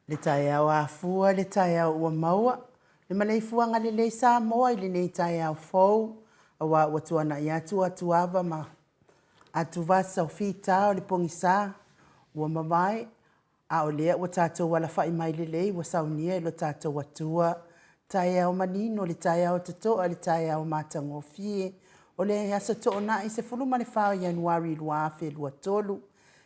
Le taeao afua, le taeao ua maua, le maleifuaga lelei Samoa i lenei taeao fou, aua ua tuanai atu atuava ma atuvasa o fita o le pogisa ua mavae, a o lea ua tatou alafai mai lelei ua saunia e lo tatou Atua. Taeao manino, le taeao totoa, le taeao matagofie, o le aso Toonai 14 o Ianuari 2023,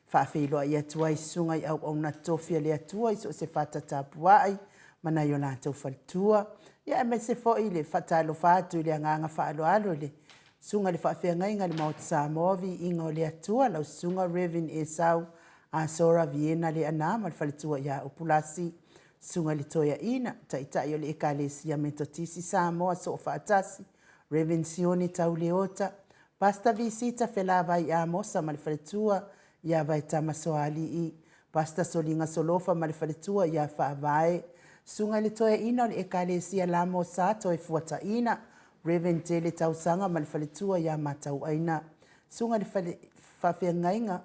Faafeiloai atu ai i susuga i auauna totofi a le Atua i so o se fata tapuai ma nai o latou faletua, ia aemaise foi le faatalofa atu i le agaga faaaloalo i le Susuga i le Faafeagaiga i le Maota Samoa, Viiga o le Atua, lau Susuga Rev. Esau Asora Viena Leaana ma le faletua ia Upulasi, Susuga i le Toeaina, Taitai o le Ekalesia Metotisi Samoa Soofaatasi, Rev. Sione Tauleota, Pastor Visita Felavai Amosa ma le faletua ia Vaetama Soalii, Pastor Soliga Solofa ma le faletua ia Faavae, Susuga i le Toeaina o le Ekalesia Lamo Sa Toefuataina, Rev. Tele Tausaga ma le faletua ia Matauaina, Susuga i le Fale Faafeagaiga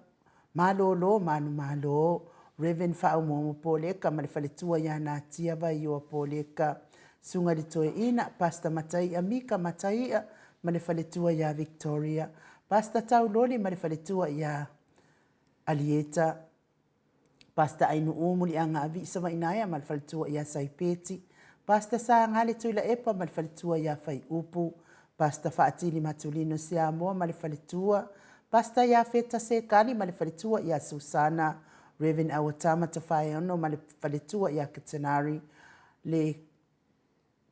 Malolo manumalo, Rev. Faaumuamu Poleka ma le faletua ia Natia Vaioa Poleka, Susuga i le Toeaina, Pastor Mataia Mika Mataia ma le faletua ia Victoria, Pastor Tauloli ma le faletua ia Alieta, Pastor Ainuu Muliagaavii Savainaea ma le faletua ia Saipeti, Pastor Sagale Tuilaepa ma le faletua ia Faiupu, Pastor Faatili Matulino Siamoa ma le faletua, Pastor Iafeta Sekali ma le faletua ia Susana, Rev Auatama Tofaeono ma le faletua ia Ketenari, le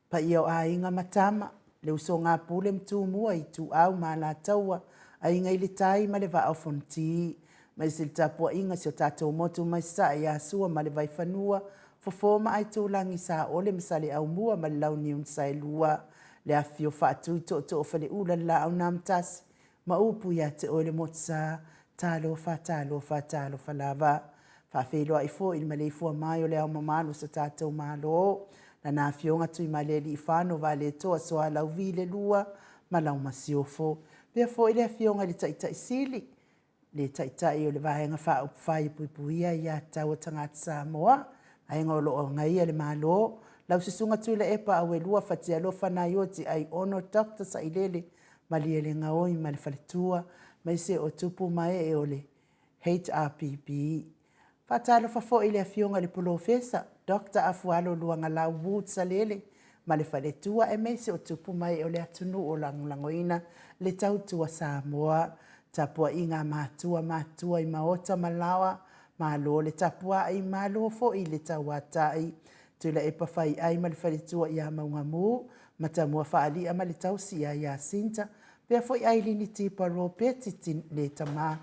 paia o aiga ma tama, le usoga a Pule ma Tumua, Ituau ma Alataua, Aiga i le Tai ma le Vaa o Fonoti, aemaise le tapuaiga a si o tatou motu mai Sasae ia Sua ma le Vaifanua, Fofo ma Aitulagi, Saole ma Saleaaumua ma le Launiu na Saelua, le afifio faatui tootoo o Faleula le Laau na Amotasi, ma upu ia te oe le Motusa, talofa, talofa, talofa lava. Faafeiloai foi i le maleifua mai o le Ao Mamalu o so tatou Malo, Lana Afioga Tuimalealiifano Vaaletoa Sualauvi le Lua ma lau Masiofo. Faapea foi le Afioga i le Taitai Sili, le Taitai o le Vaega Faaupufai e Puipuia Aia Tatau a Tagata Samoa, vaega o lo o agaia le Malo, lau Susuga Tuilaepa Auelua Fatialofa Naioti Aiono Doctor Sailele Malielegaoi ma le faletua, aemaise o tupu ma ee o le HRPP. Faatalofa foi i le Afioga i le Polofesa Doctor Afualo Luagalau Wood Salele ma le faletua aemaise o tupu ma ee o le atunuu o lagolagoina le tautua Samoa. Tapuaiga a matua matua i maota ma laoa, malo le tapuai, malo foi le tauatai. Tuilaepa Faiai ma le faletua ia Maugamu, Matamua Faalia ma le tausi ia Iasinta, pea foi Ailini Tipa Ropeti le tama,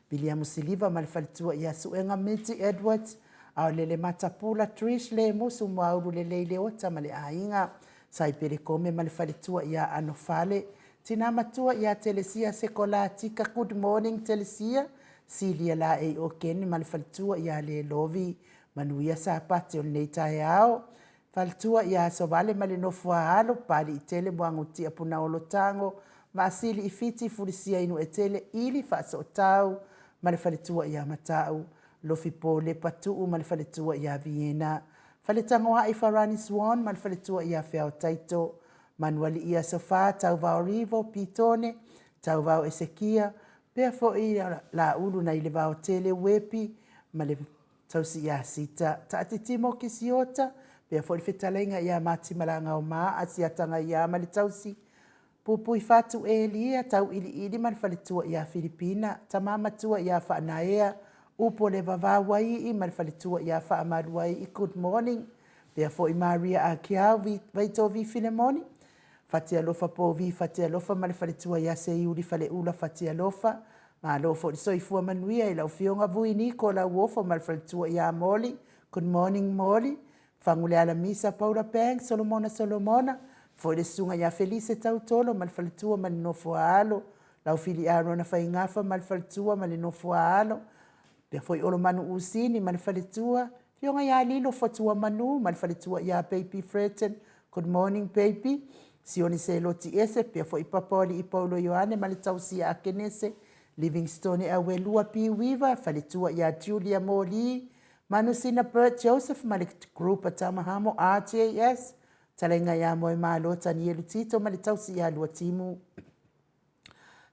Viliamu Siliva ma le faletua ia Suega Minty Edwards, Aolele Matapula Trish Lemusu Muaulu Lelei Leota ma le aiga, Saipele Kome ma le faletua ia Anofale, Tina Matua ia Telesia Sekolatika Good morning Telesia, Silia Laei Okene ma le faletua ia Lelovi, Manuia Sapati o lenei taeao. Faletua ia Asovale ma le nofo a alo, Papaliitele, Muagutia, Punaolo, Tago, Maasili i Fiti, Fulisia i Nuetele, Ili, Faasootau ma le faletua ia Matau, Lofipo, Lepa, Tuu ma le faletua ia Viena, Faletagoai, Farani Swan ma le faletua ia Feaotaito, Manualii Asofa, Tauvao Rivo, Pitone, Tauvao Esekia, pea foi Laulu nai le Vaotele, Uepi ma le Tausi ia Sita, Taatitimo Kisiota, pea foi le fetalaiga ia Matimalagaomaa, Asiataga ia ma le Tausi, Pupui Fatu Elia, Tauiliili ma le faletua ia Filipina, Tama Matua ia Faanaea, Upo le Vavau Aii ma le faletua ia Faamaluaii Good morning, pea foi Maria Akiau, Vaitovi Filemoni, Fatialofa Povi Fatialofa ma le faletua ia Seiuli Faleula Fatialofa, Malo foi le soifua manuia i lau Afioga Vui Niko Lauofo ma le faletua ia Moli, Good morning Moli, Faguleala Misa Paula Banks Solomona Solomona, foi le susuga ia Felise Tautolo ma le faletua ma le nofo a alo, lau Fili Arona Faigafa ma le faletua ma le nofo a alo, Faapea foi Olomanu Usini ma le faletua, Afioga ia Lilo Fotuamanu ma le faletua ia Baby Freton, Good morning baby, Sione Seloti Ese, faapea foi Papa o Alii Paulo Ioane ma le tausi ia Akenese, Livingstone Auelua P. Weaver, faletua ia Julia Moli, Manusina Bert Joseph ma le Group a Tamahamo RJS, Talaiga ia Moemalo Tanielu Tito ma le tausi ia Luatimu.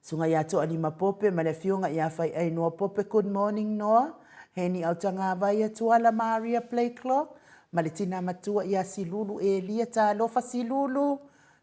Susuga ia Toalima Pope ma le Afioga ia Faiai Noa Pope Good morning Noa, Heni Autagavaia Tuala Maria Blakelock ma le tina matua ia Silulu Elia Talofa Silulu,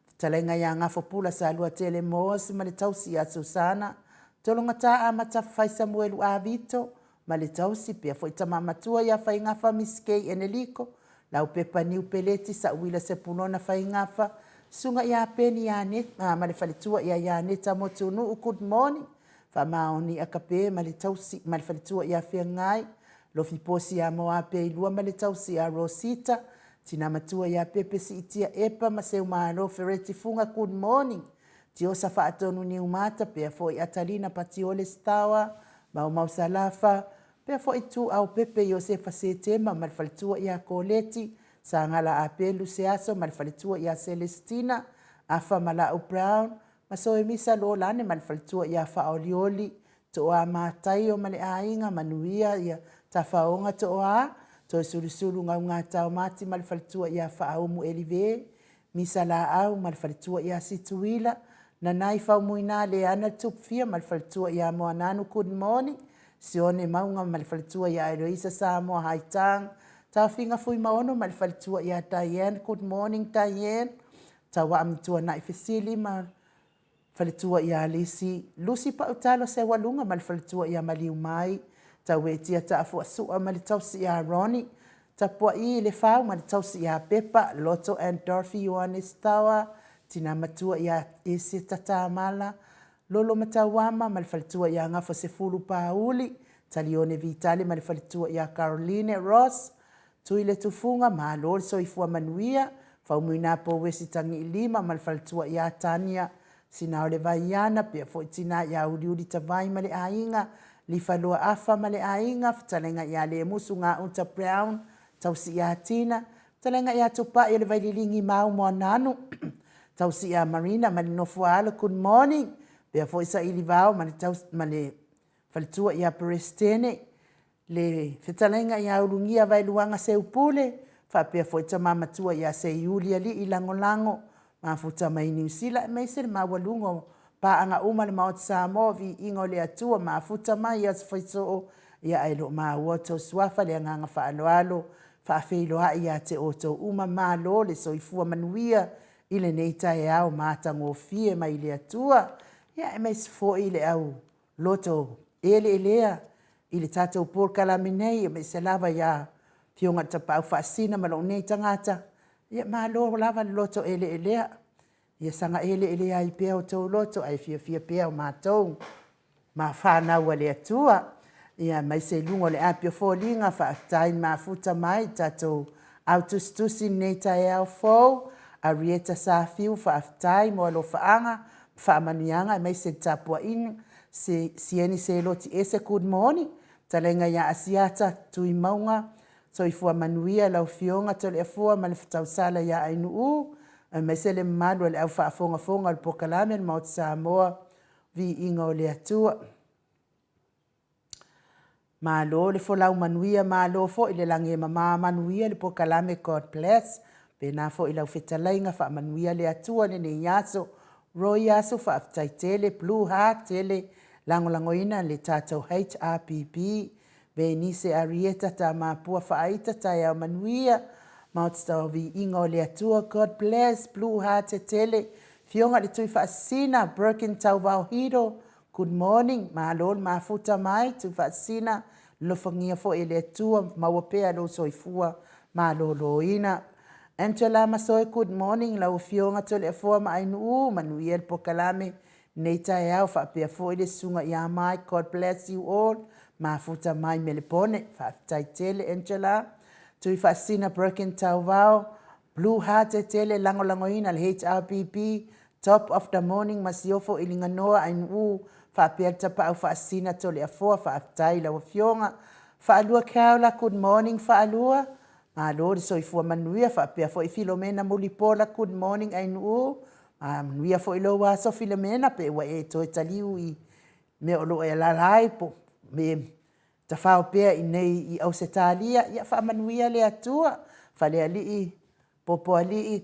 Fetalaiga ia Gafopula Saluatele Moores ma le tausi ia Susana Tologata Amata Fai Samuelu Avito ma le tausi pea foi tama matua ia Faigafa Miss Kay Eneliko, Laupepa Niu Peleti Sa'uila Sepulona Faigafa, Susuga ia Peni Ianeta ma le faletua ia Ianeta Motunuu Good morning Faamaoni Akape ma le tausi ma le faletua ia Feagai Lofi Posi ia Moape Ilua ma le tausi ia Rosita Tina matua ia Pepe Siitia Epa ma Seumalo Fereti Fuga Good morning Tiosa Faatonu Niumata, pea foi Atalina Patiole Stawa, Maumau Salafa, pea foi Tuau Pepe Iosefa Setema ma le faletua ia Koleti, Sagala Apelu Seaso ma le faletua ia Selestina, Afa Malau Brown, ma Soemisa Lolane ma le faletua ia Faaolioli, Toa Mataio ma le aiga, manuia ia Tafaoga Toa, Toesulusulu Gaugata Mati ma le faletua ia Faaumu Elive, Misa Laau ma le faletua ia Situila, Nanai Faumuina Leana Tupfia ma le faletua ia Moananu Good morning, Sione Mauga ma le faletua ia Eloisa Samoa Haitang, Taofiga Fuimaono ma le faletua ia Diane Good morning Diane, Tauaami Tuanai Fesili ma Faletua ia Alisi, Lucy Pautalo Seualuga ma le faletua ia Maliumai, Tauetia Taafuasua ma le tausi ia Ronnie, Tapua'i Lefau ma le tausi ia Pepa, Loto and Dorothy Ioane Stawa, Tina matua ia Eseta Tamala, Lolo Matauama ma le faletua ia Gafasefulu Pauli, Talione Vitale ma le faletua ia Caroline Ross, Tui le tufuga, malo le soifua manuia, Faumuina Pouesi Tagiilima ma le faletua ia Tania, Sina o le Vaiana, pea foi tina ia Uliuli Tavai ma le aiga, Lifaloa Afa ma le aiga, Fetalaiga ia Lemusu Gauta Brown, Tausi ia Tina, Fetalaiga ia Tupai o le Vaililigi Mau Moananu, Tausi ia Marina ma le nofo a alo, good morning, pea foi Sailivao ma le, ma le faletua ia Peresetene, Le fetalaiga ia Ulugia Vaeluaga Seupule, faapea foi tama matua ia Seiuli Alii Lagolago, mafuta mai Niu Sila aemaise le maualuga o paaga uma a le Maota Samoa, viiga o le Atua, mafuta mai i aso faisoo, ia ae le o maua outou suafa le agaga faaaloalo, faafeiloai ia te outou uma, malo le soifua manuia i lenei taeao matagofie mai le Atua, ia aemaise foi le au loto eleelea i le tatou polokalame nei, aemaise lava ia Afioga i le Tapaau Faasisina ma lou nei tagata, ia malo lava le loto eleelea. Ia saga eleelea ai pea outou loto ae fiafia pea o matou ma fanau a le Atua. Ia aemaise i luga o le api o foliga, faafetai mafuta mai tatou au tusitusi i lenei taeao fou. Arieta Safiu, faafetai mo alofaaga ma faamanuiaga aemaise le tapuaiga. Sieni Seloti Ese, good morning. Fetalaiga ia Asiata Tuimauga, soifua manuia lau Afioga Toleafoa ma le Tausala ia Ainuu, aemaise le mamalu o le au faafogafoga o le polokalame a le Maota Samoa, viiga o le Atua. Malo le folau manuia, malo foi le lagi e mama manuia le polokalame God bless. Pena foi lau fetalaiga faamanuia le Atua lenei aso. Roy Aso faafetai tele, Blue Heart tele lagolagoina le tatou HRPP. Venise Arieta Tamapua Faaita taeao manuia. Maota viiga o le Atua God bless Blue Heart tele. Fioga le Tui Faasisina Birkin Tauvao Hiro Good morning, malo le mafuta mai, Tuufaasisina, alofagia foi e le Atua, maua pea lou soifua maloloina. Angela Masoe, good morning, lau Afioga Toleafoa ma Ainuu, manuia le polokalame lenei taeao, faapea foi le susuga ia Mike, God bless you all, mafuta mai Melepone, faafetai tele Angela. Tuifaasisina Broken Tauvao, Blue Heart tele lagolagoina le HRPP, Top of the morning Masiofo i Liganoa Ainuu faapea le Tapaau Faasisina Toleafoa faafetai i lau Afioga Faalua Keaula good morning Faalua malo le soifua manuia faapea foi Filomena Mulipola good morning Ainuu manuia foi lou aso Filomena pe ua e toe taliu i mea o lo o e alala ai po me. tafao pea i nei i Ausetalia, ia faamanuia le Atua, Falealii, Popoalii,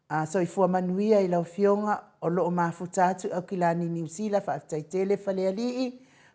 a soifua manuia i lau Afioga o lo o mafuta atu i Aukilani Niu Sila, faafetai tele Falealii,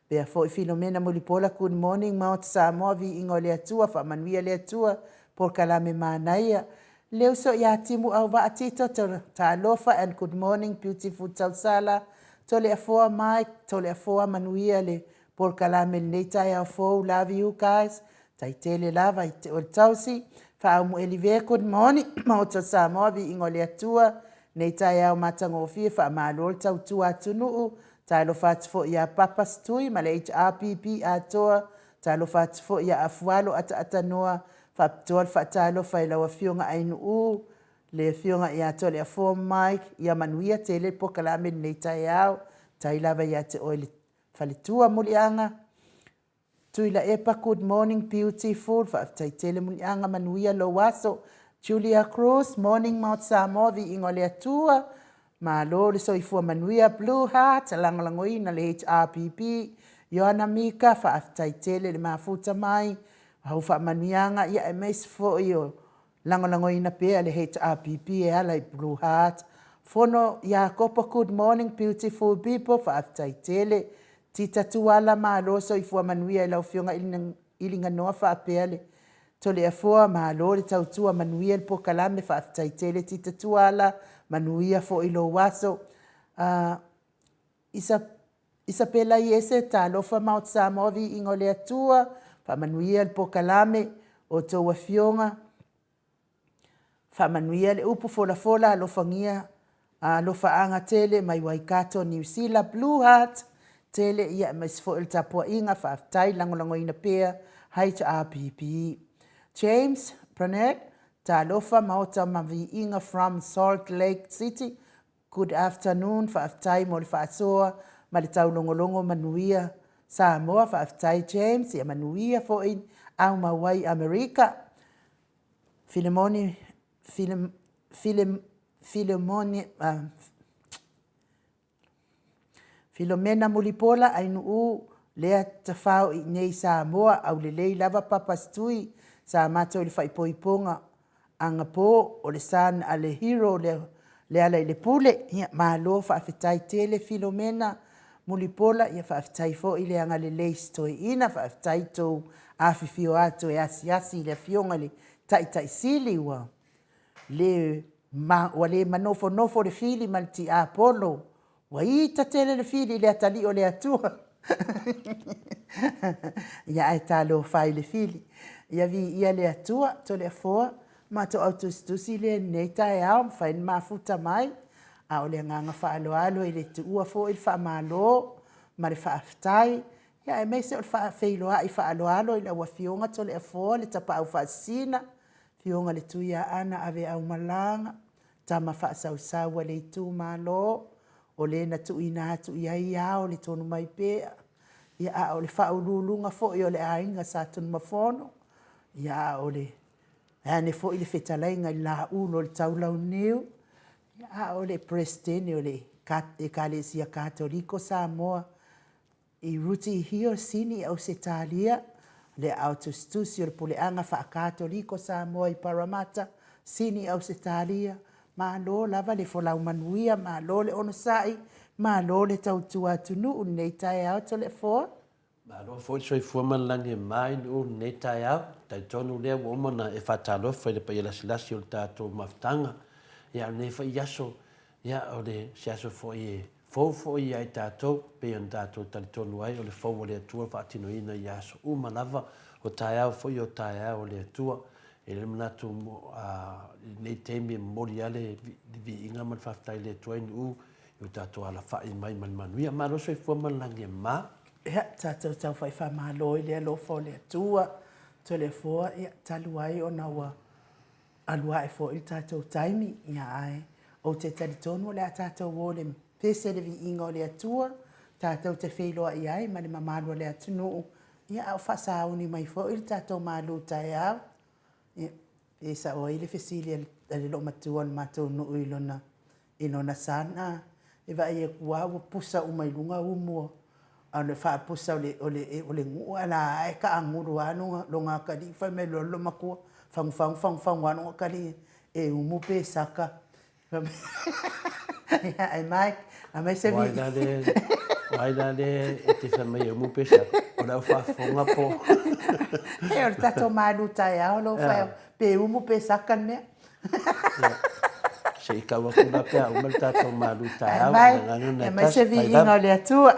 faapea foi Filomena Mulipola, good morning Maota Samoa, viiga o le Atua, faamanuia le Atua, polokalame manaia. Le uso ia Timu Auvaa Tito, talofa and good morning beautiful Tausala, Toleafoa Mike, Toleafoa manuia le polokalame i lenei taeao fou, love you guys, tai tele lava i te oe le tausi. Faaumu Elive, good morning Maota o Samoa, viiga o le Atua, lenei taeao matagofie, faamalo le tautua atunuu, talofa atu foi ia Papa Setui ma le HRPP atoa, talofa atu foi ia Afualo Ataatanoa, Faapitoa le faatalofa i lau Afioga Ainuu, le Afioga ia Toleafoa Mike, ia manuia tele le polokalame i lenei taeao. Tai lava ia te oe le faletua Muliaga. Tuilaepa good morning beautiful, faafetai tele Muliaga, manuia lou aso. Julia Cruz, morning Mount Samoa, viiga o le Atua, malo le soifua manuia. Blue Heart, lagolagoina le HRPP. Ioana Mika, faafetai tele le mafuta mai, au faamanuiaga, ia aemaise foi o lagolagoina pea le HRPP e ala i Blue Heart. Fono Iakopo, good morning beautiful people, faafetai tele. Tita Tuala, malo soifua manuia i lau Afioga Iliganoa faapea le Toleafoa, malo le tautua, manuia le polokalame, faafetai tele Tita Tuala, manuia foi lou aso. Isa, Isapela Iese, talofa Maota Samoa, viiga o le Atua, faamanuia le polokalame, outou afioga, faamanuia le upu folafola, alofagia, alofaaga tele mai Waikato, Niu Sila, Blue Heart tele, ia aemaise foi o le tapuaiga, faafetai lagolagoina pea HRPP. James Burnett, talofa Maota ma viiga from Salt Lake City, Good afternoon, faafetai mo le faasoa ma le taulogologo manuia Samoa, faafetai James, ia manuia foi aumau ai Amerika. Filemoni, File, File, Filemoni, Filomena Mulipola Ainuu lea tafao i inei Samoa aulelei lava Papa Stui sa matou i le faaipoipoga agapo o le son a le hero le Leala i le pule ia malo faafetai tele Filomena Mulipola ia faafetai foi le agalelei i si toeaina faafetai tou afifio atu e asiasi i le afioga i le Taitai Sili ua le ma ua le manofonofo le fili ma le tiapolo, ua ita tele le fili i le atalii o le Atua. Ia ae talofa i le fili. Ia viia le Atua, Toleafoa, matou au tusitusi lea i lenei taeao, mafai ona mafuta mai, a o le agaga faaaloalo e le tuua foi le faamalo ma le faafetai, ia aemaise o le faafeiloai faaaloalo i lau Afioga Toleafoa le Tapaau Faasisina, Afioga i le Tuiaana Aveaumalaga, tama faasausau a le itumalo, o le na tuuina atu i ai ao le Tonumaipea, ia a o le faauluuluga foi o le aiga Sa Tunumafono, ia a o le vaeane foi le fetalaiga i le Laulu o le Taulauniu, ia a o le Peresetene o le Ekalesia Katoliko Samoa, I Rutihio, Sini, Ausetalia, le aao tusitusi o le Puleaga Faa-Katoliko Samoa i Parramatta, Sini, Ausetalia, malo lava le folau manuia, malo le onosai, malo le tautua atunuu i lenei taeao Toleafoa. Malo foi le soifua ma le lagi e mama i Nu'u i lenei taeao. E talitonu lea ua uma ona e faatalofa i le paia lasilasi o le tatou mafutaga. Ia a o lenei foi aso, ia o le se aso foi e Fou foi ia i tatou, pei ona tatou talitonu ai o le fou a le Atua faatinoina i aso uma lava, o taeao foi o taeao a le Atua. E i ai le manatu i lenei taimi e momoli lava le viiga ma le faafetai i le Atua i Nu'u i o tatou alafai mai ma le manuia. Malo soifua ma le lagi e mama. Ia, tatou tau faimalo i le alofa o le Atua, Toleafoa, ia, talu ai ona ua alu ae foi le tatou taimi, ia ae ou te talitonu o le a tatou o i le pese le viiga o le Atua, tatou te feiloai ai ma le mamalu o le atunuu, ia a o faasauni mai foi le tatou malu taeao. Ia, e sao ai le fesili a le loomatua o le matou nuu i lona, i lona son, a, e vaai atu lava ua pusa uma i luga umu o. A o le faapusa o le, o le, o le gu'u ae la ae taagulu lava lona, lona atalii fai mai loa le loomatua, fagufagu, fagufagu lava lona atalii e umu pe saka. Ia, aumai, aumai se O ai la le, o ai la le e te fai mai e umu pe saka? O le au faafofoga po o. E, o le tatou malu taeao lou fai atu, pe umu pe saka le mea. Se i tau atu la pe a uma le tatou malu taeao. Aumai, aumai se viiga o le Atua.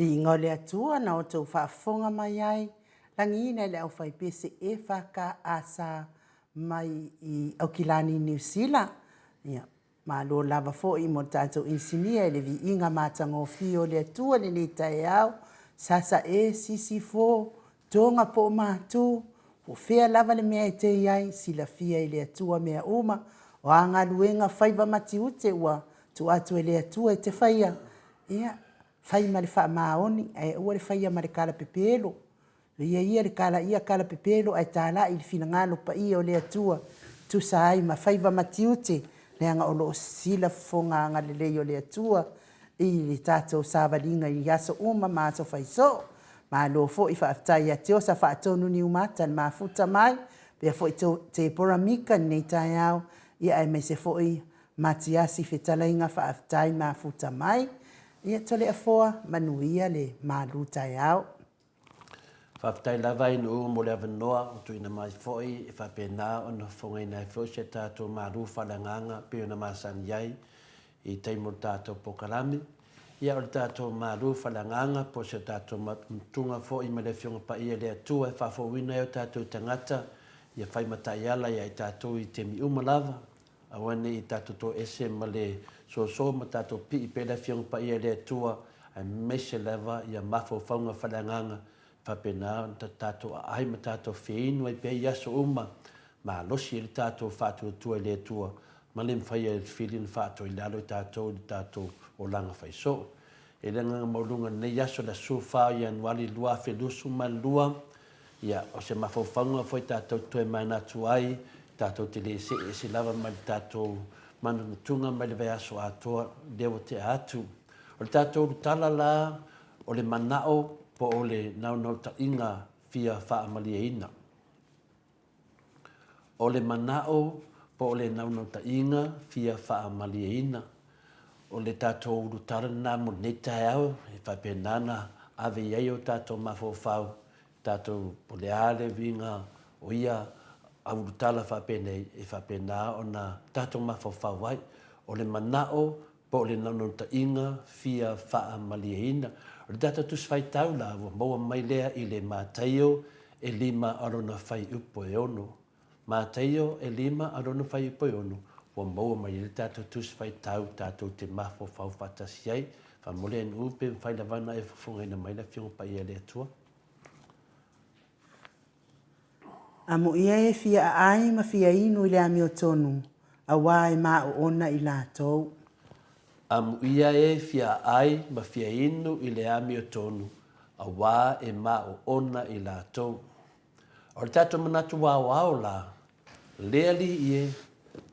Viiga o le Atua na outou faafofoga mai ai, lagiina e le aufaipese EFKS mai i Aukilani, Niu Sila. Ia, malo lava foi mo le tatou inisinia i le viiga matagofie o le Atua i lenei taeao, sasa e sisifo, toga po o matu, po o fea lava le mea e te i ai, silafia e le Atua mea uma, o a galuega faiva ma tiute ua tuu atu e le Atua e te faia, ia, fai ma le faamaoni, ae aua le faia ma le kalapepelo. Ia ia le kalaia kalapepelo ae talai i le finagalo paia o le Atua, tusa ai ma faiva ma tiute, leaga o lo o sila fofoga agalelei o le Atua i le tatou savaliga i aso uma ma aso faisoo. Malo foi faafetai ia Tiosa Faatonu Niumata le mafuta mai, pea foi Tebora Mika i lenei taeao, ia aemaise foi Matiasi Fetalaiga faafetai mafuta mai. Ia Toleafoa manuia le malu taeao. Faafetai lava i Nuu mo le avanoa ua tuuina mai foi e faapena ona fofogaina ai foi si a tatou malu faaleagaga pei ona masani ai i taimi o le tatou polokalame. Ia o le tatou malu faaleagaga po o si a tatou matuga foi ma le Afioga Paia i le Atua e faafouina ai o tatou tagata. Ia fai ma taiala ia i tatou i taimi uma lava, aua ne i tatou toese ma le soso ma tatou pii pea le Afioga Paia i le Atua, aemaise lava ia mafaufauga faaleagaga e faapena ona tatou aai ma tatou feinu ai pea i aso uma, malosi ai le tatou faatuatua i le Atua ma le mafai e le fili ona faatoa i lalo i tatou i le tatou olaga faisoo. E le agaga maualuga i lenei aso le aso 14 o Ianuari 2022, Ia, o se mafaufauga foi tatou te toe manatu ai, tatou te le see ese lava mai le tatou manatunatuga mai le vaiaso atoa lea ua tea atu. O le tatou ulutala la, o le manao po o le naunautaiga fia faamalieina. O le manao po o le naunautaiga fia faamalieina. O le tatou ulutala lena mo lenei taeao e faapena ona ave i ai o tatou mafaufau, tatou po o le a le uiga o ia ulutala faapenei e faapena ona tatou mafaufau ai. O le manao po o le naunautaiga fia faamalieina. O le tatou Tusi Faitau la, ua maua mai lea i le Mataio e lima a lona fuaiupu e ono. Mataio e lima a lona fuaiupu e ono, ua maua mai ai le tatou Tusi Faitau tatou te mafaufau faatasi ai. Faamolemole NU pe mafai lava ona e fofogaina mai le Afioga Paia a le Atua. Amuia e fia aai ma fia inu i le amiotonu, auā e maoona i latou. Amuia e fia aai ma fia inu i le amiotonu, auā e maoona i latou. O le tatou manatu aoao la, le Alii e,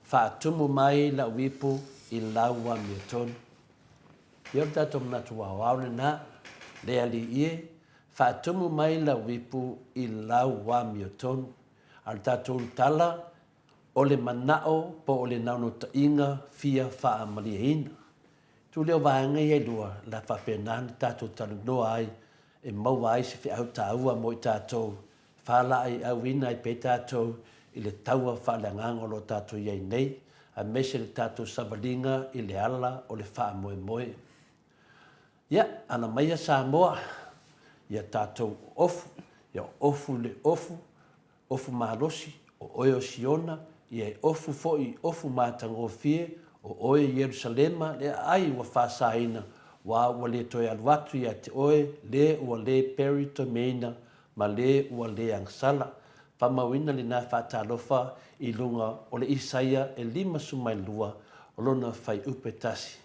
faatumu mai lau ipu i lau amiotonu. Ia o le tatou manatu aoao lena, le Alii e, Faatumu mai lau ipu i lau amiotonu. A o le tatou tala, o le manao po o le naunautaiga fia faamalieina. Tu lea o vaega ia e lua, la faapena ona tatou talanoa ai e maua ai se feau taua mo i tatou, faalaeiauina ai pea tatou i le taua faaleagaga o lo o tatou i ai nei, aemaise le tatou savaliga i le ala o le faamoemoe. Ia, ala maia Samoa, ia tatou ofu, ia ofu le ofu, ofu malosi, o oe o Siona, ia e ofu foi i ofu matagofie, o oe Ierusalema, le aai ua faasaina, ua ua le toe alu atu ia te oe, le ua le Perry Tomeina, ma le ua le agasala. Faamauina lena faatalofa i luga o le Isaia e 52, o lona fuaiupu e tasi.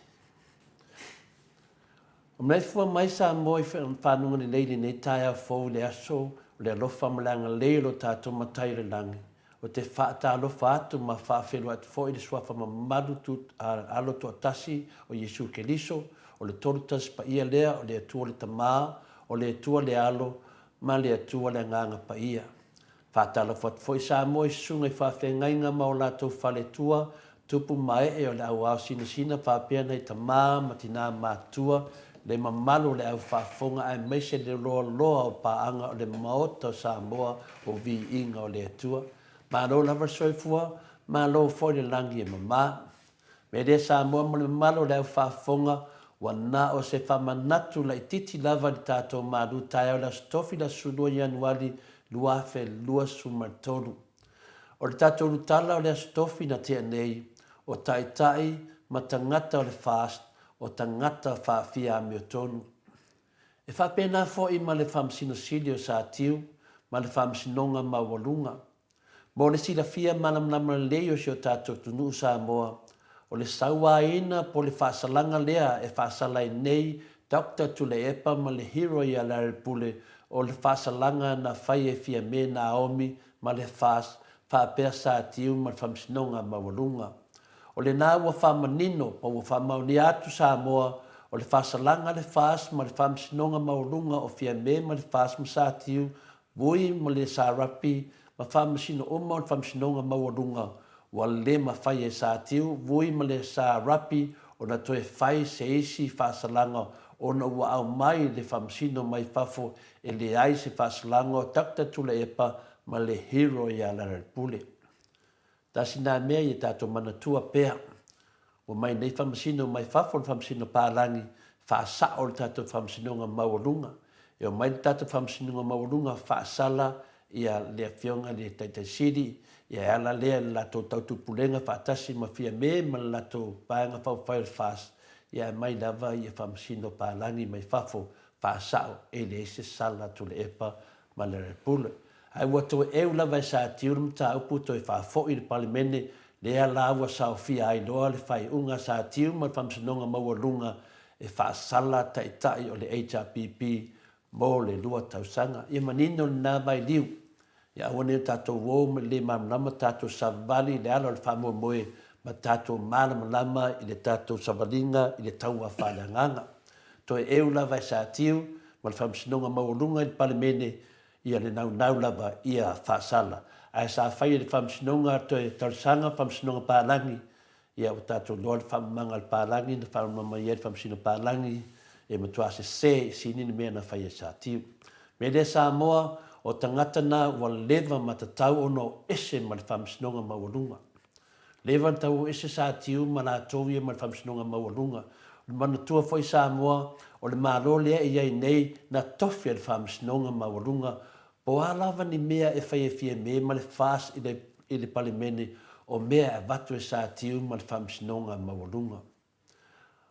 Ua manaifua mai Samoa i fanuga lelei i lenei taeao fou i le aso o le alofa ma le agalelei o lo tatou Matai o le Lagi. Ou te faatalofa atu ma faafeiloai atu foi i le Suafa mamalu Alo Toatasi o Iesu Keriso, o le Tolu Tasi Paia lea o le Atua le Tama, o le Atua le Alo, ma le Atua le Agaga Paia. Faatalofa atu foi Samoa i susuga i faafeagaiga ma o latou faletua, tupu ma ee o le au ao sinasina faapea nai tama ma tina matutua, le mamalu o le au faafofoga aemaise le loaloa o paaga o le Maota o Samoa o Viiga o le Atua. Malo lava le soifua, malo foi le lagi e mama. Me lea Samoa ma le mamalu o le au faafofoga, ua na o se faamanatu laitiiti lava i le tatou malu taeao i le Aso Tofi le aso 12 Ianuari 2023. O le tatou ulutala o le Aso Tofi na tea nei, o Taitai ma tagata o le FAST, o tagata faafia amiotonu. E faapena foi ma le Faamasino Sili o Satiu ma le Faamasinoga Maualuga. Mo le silafia malamalama lelei o si o tatou atunuu Samoa, o le sauaina po o le faasalaga lea e faasala ai nei Doctor Tuilaepa ma le hero ia Larry Pule o le faasalaga na fai e Fiame Naomi ma le FAS faapea Satiu ma le Faamasinoga Maualuga. O lena ua faamanino po ua faamaonia atu Samoa o le faasalaga a le FAS ma le Faamasinoga Maualuga o Fiame ma le FAS ma Satiu Vui ma le SRP ma faamasino uma o le Faamasinoga Maualuga ua le mafai e Satiu, Vui ma le SRP ona toe fai se isi faasalaga ona ua aumai le faamasino mai fafo e leai se faasalaga o Doctor Tuilaepa ma le hero ia Lealailepule. Tasi na mea ia tatou manatua pea. Ua mai nei faamasino mai fafo le faamasino palagi faasao le tatou faamasinoga maualuga. E omai le tatou faamasinoga maualuga faasala ia le Afioga i le Taitai Sili, ia e ala lea i le latou tautupulega faatasi ma Fiame ma le latou Vaega Faaupufai o le FAST, ia e aumai lava ia Faamasino Palagi mai fafo faasao e leai se sala Tuilaepa ma Lealailepule. Ae ua toe eu lava e Satiu le mataupu toe faafoi i le Palemene lea la ua saofia ai loa le faaiuga a Satiu ma le Faamasinoga Maualuga e faasala Taitai o le HRPP mo le lua tausaga. Ia manino lena vailiu. Ia aua nei o tatou o ma le le malamalama tatou savali i le ala o le faamoemoe ma tatou malamalama i le tatou savaliga i le taua faaleagaga. Toe eu lava e Satiu ma le Faamasinoga Maualuga i le Palemene ia le naunau lava ia faasala. Ae sa fai e le Faamasinoga toe talosaga Faamasinoga Palagi Ia ua tatou iloa le faamamaga a le palagi na faamama mai ai le faamasino palagi e matua sese i sini le mea na fai e Satiu. Mea lea Samoa, o tagata na ua leva ma tatau ona o ese ma le faamasinoga maualuga. Leva na tau o ese Satiu ma latou ia ma le faamasinoga maualuga. O le manatua foi Samoa, o le Malo lea e i ai nei na tofi e le faamasinoga maualuga Po o a lava ni mea e fai e Fiame ma le FAST i le Palemene, o mea e avatu e Satiu ma le Faamasinoga Maualuga.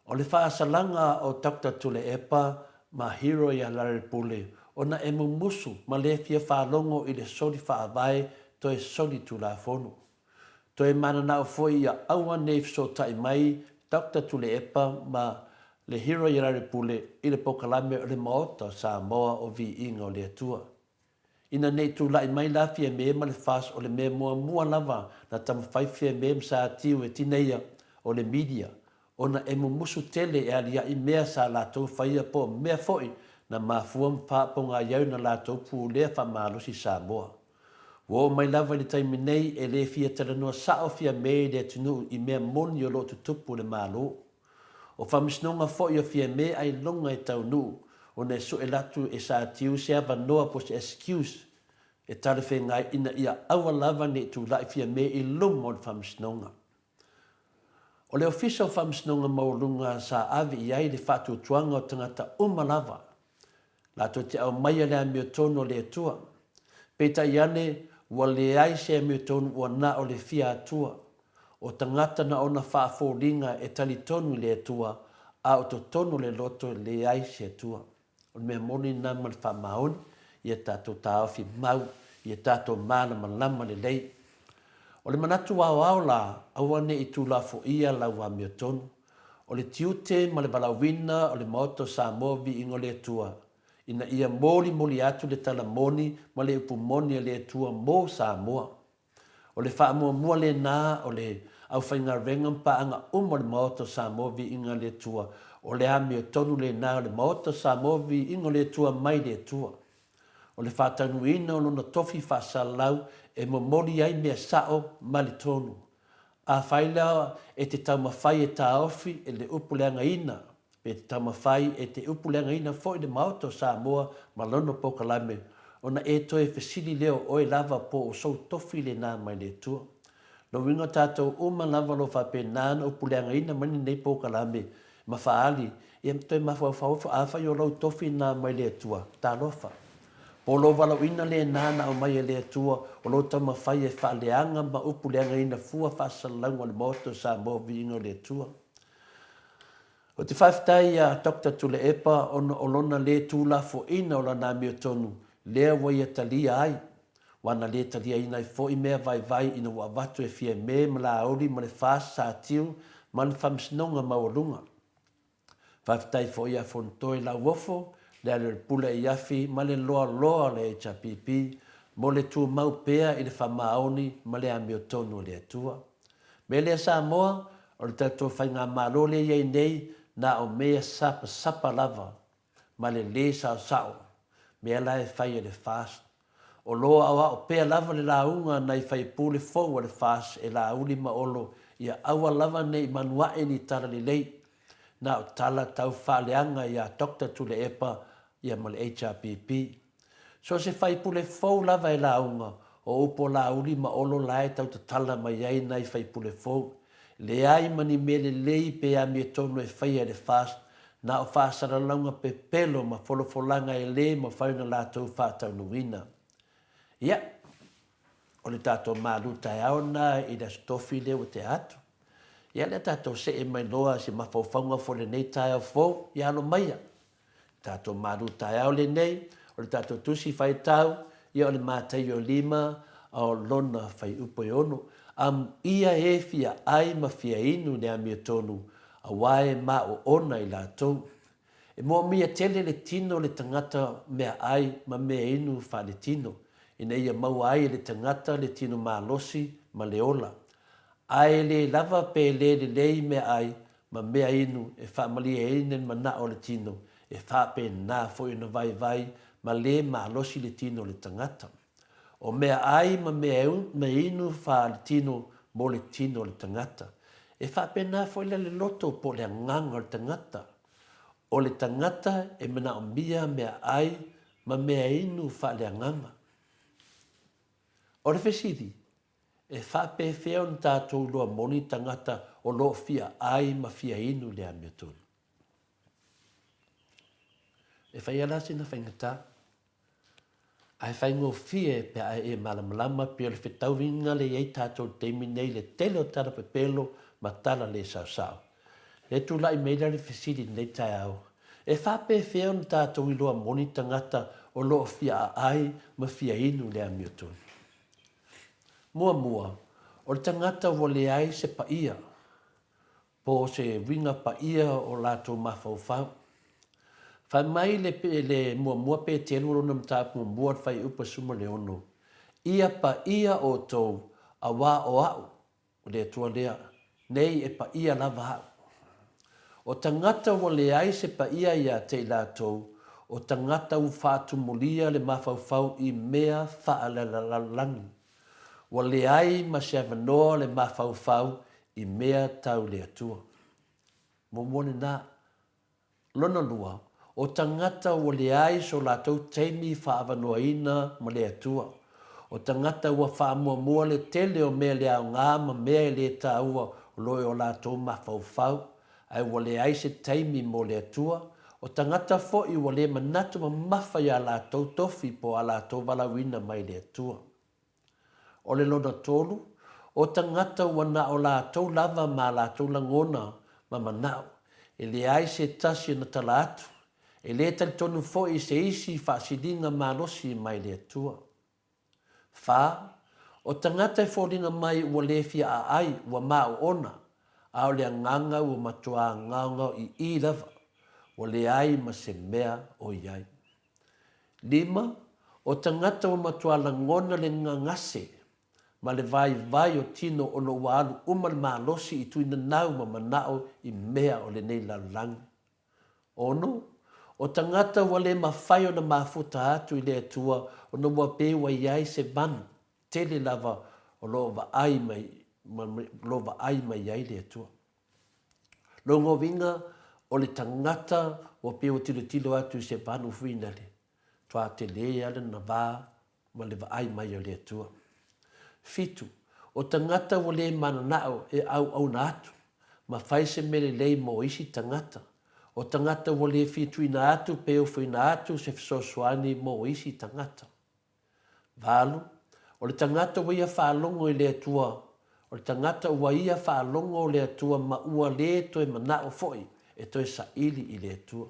O le faasalaga o Doctor Tuilaepa ma Hero ia Larry-Pule ona e mumusu ma le fia faalogo i le soli faavae toe soli tulafono. Toe mananao foi ia aua nei fesootai mai Doctor Tuilaepa ma le Hero ia Larry Pule i le polokalame o le Maota o Samoa o Viiga o le Atua. Ina nei tulai mai la Fiame ma le FAST o le mea muamua lava na taumafai Fiame ma Satiu e tineia o le media ona e mumusu tele e aliaʻi mea sa latou faia po o mea foi na mafua ma faapogai ai na latou pulea faamalosi Samoa. Ua oo mai lava i le taimi nei e le fia talanoa sao Fiame i le atunuu i mea moni o lo o tutupu i le Malo. O faamasinoga foi o Fiame ailoga e taunuu ona e suelatu e Satiu se avanoa po se excuse e talafeagai ina ia aua lava ne i tulai Fiame i luma o le faamasinoga. O le Ofisa o Faamasinoga Maualuga sa ave i ai le faatuatuaga o tagata uma lava latou te aumaia le amiotonu a le Atua. Peitai ane, ua leai se amiotonu ua na o le fia Atua. O tagata na ona faafoliga e talitonu i le Atua, a o totonu o le loto e leai se Atua. O le mea moni lena ma le faamaoni, ia tatou taofi mau, ia tatou malamalama lelei. O le manatu aoao la, aua ne i tuulafoia lau amiotonu. O le tiute ma le valaauina o le Maota o Samoa Viiga o le Atua, ina ia molimoli atu le tala moni ma le upu moni a le Atua mo Samoa. O le faamuamua lena o le aufaigaluega ma paaga uma o le Maota o Samoa Viiga o le Atua, o le amiotonu lena o le Maota o Samoa Viiga o le Atua mai le Atua. O le faataunuuina o lona tofi faasalalau e momoli ai mea sao ma le tonu. Afai la e te taumafai e taofi e le upu leagaina, pe te taumafai e te upu leagaina foi le Maota o Samoa ma lona polokalame, ona e toe fesili lea o oe lava po o sou tofi lena mai le Atua. Lona uiga o tatou uma lava o lo o faapena ona upu leagaina mai lenei polokalame ma faaali, ia toe mafaufau ifo, afai o lou tofi lena mai le Atua, talofa. Po o lou valaauina lena na aumai e le Atua, o lou taumafai e faaleaga ma upu leagaina fua faasalalauga o le Maota o Samoa Viiga o le Atua. Ou te faafetai iā Doctor Tuilaepa ona o lona lē tulafoina o lana amiotonu lea ua ia talia ai, ua na lē taliaina ai foi mea vaivai ina ua avatu e Fiame ma Laauli ma le FAST Satiu ma le Faamasinoga Maualuga. Faafetai foi iā Fonotoe Lauofo, Lealailepule Aiafi ma le loaloa o le HRPP mo le tumau pea i le faamaoni ma le amiotonu a le Atua. Mea lea Samoa, o le tatou faigamalo lea i ai nei, na o mea sapasapa lava ma le le saosao, mea la e fai e le FAST. O lo o aoao pea lava le lauga a nai faipule fou a le FAST e Laauli ma Olo ia aua lava ne i manuae ni tala lelei, na o tala tau faaleaga iā Doctor Tuilaepa ia ma le HRPP. So o se faipule fou lava e lauga, o upu o Laauli ma Olo la e tau tatala mai ai nai faipule fou. Leai ma ni mea lelei pe amiotonu e faia e le FAST, na o faasalalauga pepelo ma folafolaga e le mafai ona latou faataunuuina. Ia, o le tatou malu taeao lena i le Aso Tofi lea ua tea atu. Ia lea tatou see mai loa i se mafaufauga foi i lenei taeao fou, ia alo maia. Tatou malu taeao lenei, o le tatou tusi faitau, ia o le Mataio lima o lona fuaiupu e ono. Amuia e fia ai ma fia inu i le amiotonu, aua e maoona i latou. E moomia tele le tino o le tagata meaai ma meainu faaletino, ina ia maua ai e le tagata le tino malosi ma le ola. Ae le lava pe le lelei meaai ma meainu e faamalieina le manao o le tino, e faapena foi ona vaivai ma le malosi le tino o le tagata. O meaai ma meainu faaletino mo le tino o le tagata. E faapena foi la le loto po o le agaga o le tagata. O le tagata e manaomia meaai ma meainu faaleagaga. O le fesili, E faapefea ona tatou iloa moni tagata o lo o fia ai ma fia inu i le amiotonu? E fai lava la sina faigata, ae faigofie pe a e malamalama pei o le fetauiga lea e i ai tatou i le taimi nei i le tele o tala pepelo ma tala le saosao. E tulai mai la le fesili i lenei taeao, e faapefea ona tatou iloa moni tagata o lo o fia aai ma fia inu i le amiotonu? Muamua, o le tagata ua leai se paia, po o se uiga paia o latou mafaufau. Fai mai le, le muamua Peteru lona mataupu muamua le fuaiupu e 16, Ia paia outou, auā o a'u, O le Atua lea, nei e paia lava au. O tagata ua leai se paia ia te i latou, o tagata ua faatumulia le mafaufau i mea faalelalolagi. Ua leai ma se avanoa le mafaufau i mea tau le Atua. Muamua lena. Lona lua, o tagata ua leai so latou taimi faaavanoaina ma le Atua. O tagata ua faamuamua le tele o mea leaoga ma mea e le taua o lo o i o latou mafaufau, ae ua leai se taimi mo le Atua. O tagata foi ua le manatu mamafa i a latou tofi po o a latou valaauina mai le Atua. O le lona tolu, o tagata ua na o latou lava ma a latou lagona ma manao, e leai se tasi ona tala atu, e le talitonu foi i se isi faasiliga malosi mai le Atua. Fa, o tagata e foliga mai ua le fia aai, ua maoona, a o le agaga ua matuā gaogao ii lava, ua leai ma se mea o i ai. Lima, o tagata ua matua lagona le gagase ma le vaivai o tino ona ua alu uma le malosi i tuinanau ma manao i mea o lenei lalolagi. Ono, o tagata ua le mafai ona mafuta atu i le Atua ona ua pei ua i ai se manu tele lava o lo o vaai mai, lo o vaai mai ai le Atua. Lona uiga, o le tagata ua pei ua tilotilo atu i se vanu fuinale, toa tele lava lona va ma le vaai mai o le Atua. Fitu, o tagata ua le mananao e auauna atu ma fai se mea lelei mo isi tagata, o tagata ua le fia tuuina atu pe ofoina atu se fesoasoani mo isi tagata. Valu, o le tagata ua ia faalogo i le Atua, o le tagata ua ia faalogo le Atua ma ua le toe manao foi e toe saili i le Atua.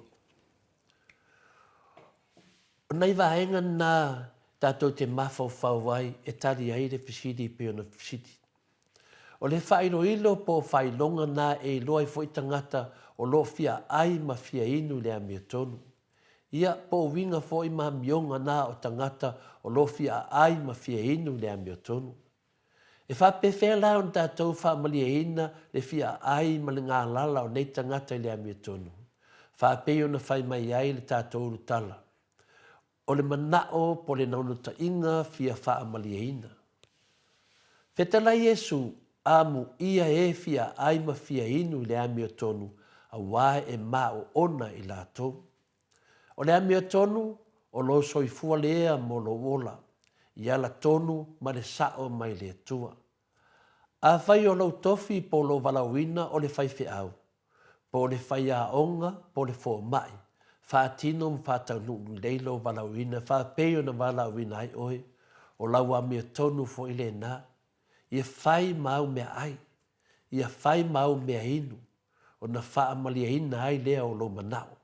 O nai vaega na tatou te mafaufau ai e tali ai le fesili pei ona fesili. O le faailoilo po o faailoga na e iloa ai foi tagata o lo o fia ai ma fia inu i le amiotonu. Ia, po o uiga foi ma amioga na o tagata o lo o fia aai ma fia inu i le amiotonu. E faapefea la ona tatou faamalieina le fia aai ma le galala o nei tagata i le amiotonu? Faapei ona fai mai ai le tatou ulutala, O le manao po o le naunautaiga fia faamalieina. Fetalai Iesu, Amuia e fia aai ma fia inu i le amiotonu, auā e maoona i latou. O le amiotonu, o lou soifua lea mo lou ola, i ala tonu ma le sao mai le Atua. Afai o lou tofi po o lou valaauina o le faifeau, po o le faiaoga po o le fomai, faatino ma faataunuu lelei lou valaauina faapei ona valaauina ai oe. O lau amiotonu foi lena. Ia fai ma au meaai, ia fai ma au meainu, ona faamalieina ai lea o lou manao.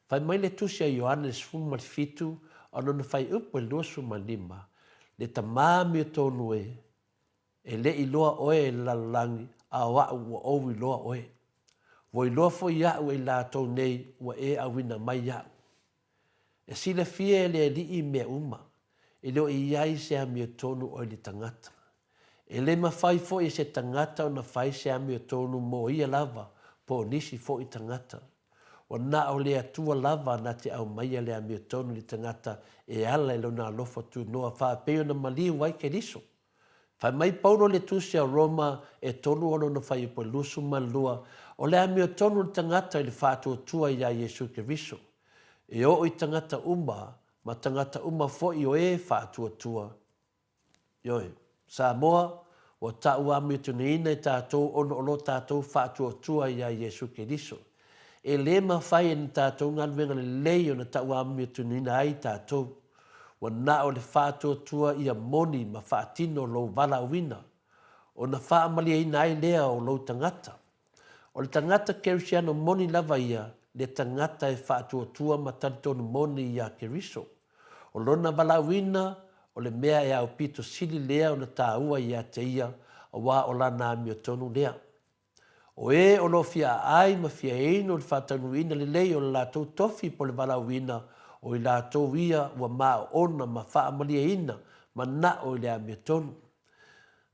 Fai mai le Tusi a Ioane 17 o lona fuaiupu e 25, Le Tama amiotonu e, e le iloa oe e le lalolagi, a o aʻu ua ou iloa oe. Ua iloa foi aʻu e i latou nei ua e auina mai iaʻu. E silafia e le Alii mea uma, e le o i ai se amiotonu o i le tagata. E le mafai foi e se tagata ona fai se amiotonu mo ia lava po o nisi foi tagata. Ua na o le Atua lava na te aumaia le amiotonu i le tagata e ala i Lona alofa tunoa faapei ona maliu ai Keriso. Fai mai Paulo i le Tusi a Roma e 3 o lona fuaiupu e 22, o le amiotonu le tagata i le faatuatua iā Iesu Keriso. E oo i tagata uma, ma tagata uma foi o e faatuatua. Ioe. Samoa, ua taʻu amiotonuina i tatou ona o lo tatou faatuatua iā Iesu Keriso. E le mafai e ni tatou galuega lelei ona taʻu amiotonuina ai tatou. Ua na o le faatuatua ia moni ma faatino lou valaauina, ona faamalieina ai lea o lou tagata. O le tagata Kerisiano moni lava ia, le tagata e faatuatua ma talitonu moni iā Keriso. O lona valaauina, o le mea e aupito sili lea ona taua ia te ia, aua o lana amiotonu lea. O e o lo o fia aai ma fia inu i le faataunuuina lelei o le latou tofi po o le valaauina, o i latou ia ua maoona ma faamalieina manao i le amiotonu.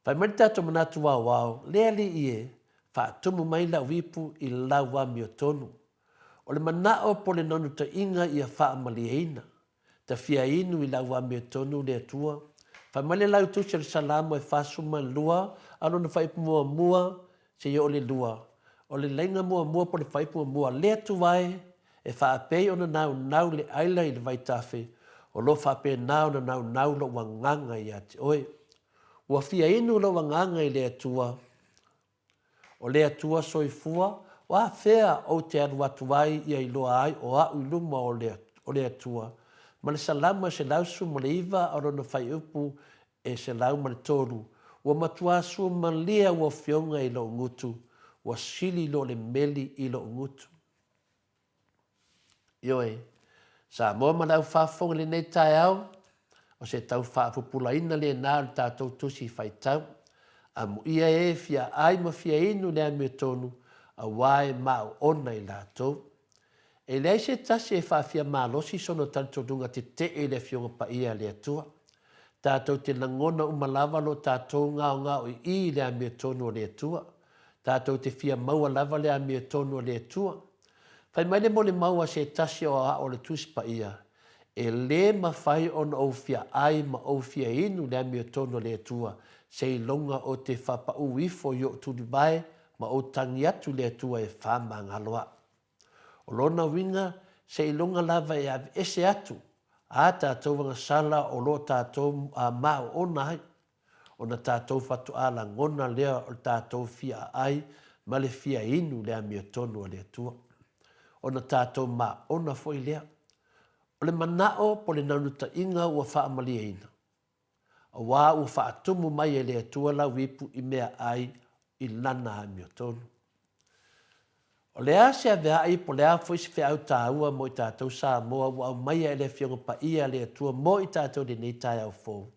Fai mai le tatou manatu aoao, Le Alii e, faatumu mai lau ipu i lau amiotonu. O le manao po o le naunautaiga ia faamalieina. Ta fia inu i lau amiotonu le Atua. Fai mai le lautusi o le Salamo e 42 a o lona fuaiupu muamua seia oo i le lua. O le laina muamua po o le fuaiupu muamua, Le Atua e, e faapei ona naunau le aila i le vaitafe, o lo o faapena ona naunau lou agaga ia te oe. Ua fia inu lou agaga i le Atua, O le Atua soifua, o afea ou te alu atu ai ia iloa ai o aʻu i luma o le, o le Atua? Ma le Salamo e 119 a o lona fuaiupu e 103, Ua matuā suamalie au Afioga i lou gutu, ua sili lo le meli i lou gutu. Ioe, Samoa ma le au faafofoga i lenei taeao, o se tau faapupulaina lena o le tatou tusi faitau. Amuia e fia ai ma fia inu i le amiotonu, aua e maoona i latou. E leai se tasi e faafia malosi sona talitonuga tetee i le Afioga Paia a le Atua. Tatou te lagona uma lava lo tatou gaogaoi'i i le amiotonu o le Atua. Tatou te fia maua lava le amiotonu a le Atua. Fai mai le molimau a se tasi o aoao o le Tusi Paia, E lē mafai ona ou fia ai ma ou fia inu i le amiotonu a le Atua, seiloga ou te fapaʻū ifo i oʻu tulivae ma ou tagi atu i le Atua e faamagalo aʻu. O lona uiga, seiloga lava e aveese atu a tatou agasala o lo tatou maoona ai, ona tatou faatoa lagona lea o le tatou fia aai ma le fia inu i le amiotonu a le Atua. Ona tatou maona foi lea. O le manao po o le naunautaiga ua faamalieina, aua ua faatumu mai e le Atua lau ipu i meaai i Lana amiotonu. O le a se aveaai po o le a foi se feau taua mo i tatou Samoa ua aumaia e le Afioga Paia a le Atua mo i tatou i lenei taeao fou?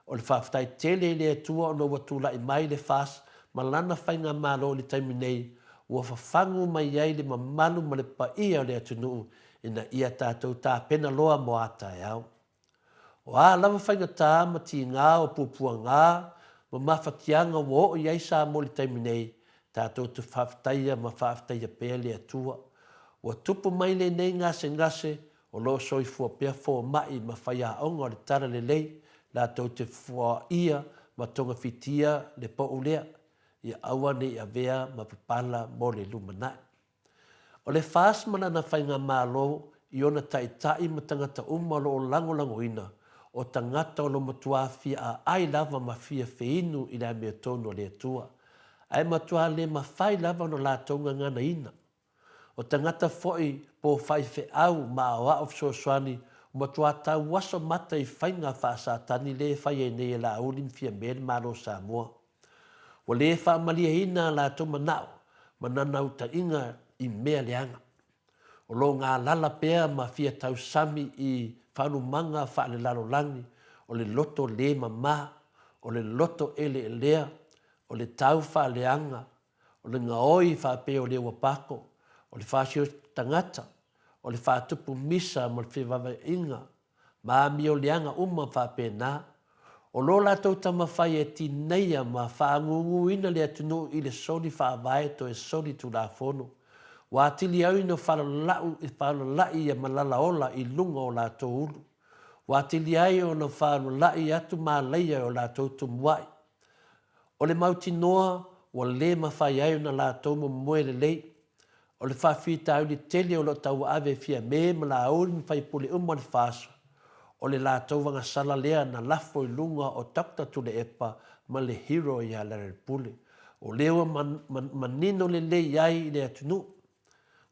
O le faafetai tele i le Atua ona ua tulai mai le FAST ma lana faigamalo i le taimi nei ua fafagu mai ai le mamalu ma le paia o le atunuu ina ia tatou tapena loa mo a taeao. O a lava faigata ma tiga o puapuaga ma mafatiaga ua oo i ai Samoa i le taimi nei, tatou te faafetaia ma faafetaia pea le Atua. Ua tupu mai lenei gasegase o lo o soifua pea fomai ma faiaoga o le Talalelei latou te foaia ma togafitia le pou lea, ia aua ne i avea ma papala mo le lumanai. O le FAST ma lana faigamalo i ona taitai ma tagata uma o lo o lagolagoina, o tagata o lo matuā fia aai lava ma fia feinu i le amiotonu a le Atua, ae matuā le mafai lava ona latou gaganaina. O tagata foi po faifeau ma aoao fesoasoani Ua matua tauaso mata i faiga faa-Satani lea e fai ai nei e Laauli ma Fiame le Malo o Samoa. Ua le faamalieina a latou manao ma nanautaiga i mea leaga. O lo o galala pea ma fia tausami i faaulumaga faalelalolagi o le loto le mama, o le loto eleelea, o le tau faaleaga, o le gaoi faapea o le ua pako, o le fasioti tagata, o le faatupu misa ma le fevavaeaiga, ma amio leaga uma faapena. O lo latou taumafai e tineia ma faaguguina le atunuu i le soli faavae toe soli tulafono, ua atili ai ona faalalai ia malala ola i luga o latou ulu, ua atili ai ona faalalai atu malaia e o latou tumuai. O le mautinoa ua le mafai ai ona latou momoe lelei. O le faafitauli tele o lo o tauaave e Fiame ma Laauli ma faipule uma o le FAST, o le latou agasala lea na lafo i luga o Doctor Tuilaepa ma le hero ia Lealailepule. O lea ua manino lelei ai i le atunuu.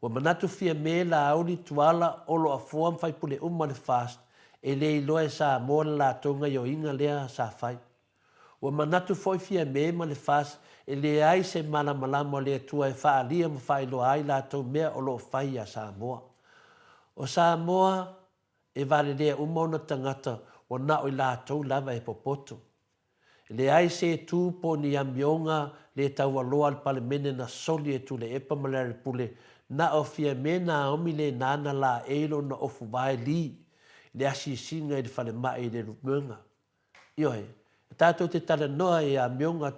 Ua manatu Fiame, Laauli, Tuala, Olo Afoa ma faipule uma o le FAST e le iloa e Samoa le latou gaioiga lea sa fai. Ua manatu foi Fiame ma le FAST e leai se malamalama o le Atua e faaalia ma faailoa ai latou mea o lo o fai iā Samoa. O Samoa e valelea uma ona tagata ua na o i latou lava e popoto. E leai se tu po o ni amioga le taualoa a le Palemene na soli e Tuilaepa ma Lealailepule na o Fiame Naomi lena na laei lona ofu vae li i le asiasiga i le falemai i Leulumoega. Ioe, e tatou te talanoa i amioga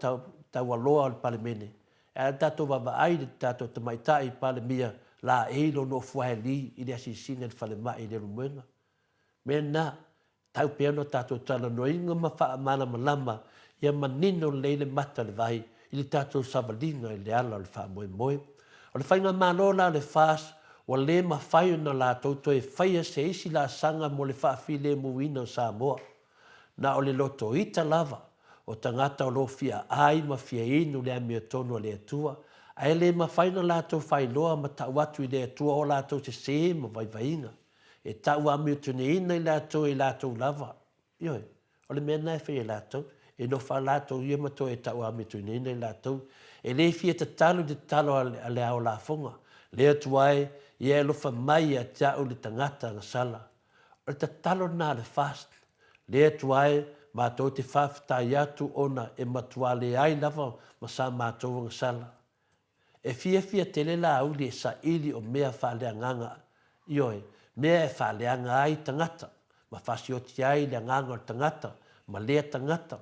taualoa o le Palemene, ae a tatou vaavaai i le tatou Tamaitai Palemia laei lona ofuaeli i le asiasiga i le falemai i Leulumoega. Mea lena, tau pea ona tatou talanoaina ma faamalamalama ia manino lelei le mata o le vai i le tatou savaliga i le ala o le faamoemoe. O le Faigamalo la o le FAST ua le mafai ona latou toe faia se isi laasaga mo le faafilemuina o Samoa. Na o le loto ita lava o tagata o lo o fia ai ma fia inu le amiotonu a le Atua, ae le mafai ona latou faailoa ma tau atu i le Atua o latou sesē ma vaivaiga. E tau amiotoneina i latou e latou lava. Ioe, o le mea lena e fai e latou. E nofo lava latou ia ma toe tau amiotoneina i latou. E le fia tatalo i le tatalo a le ao lafoga. Le Atua e, ia e alofa mai ia te au le tagata agasala. O le tatalo lena a le FAST. Le Atua e, matou te faafetai atu ona e matua leai lava ma sa matou agasala. E fiafia tele Laauli e saili o mea faaleagaga, ioe, mea e faaleaga ai tagata, ma fasioti ai le agaga o le tagata ma lea tagata.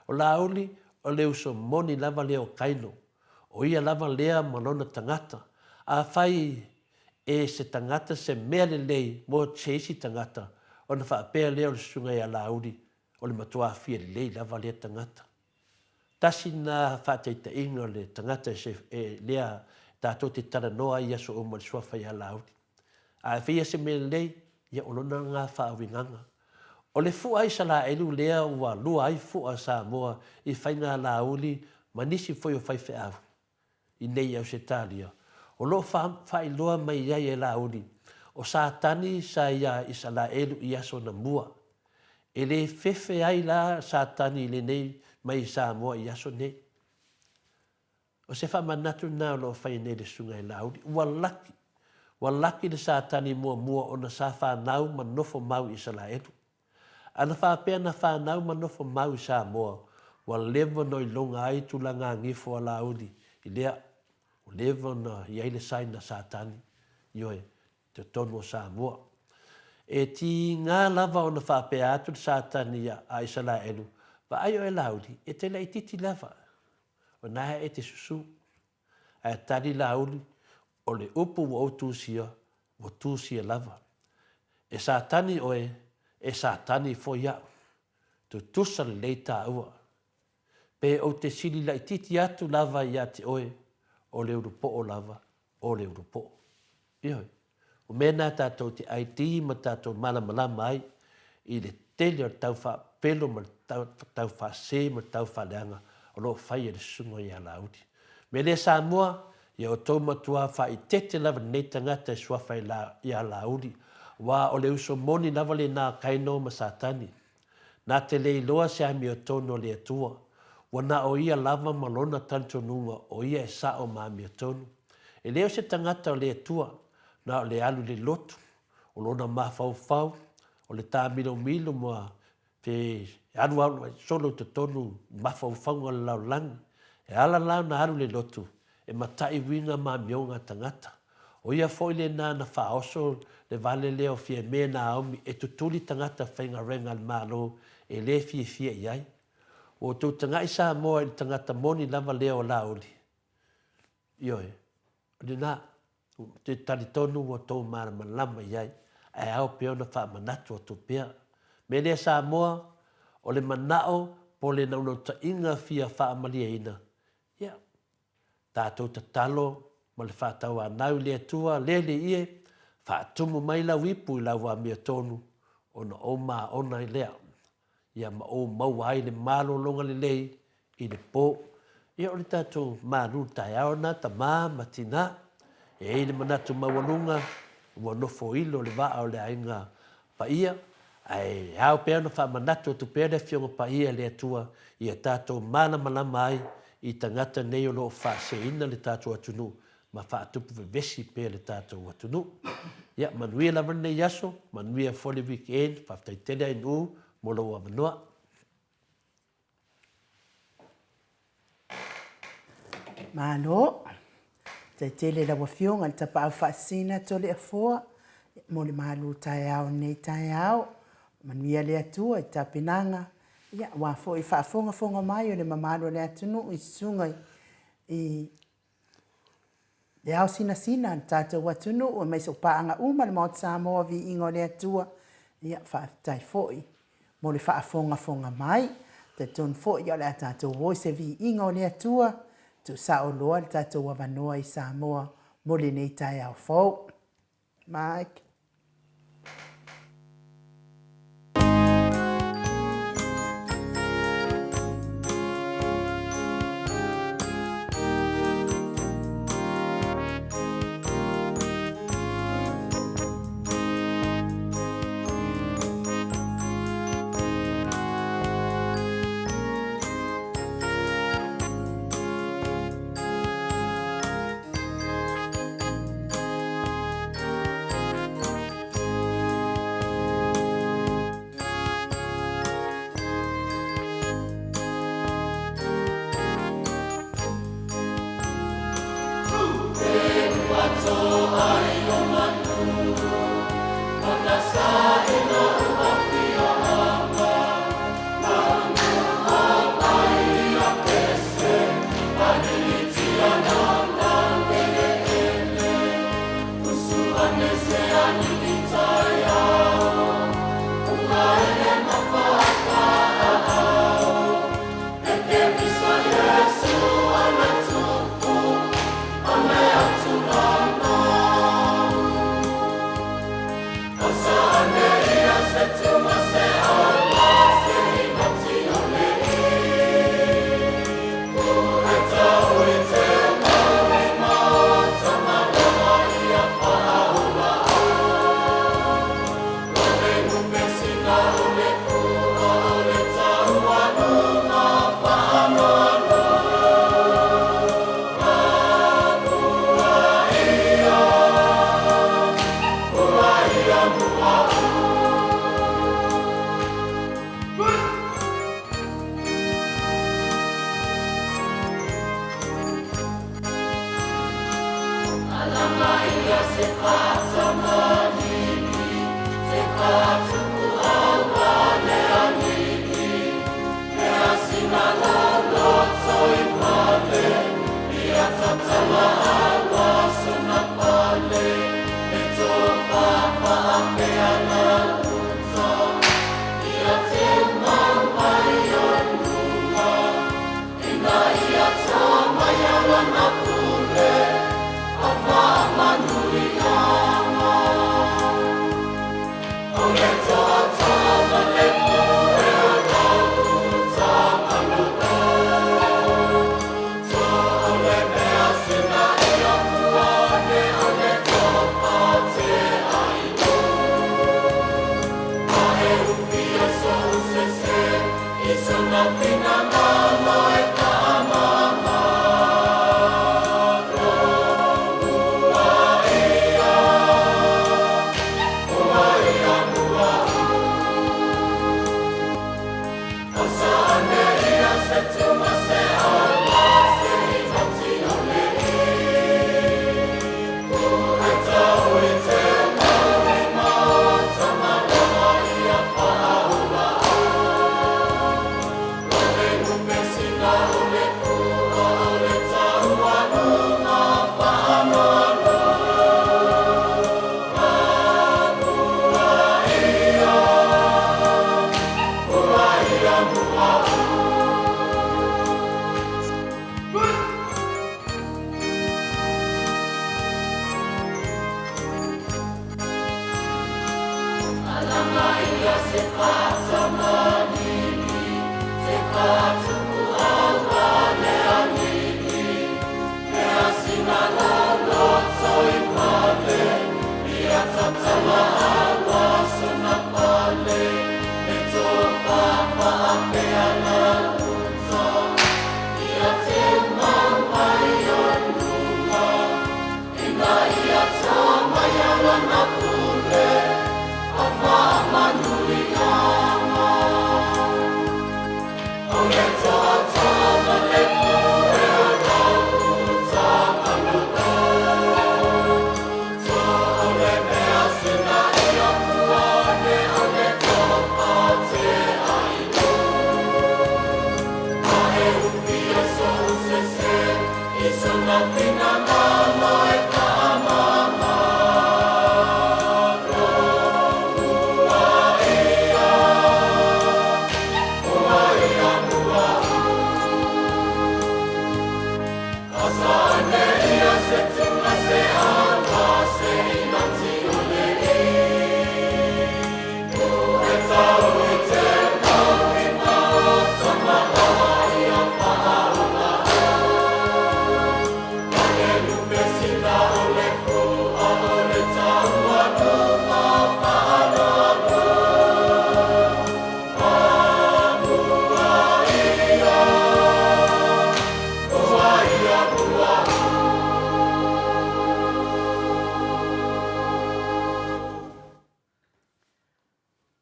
O Laauli, o le uso moni lava lea o Kaino. O ia lava lea ma lona tagata. Afai e se tagata se mea lelei mo se isi tagata, ona faapea lea o le susuga ia Laauli, o le matua fia lelei lava lea tagata. Tasi lena faataitaiga o le tagata e lea tatou te talanoa ai i aso uma i le suafa ia Laauli. A e faia se mea lelei, ia o lona lena faauigaga. O le fua Isalaelu lea ua lua ai fua Samoa i faiga Laauli ma nisi foi o faifeau i nei Ausetalia, o lo o faailoa mai ai e Laauli, o Satani sa iā Isalaelu i aso anamua. E le fefe ai la Satani i lenei mai i Samoa i aso nei. O se faamanatu lena o lo o faia nei e le Susuga i Laauli. Ua laki, ua laki le Satani muamua ona sa fanau ma nofo mau i Isalaelu. Ana faapea na fanau ma nofo mau i Samoa, ua leva ona iloga ai tulaga agifo a Laauli i lea, ua leva ona i ai le sign a Satani, ioe, totonu o Samoa. E tiga lava ona faapea atu le Satani a Isalaelu, Vaai oe Laauli, e te laitiiti lava, o na e te susu. Ae tali Laauli, O le upu ua ou tusia, ua tusia lava. E Satani oe, e Satani foi au. Tutusa lelei taua. Pe ou te sili laitiiti atu lava ia te oe, o le ulupoo lava, o le ulupoo. Ioe. O mea na tatou te ID ma tatou malamalama ai i le tele o le tau faapelo ma le tau faasē ma le tau faaleaga o lo o fai e le Susuga ia Laauli. Mea lea Samoa, ia outou matua faaeteete lava i lenei tagata e suafa ia Laauli. Aua o le uso moni lava lena a Kaino ma Satani. Na te le iloa se amiotonu a le Atua, ua na o ia lava ma lona talitonuga o ia e sa'o ma amiotonu. E le o se tagata o le Atua, na o le alu i le lotu, o lona mafaufau, o le tāmilomilo ma Pe alu alu ai solo i totonu i mafaufauga o le lalolagi, e ala la ona alu le lotu e mata'i uiga ma amioga a tagata. O ia foi lena na faaoso le vale lea o Fiame Naomi e tutuli tagata faigaluega a le Malo e le fiafia i ai. Ua outou taga'i Samoa i le tagata moni lava lea o Laauli. Ioe, o lena, ou te talitonu ua outou malamalama i ai, ae ao pea ona faamanatu atu pea. O le mea lea Samoa, o le manao po o le naunautaiga fia faamalieina, ia, tatou tatalo ma le faatauanau i le Atua, le Alii e, faatumu mai lau ipu i lau amiotonu, ona ou maona ai lea. Ia ma ou maua ai le malologa lelei i le po. Ia o le tatou malu taeao lena tama ma tina. E i ai le manatu maualuga ua nofoilo le vaa o le aiga paia, ae ao pea ona faamanatu atu pea le Afioga Paia i le Atua ia tatou malamalama ai i tagata nei o lo o faaseseina le tatou atunuu ma faatupu vevesi pea le tatou atunuu. Ia manuia lava lenei aso, manuia foi le weekend, faafetai tele Ainuu mo lou avanoa. Malo. Faafetai tele i lau Afioga i le Tapaau Faasisina Toleafoa mo le malu taeao i lenei taeao. Manuia le Atua i tapenaga, ia aua foi le faafogafoga mai o le mamalu o le atunuu i susuga i le ao sinasina a le tatou atunuu aemaise o paaga uma a le Maota Samoa, viiga o le Atua. Ia, faafetai foi mo le faafogafoga mai. Talitonu foi o le a tatou o i se viiga o le Atua, tuusao loa le tatou avanoa i Samoa mo lenei taeao fou. Mike.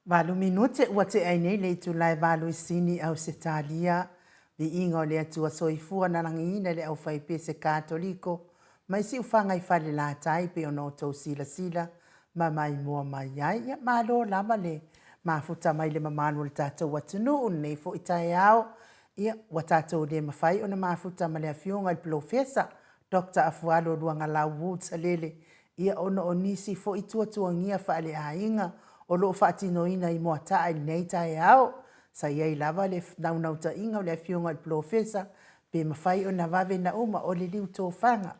Valu minute ua tea ai nei le itula e valu i Sini, Ausetalia. Viiga o le Atua Soifua na lagiina le aufaipese Katoliko mai Siufaga i Falelatai pei ona outou silasila ma maimoa mai ai. Ia, malo lava le mafuta mai le mamalu o le tatou atunuu i lenei foi taeao. Ia, ua tatou le mafai ona mafuta ma le Afioga i le Polofesa Doctor Afualo Luagalau Woods Alele, ia ona o nisi foi tuatuagia faaleaiga o lo o faatinoina i Moataa i lenei taeao. Sa i ai lava le naunautaiga o le Afioga i le Polofesa pe mafai ona vave na uma o le liu tofaga,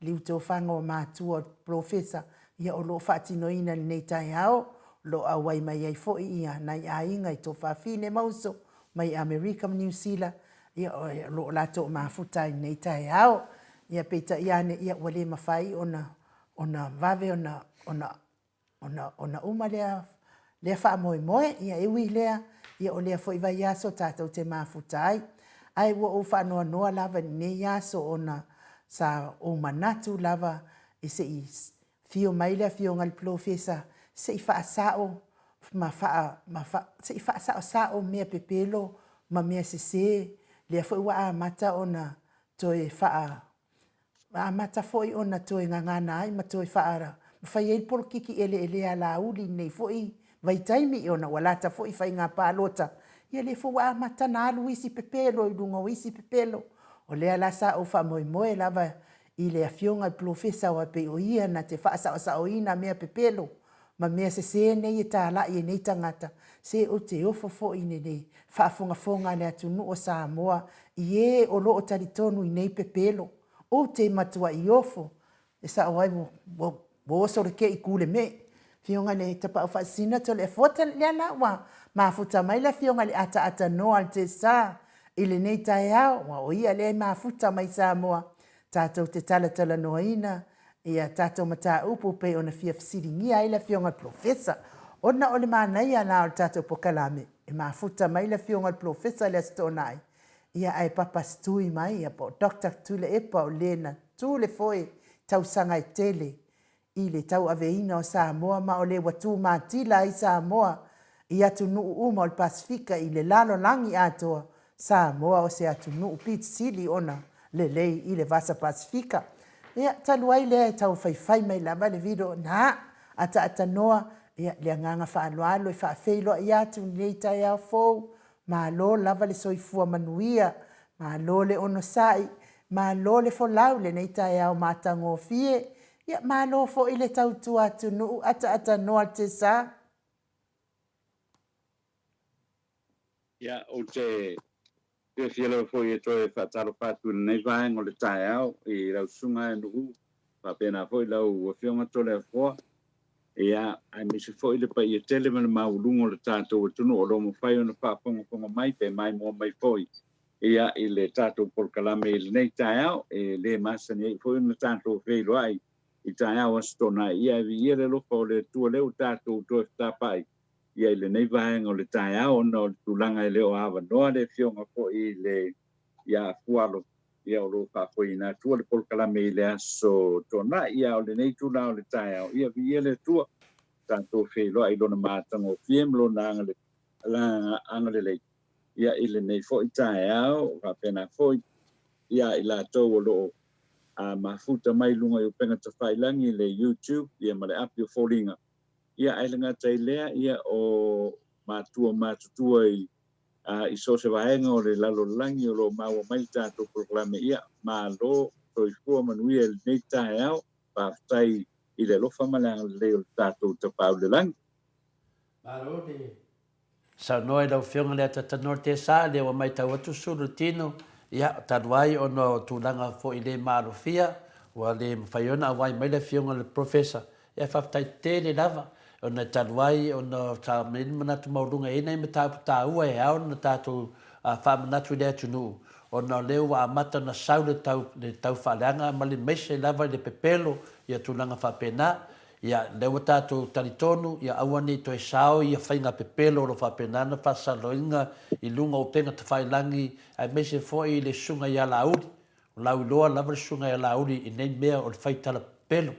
liu tofaga o matua o le Polofesa, ia o lo o faatinoina i lenei taeao, o lo o auai mai ai foi ia nai aiga i Tofafine ma uso mai Amerika ma Niu Sila, ia o lo o latou mafuta ai i lenei taeao. Ia peitai ane, ia ua le mafai ona ona vave ona ona ona ona uma lea lea faamoemoe. Ia e ui i lea, ia o lea foi vaiaso tatou te mafuta ai. Ae ua ou faanoanoa lava i lenei aso ona sa ou manatu lava i se i Afio mai le Afioga i le Polofesa se i faasao ma faa, ma faa, se i faasaosao mea pepelo ma mea sese, lea foi ua amata ona toe faa, amata foi ona toe gagana ai ma toe faa, ma fai ai le polokiki eleelea a Laauli i lenei foi vaitaimi ona ua lata foi faiga palota, ia lea foi ua amata ona alu isi pepelo i luga o isi pepelo. O lea la sa ou faamoemoe lava i le Afioga i le Polofesa aua pei o ia na te faasaosaoina mea pepelo ma mea sese nei e talai e nei tagata, se ou te ofo foi i le faafogafoga a le atunuu o Samoa i e o lo o talitonu i nei pepelo. Ou te matuai ofo, e sao ai ua oso le kei ku le mee. Afioga i le Tapaau Faasisina Toleafoa, lea la ua mafuta mai le Afioga i le Ataata Noa Altesa i lenei taeao, aua o ia lea e mafuta mai Samoa tatou te talatalanoaina ia tatou mataupu pei ona fia fesiligia ai le Afioga i le Polofesa. Ona o le manaia la o le tatou polokalame, e E mafuta mai le Afioga i le Polofesa i le Aso Toonai, ia ae papasitui mai, ia po o Doctor Tuilaepa o le na tu le foe i tausaga e tele i le tauaveina o Samoa ma o le ua tu matila ai Samoa i atunuu uma o le Pasefika i le lalolagi atoa, Samoa o se atunuu pito sili ona lelei i le Vasa Pasefika. Ia, talu ai lea e tau faifai mai lava le video na ataatanoa, ia, le agaga faaaloalo e faafeiloai atu i lenei taeao fou, malo lava le soifua manuia, malo le onosai, malo le folau i lenei taeao matagofie, ia, malo foi le tautua atunuu ataatanoa le tesa. Ia, ou te fiafia lava foi e toe faatalofa atu i lenei vaega o le taeao i lau susuga e Nu'u, faapena foi lau Afioga Toleafoa, ia, aemaise foi le paia tele ma le maualuga o le tatou atunuu o lo o mafai ona faafogafoga mai pe maimoa mai foi ia i le tatou polokalame i lenei taeao. E le masani ai foi ona tatou feiloai i taeao Aso Toonai, ia e viia le alofa o le Atua lea ua tatou toe fetapaai ia i lenei vaega o le taeao ona o le tulaga e le o avanoa le afioga foi i le ia Fualo ia o lo o faafoeina atua le polokalame i le aso Toonai. Ia o lenei itula o le taeao, ia viia le Atua, tatou feiloai i lona matagofie ma lona agalelei ia i lenei foi taeao, faapena foi ia i latou o lo o mafuta mai i luga i upega tafailagi i le YouTube ia ma le api o foliga. Ia ae le gata i lea, ia o matua matutua i i so o se vaega o le lalolagi o lo o maua mai le tatou polokalame, ia malo, soifua manuia i lenei taeao, faafetai i le alofa ma le agalelei o le tatou Tapaau i le Lagi. Malo le Saunoa i lau Afioga Leatatanoa Tesa, lea ua matau atu sulu le tino, ia, talu ai ona o tulaga foi le maalofia, ua le mafai ona auai mai le Afioga i le Professor. Ia, faafetai tele lava, ona e talu ai ona sa i ai le manatu maualuga e i ai nai mataupu taua e ao ona tatou faamanatu i le atunuu, ona o lea ua amata ona sau le tau, le tau faaleaga ma le maise lava i le pepelo, ia tulaga faapena. Ia, lea ua tatou talitonu, ia aua ne i toe sao ia faiga pepelo o lo o faapena ona faasaloina i luga o upega tafailagi, aemaise foi i le susuga ia Laauli. O lauiloa lava le susuga ia Laauli i nei mea o le fai tala pepelo,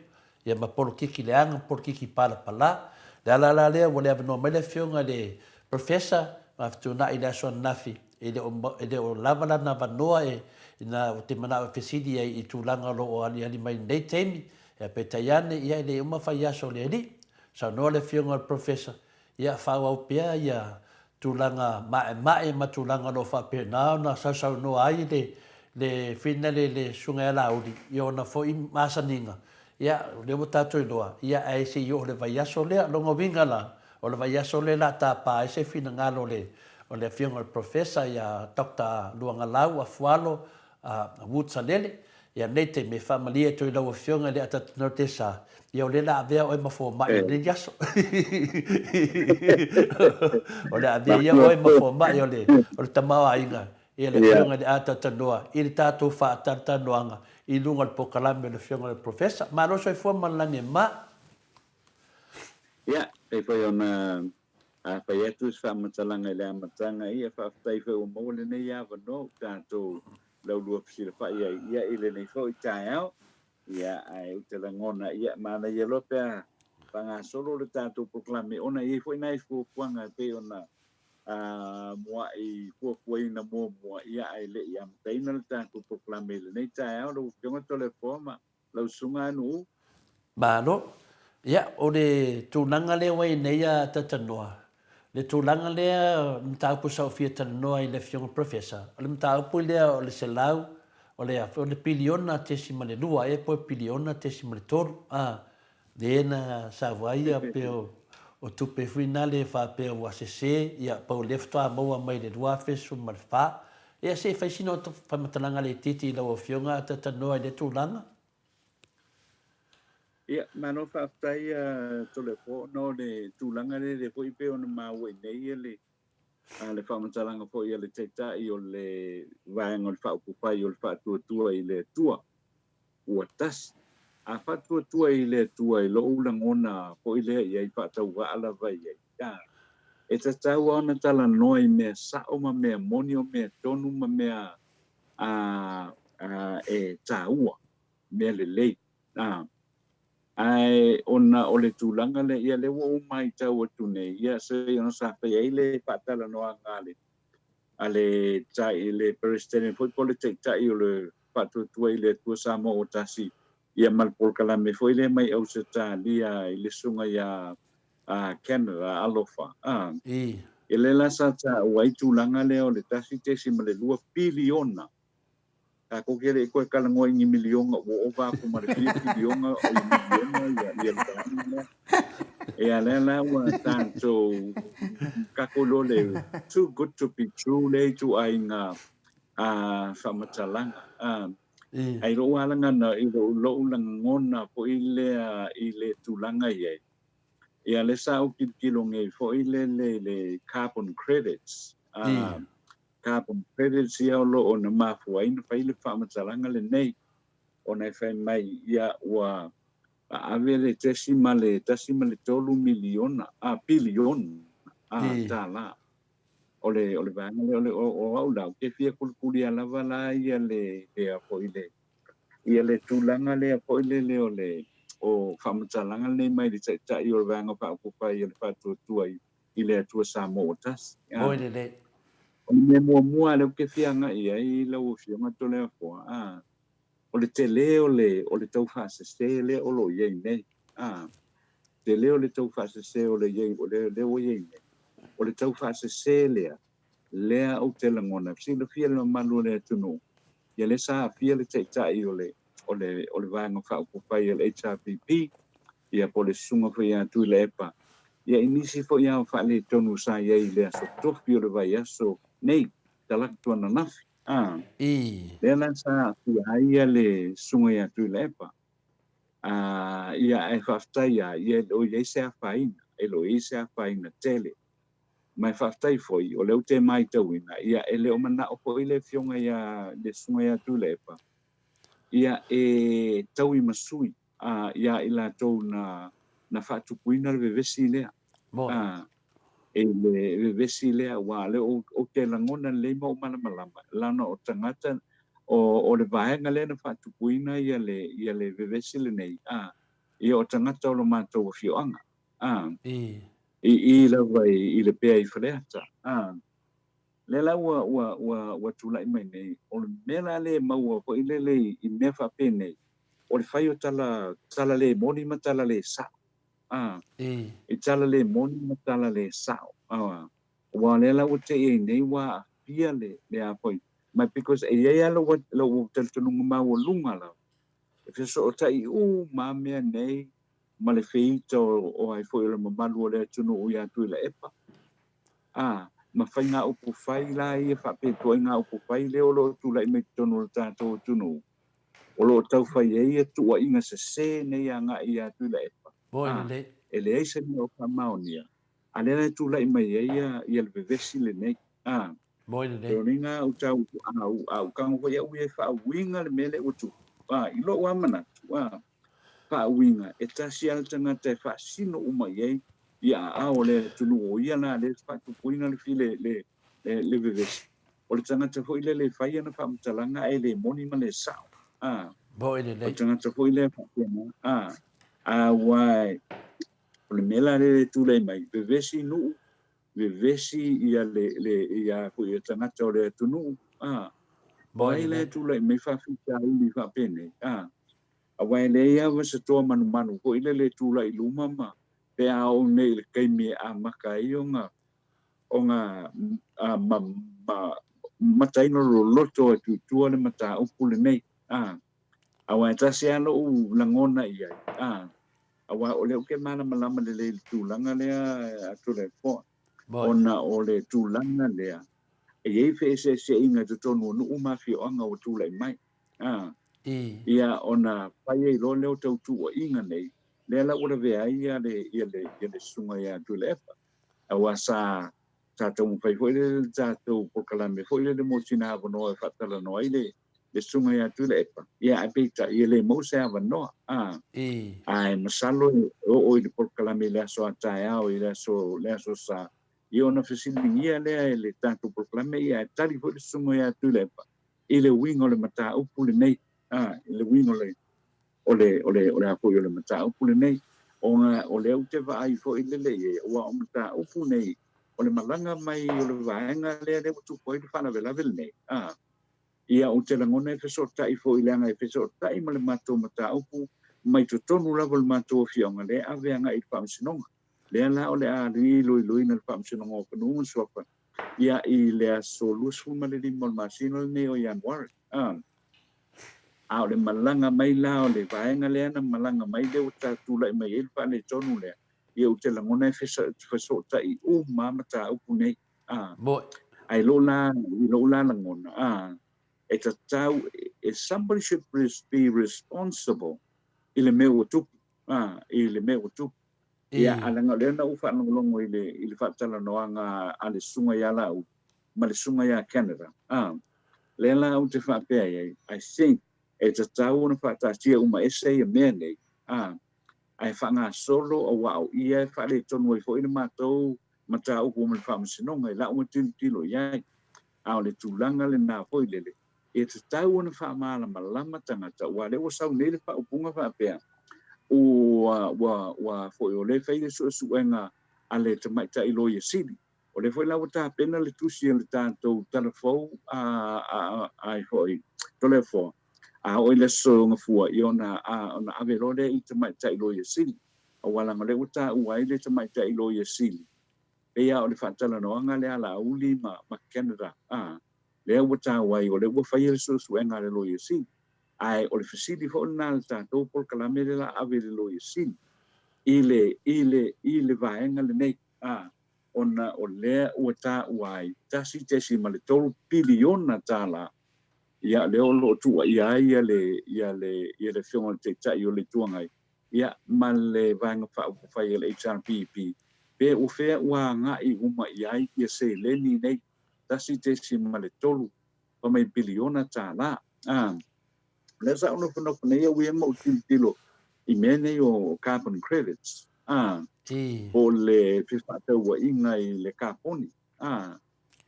ia ma polokiki leaga ma polokiki palapala. O le ala la lea ua le avanoa mai le Afioga i le Professor ma fetuunai i le aso ananafi, e le o, e le o lava lana avanoa e, ina, ou te manao e fesili ai i tulaga o lo o aliali mai i lenei taimi. Ia peitai ane, ia e le uma fai aso o le Alii. Saunoa le Afioga i le Professor, ia faaauau pea ia tulaga maemae ma tulaga o lo o faapena ona sausaunoa ai le le finale le Susuga ia Laauli i ona foi masaniga. Ia, o lea ua tatou iloa, ia ae se i oo i le vaiaso lea. O lona uiga la, o le vaiaso lea o le a tapa ai se finagalo o le o le Afioga i le Professor ia Doctor Luagalau Afualo Wood Salele, Ia nei taimi e faamalie atu i lau Afioga i le Atatanotesa, ia o lea o le a avea oe ma fomai o lenei aso. O le a avea ia oe ma fomai o le, o le tamaoaiga, ia le Afioga i le Atatanoa i le tatou faatalatalanoaga i luga o le polokalame o le Afioga i le Professor. Malo soifua ma le lagi e mama. Ia, pei foi ona fai atu se faamatalaga i le amataga, ia faafetai foi ua maua lenei avanoa ua tatou laulua fesilafai ai ia i lenei foi taeao. Ia, ae ou te lagona, ia, manaia loa pe a faagasolo le tatou polokalame ona e i ai foi nai fuafuaga e pei ona muai fuafuaina muamua, ia, ae le i amataina le tatou polokalame i lenei taeao. Lau Afioga Toleafoa ma lau Susuga Anu'u. Malo. Ia, o le tulaga lea ua i ai nei a Tatanoa, le tulaga lea o le mataupu sa ou fia talanoa i le Afioga Professor, o le mataupu lea o le 100, o le o le piliona tesima le lua ea po o le piliona tesima le tolu, a, lea na sau ai ia pei o tupe foi na lea faapea ua sese, ia pau lea faatoa maua mai i le 2014. Ia se i fai sina faamatalaga laitiiti i lau Afioga a Tatanoa i lea tulaga. Ia, malo faafetai Toleafoa ona o le tulaga lea lea foi pei ona maua i nei ia le le faamatalaga foi a le Taitai o le Vaega o le Faaupufai o le Faatuatua i le Atua ua tasi. A faatuatua i le Atua i lou lagona foi lea i ai faatauvaa lava i ai, ia, E tatau lava ona talanoa i mea sao ma mea moni o mea tonu ma mea e taua, mea lelei. Ae ona o le tulaga lea, ia lea ua ou matau atu nei, ia se ona sa fai ai le faatalanoaga a le a le tai le Peresetene foi po o le Taitai o le Faatuatua i le Atua Samoa ua Tasi, ia ma le polokalame foi lea mai Ausetalia i le susuga ia Canada Alofa. Ia lea la sa taua ai tulaga lea o le 1.2 piliona. Tatou te le i toe talanoa i ni miliona ua ova atu ma le fia piliona o le miliona ia ia le vaega lea. Ia lea la ua tatou tatou iloa le too good to be true lea ituaiga a faamatalaga. A Ai lou lagona i lou lagona foi lea i le tulaga i ai. Ia lea sa ou tilotilo nei foi lele i le carbon credits. Carbon credits ia o lo o na mafua ai ona fai le faamatalaga lenei, ona e fai mai ia ua ave le 1.3 miliona, a piliona a tālā. O le o le vaega lea o le o au la, ou te fia kulikulia lava la ia le lea foi le ia le tulaga lea foi lele o le o faamatalaga lenei mai le Taitai o le Vaega Faaopoopo i le Faatuatua i i le Atua Samoa ua tasi. Oi lelei. O le mea muamua lea ou te fia agai i ai lau Afioga Toleafoa, a, o le tele o le, o le taufaasese lea o lo o i ai nei. A, tele o le taufaasese o le i ai, o le, lea ua i ai nei. O le taufaasese lea, lea ou te lagona, silafia le mamalu o le atunuu, ia lea sa aafia le Taitai o le, o le, o le Vaega Faaupufai a le HRPP, ia po o le Susuga foi ia Tuilaepa, ia i nisi foi ao faaletonu sa i ai i le aso tofi o le vaiaso nei, Talaatu ananafi, a, lea la sa aafia ai ia le Susuga ia Tuilaepa. A, ia ae faafetai lava, ia e le o i ai se afaina, e le o i ai se afaina tele. Ma e faafetai foi, o lea ou te matauina, ia e le o manao foi le Afioga ia le Susuga ia Tuilaepa, ia e taui ma sui a, ia i latou na, na faatupuina le vevesi lea. A, e le vevesi lea, aua o lea ou, ou te lagona lelei ma ou malamalama, leaga o tagata, o, o le vaega lea na faatupuina ia le, ia le vevesi lenei, a, ia o tagata o lo matou afioaga, a, i i lava i, i Lepea i Faleata, a. Lea la ua, ua, ua, ua tulai mai nei, o le mea la lea e maua foi lele i, i mea faapenei, o le fai o tala, tala le moni ma tala le sao. A, i tala le moni ma tala le sao. A, aua o lea la ua te i ai nei ua aafia le, le a foi. Ma because e i ai lava lou, lou talitonuga maualuga lava, e fesootai uma lava mea nei ma le feita o, o ai foi o le mamalu o le atunuu ia Tuilaepa. A, ma faigaupu fai la ia faapea ituaiga fai lea o lo o tulai mai totonu o le tatou atunuu, o lo o tau fai ai ia tuuaiga sesē nei agai ia Tuilaepa. A, e leai se mea o faamaonia, a lea la e tulai mai ai ia, ia le vevesi lenei. A, o lona uiga u tau, a u, a u tago foi au ia e faauiga le mea lea ua tupu. A, i lou lava manatu, a, faauiga, e tasi lava le tagata e faasino uma i ai ia aao o le atunuu, o ia la lea e faatupuina le file, le, le, le vevesi. O le tagata foi lele e fai ana faamatalaga ae le moni ma le sao. A, o le tagata foi lea faapena. A, aua o le mea la lea e tulai mai, vevesi nuu, vevesi ia le, le, ia foi le tagata o le atunuu. A, o ai la e tulai mai faafitauli faapenei. A, aua e leai lava se toa manumanu foi lele e tulai i luma ma pe a oo nei i le taimi e amata ai ona ona ma, ma mataina loloto atu i tua le mataupu lenei. A, aua e tasi lava lou lagona i ai, a, aua o lea ou te malamalama lelei i le tulaga lea a Tuilaepa, ona o le tulaga lea e i ai feeseeseaiga i totonu o nuu ma afioaga ua tulai mai. A, ia ona fai ai loa lea o tautuuaiga nei, lea la ua lavea ai ia le, ia le, ia le susuga ia Tuilaepa. Aua sa, sa taumafai foi lele le tatou polokalame foi lele mo sina avanoa e faatalanoa ai le, le susuga ia Tuilaepa. Ia ae peitai e le maua se avanoa. A, ae masalo e oo i le polokalame i le aso a taeao i le aso, le aso Sa. Ia ona fesiligia lea e le tatou polokalame, ia e tali foi le susuga ia Tuilaepa i le uiga o le mataupu lenei, i le uiga o le o le o le a foi o le mataupu lenei, ona o lea ou te vaai foi lele i ai, aua o mataupu nei o le malaga mai o le vaega lea lea ua tupu ai le faalavelave lenei. Ia ou te lagona e fesootai foi, leaga e fesootai ma le matou mataupu mai totonu lava o le matou afioaga lea e ave agai i le Faamasinoga. Lea la o le a iloiloina le Faamasinoga o Fanua ma Suafa ia i le aso 25 o le masina lenei o Ianuari. A o le malaga mai la o le vaega lea na malaga mai lea ua tulai mai ai le faaletonu lea, ia ou te lagona e fesootai uma mataupu nei. Ae lou la, i lou la lagona, e tatau, somebody should be responsible i le mea ua tupu, i le mea ua tupu. Ia, a leaga o lea na ou faalogologo i le faatalanoaga a le susuga ia Laauli ma le susuga ia Canada. Lea la ou te faapea ai, I think e tatau ona faataatia uma ese ia mea nei, ae faagasolo, aua o ia e faaletonu ai foi le matou mataupu ma le Faamasinoga i lau tilotilo i ai. A o le tulaga lena foi lele, e tatau ona faamalamalama tagata, aua lea ua sau nei le faaupuga faapea, ua foi o lea fai le suesuega a le tamaitai Loia Sili. O lea foi la ua tapena le tusi o le tatou talafou a foi Toleafoa, a oo i le aso Gafua, ia ona ave loa lea i tamaitai Loia Sili, aua leaga o lea ua taua ai le tamaitai Loia Sili, pei lava o le faatalanoaga lea a Laauli ma Canada, lea ua taua ai o lea ua faia le suesuega a le Loia Sili. Ae o le fesili foi lena a le tatou polokalame lea la ave i le Loia Sili i le vaega lenei, ona o lea ua taua ai $1.3 piliona. Ia lea o lo o tuuaia ai ia le afioga i le Taitai o le Itu Agai, ia ma le Vaega Faaupufai a le HRPP, pe ua fea ua agai uma i ai ia seleni nei 1.3 pa mai piliona tala. Lea sa ou nofonofo nei au ia ma ou tilotilo i mea nei o carbon credits, po o le fefaatauaiga i le kaponi.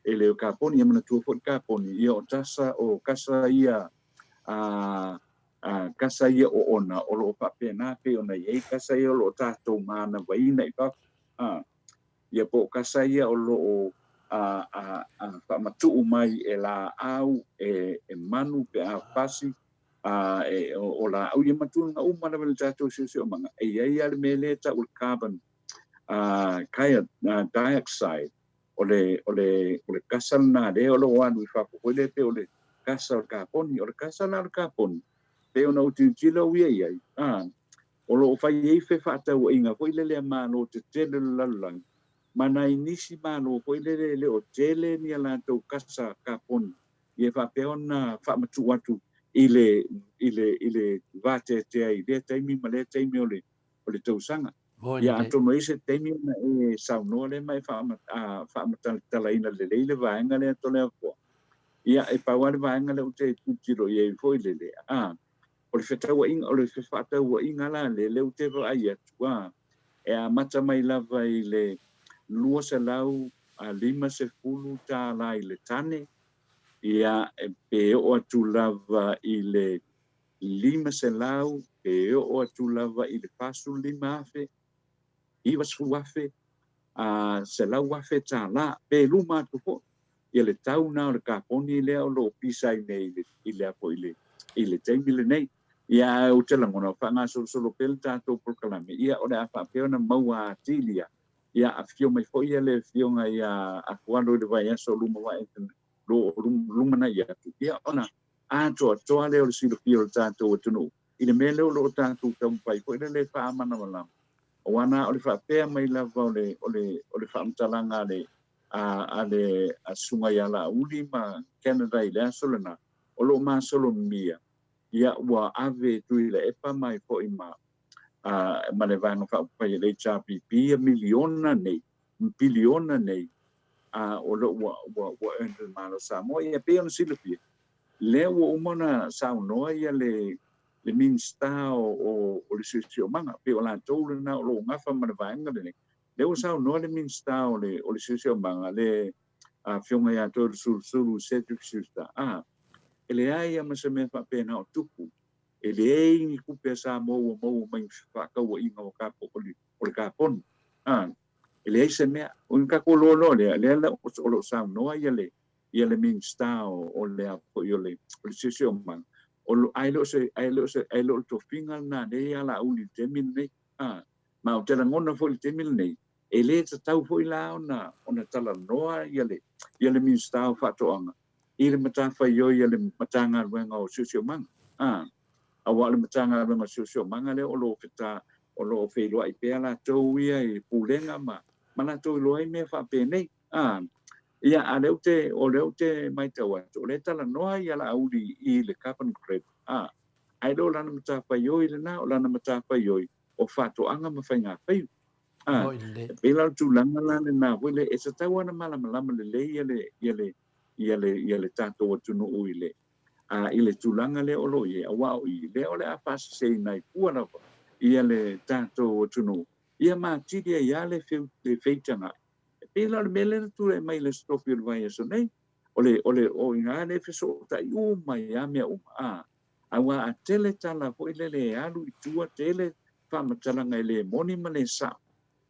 E le o kaponi, e manatua foi le kaponi, ia o tasa o kasa ia a kasa ia o ona o lo o faapena pei ona i ai kasa ia o lo o tatou manavaina i fafo. Ia po o kasa ia o lo o a, a, a faamatuu mai e laau e manu pe a pasi o laau ia ma tulaga uma lava i le tatou siosiomaga. E i ai lava le mea lea e tau o le carbon dioxide, o le kasa lena lea o lo o alu i fafo foi lea pei o le kasa o le kaponi. O le kasa la o le kaponi, pei ona ou tilotilo au ia i ai, o lo o fai ai fefaatauaiga foi lele a malo tetele o le lalolagi ma nai nisi malo foi lele e le o tele ni a latou kasa kaponi, ia faapea ona faamatuu atu i le vateatea i lea taimi ma lea taimi o le tausaga. Ia atonu ai se taimi ona e saunoa lea ma e faamatalatalaina lelei le vaega lea, Toleafoa. Ia e pau lava le vaega lea ou te tilotilo i ai foi lele, o le fetauaiga, o le fefaatauaiga la lea ou te vaai atu, e amata mai lava i le $250 i le tane, ia pe oo atu lava i le 500, pe oo atu lava i le 45,000, 90,000, $100,000, pe luma atu foi ia le tau na o le kaponi lea o lo o pisa ai nei i le foi i le taimi lenei. Ia ou te lagona o faagasolosolo pea le tatou polokalame, ia o le a faapea ona maua atili ia afio mai foi ia le afioga ia Afualo i le vaiaso o luma vae lo lumanai atu, ia ona atoatoa lea o le silafia o le tatou atunuu i le mea lea o lo o tatou taumafai foi lele faamalamalama, aua na o le faapea mai lava o le faamatalaga a le susuga ia Laauli ma Canada i le aso lena o lo o masolomia, ia ua ave Tuilaepa mai foi ma le Vaega Faaupufai a le HRPP ia miliona nei, piliona nei o lo ua earn le Malo o Samoa. Ia pei ona silafia, lea ua uma ona saunoa ia le Minisita o le Siosiomaga, pei o latou lena o lo o gafa ma le vaega lenei. Lea ua saunoa le Minisita o le o le Siosiomaga, le Afioga ia Toeolesulusulu Cedric Schuster, a, e leai lava ma se mea faapena o tupu. E leai ni tupe a Samoa ua maua mai i fefaatauaiga o o le kaponi. A, e leai se mea. O ni tatou loaloa lea, lea la o lo o saunoa ia le ia le Minisita o, o le a foi o le, o le Siosiomaga, o lo, ae le o se, ae le o se, ae le o le tofiga lena lea ia Laauli i le taimi lenei. A, ma ou te lagona foi i le taimi lenei, e le tatau foi la ona, ona talanoa ia le, ia le Minisita o Faatoaga i le matafaioi a le Matagaluega o Siosiomaga. A, aua o le Matagaluega o Siosiomaga lea o lo o feta, o lo o feiloai pea latou ia i pulega ma, ma latou iloa ai mea faapenei. A, ia, a lea ou te, o lea ou te matau atu, o lea e talanoa ia Laauli i le carbon credit, a, ae le o lana matafaioi lena, o lana matafaioi o faatoaga ma faigafaiva. A, e pei la o le tulaga la lena foi lea, e tatau lava ona malamalama lelei ia le, ia le, ia le, ia le tatou atunuu i le, a, i le tulaga lea o lo o i ai, aua o i lea o le a faaseseina ai fua lava ia le tatou atunuu, ia ma atili ai lava le feu, le feitagai. E pei la o le mea lea na tulai mai i le Aso Tofi o le vaiaso nei, o le, o le, o i ina lea e fesootai uma ai lava mea uma, a, aua a tele tala foi lele e alu i tua, tele faamatalaga e le moni ma le sao,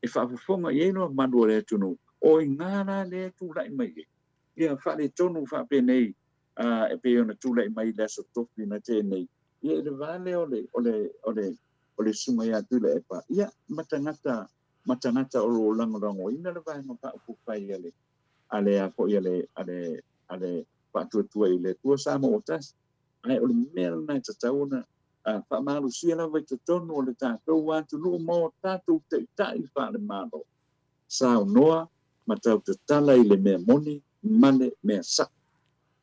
e faafofoga i ai le mamalu o le atunuu, o i ina la lea e tulai mai ai ia faaletonu faapenei, a, e pei ona tulai mai i le Aso Tofi na tea nei, ia i le va lea o le, o le, o le, o le Susuga ia Tuilaepa, ia, ma tagata, ma tagata o lo o lagolagoina le Vaega Faaupufai a le, a le, a foi a le, a le, a le Faatuatua i le Atua Samoa ua Tasi. Ae o le mea lena e tatau ona faamalosia lava i totonu o le tatou atunuu ma o tatou taitai faale-Malo, saunoa ma tautatala i le mea moni ma le mea sao.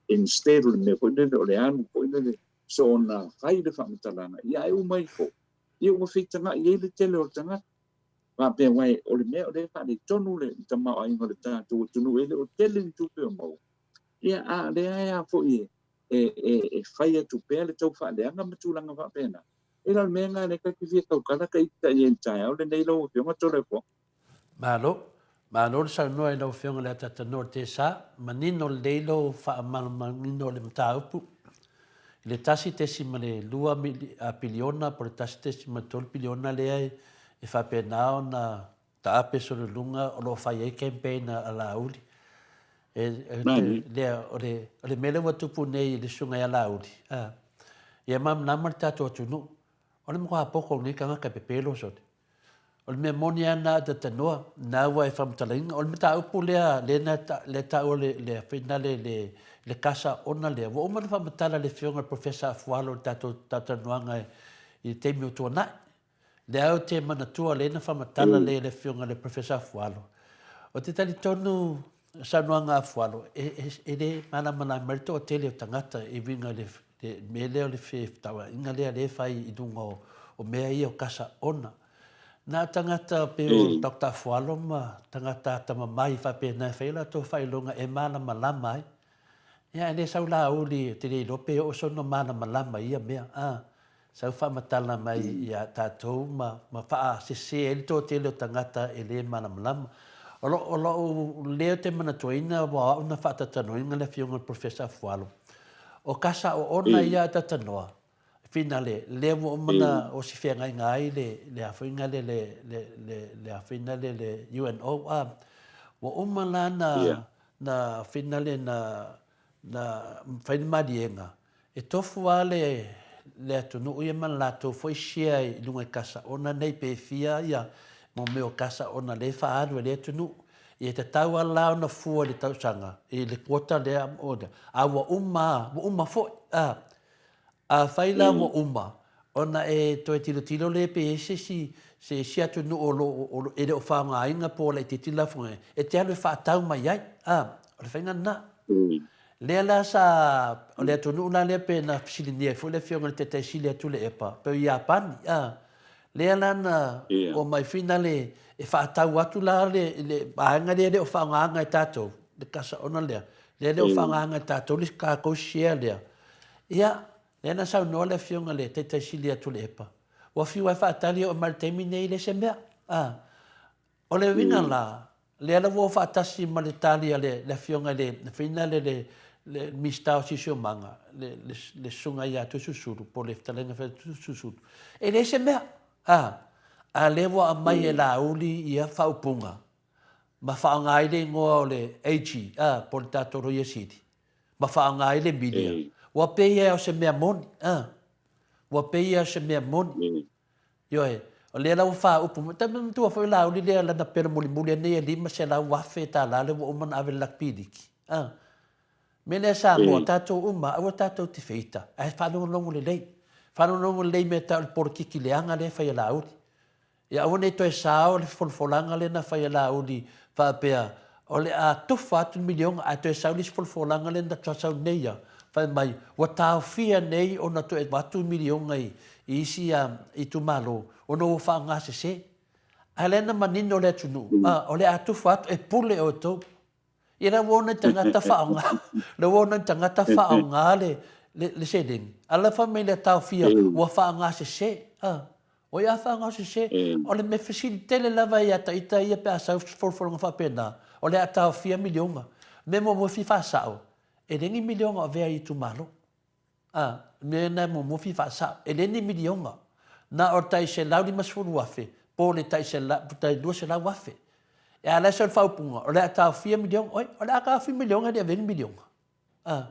Instead o le mea foi lele o le alu foi lele soona fai le faamatalaga, ia ae uma ifo, ia ua feitagai ai le tele o tagata. Faapea aua o le mea o lea e faaletonu le tamaoaiga o le tatou atunuu e le o tele ni tupe o maua. Ia a o lea e a foi e, e, e fai atu pea le tau faaleaga ma tulaga faapena. E la o le mea lena lea ta te fia tautala ta ita i ai i le taeao lenei lau Afioga Toleafoa. Malo. Malo le saunoa i lau Afioga i le Atatanoa o le TSA. Manino lelei lou faamalamalamaina o le mataupu. I le 1.2 piliona po o le 1.3 piliona lea e faapena ona taape solo i luga o lo o fai ai campaign a Laauli. E, e, lea, o le, o le mea lea ua tupu nei i le susuga ia Laauli, a, ia malamalama le tatou atunuu, o le matua poto o lenei tagata e pepelo sole. O le mea moni lava lena a Tatanoa, lena ua e faamatalaina. O le mataupu lea, lea na, lea taua le, le, le, le, le, le kasa ona lea, ua uma ona faamatala e le Afioga i le Professor Afualo i le tatou talatalanoaga i le taimi o tuanai. Lea ou te manatua lea na faamatala lea e le Afioga i le Professor Afualo. Ou te talitonu saunoaga a Afualo, e, e, e le malamalama ai le toatele o tagata e uiga i le, le mea lea o le feftauaiga lea lea e fai i luga o, o mea ia o kasa ona. Na o tagata pei o Doctor Afualo ma tagata atamamai faapena e fai o latou faailoga e malamalama ai. Ia, e le sau Laauli, ou te le iloa pe oo sona malamalama i ia mea. A, sau faamatala mai ia tatou ma, ma faasese ai le toatele o tagata e le malamalama. O lo, o lou leo te manatuaina ua o au na faatatalanoaina le Afioga i le Professor Afualo. O kasa oona ia a Tatanoa, finale, lea ua uma na osi feagaiga ai le, le a foi na le, le, le, le, le a foi na le, le UNO, a, ua uma la na, na finale na, na fai le maliega, E tofu lava le le atunuu ia ma le latou foi share i luga i kasa ona nei pe fia ia mo mea o kasa ona lea e faaalu e lea atunuu. Ia e tatau lava la ona fua i le tausaga i le quota lea a ua uma ua uma foi a. Afai la ua uma ona e toe tilotilo lea pe i ai se isi se isi atunuu o lo o e le o faaaogaina po o laitiiti le lafoga e te alu e faatau mai ai a. O le faiga lena. Lea la sa, o le atunuu la lea pe na fesiligia ai foi le Afioga i le Taitai Sili a Tuilaepa, pe o Iapani, a. Lea la na omai finale e faatau atu la le, le vaega lea e le o faaaogaina e tatou, le kasa ona lea, lea e le o faaaogaina e tatou le tatou share lea. Ia, lea na saunoa le Afioga i le Taitai Sili a Tuilaepa, ua fiu lava e faatali e oo mai i le taimi lenei e le o se mea, a. O le uiga la, lea la ua o faatasi ma le tali a le le Afioga i le Feina le le le Minisita o Siosiomaga, le le le Susuga ia Toesulusulu po o le Fetalaiga foi ia Toesulusulu, e leai se mea, a, a lea ua aumai e Laauli ia faaupuga ma faaaoga ai le igoa o le AG, a, po o le tatou Loia Sili, ma faaaoga ai le media, ua pei lava o se mea moni, a, ua pei lava o se mea moni. Ioe, o lea la ua faaupu mai, ta manatua foi o Laauli lea lana pelo mulimuli ane ia $500,000 lea ua uma ona ave i le Lakapi Liki. A. Mea lea Samoa, tatou uma, aua tatou te feita, ae faalogologo lelei. Faalogologo lelei i mea tau o le polokiki leaga lea e fai e Laauli. Ia aua ne i toe sao le folafolaga lea na fai e Laauli faapea o le a tufa atu le miliona ae toe sau le isi folafolaga lea na sau nei ia fai mai ua taofia nei ona toe avatu miliona i isi itumalo ona ua faaaogasese. Ae lea na manino le atunuu o le a tufa atu e pule outou. Ia la ua o nai tagata faaaoga, la ua o nai tagata faaaoga le, le, le seleni. A la fai mai le taofia ua faaaogasese. A, oi a faaaogasese. O le mea fesili tele lava ia ita ia pe a sau folafolaga faapena, o le a taofia miliona. Mea muamua e fia faasao, e leai ni miliona o avea i itumalo. A, mea lena e muamua fia faasao, e le ni miliona, na o le tai $150,000 po o le tai $200,000. E a la e sau le faaupuga, o le a taofia miliona, oi, o le a taofia miliona e le avea ni miliona. A,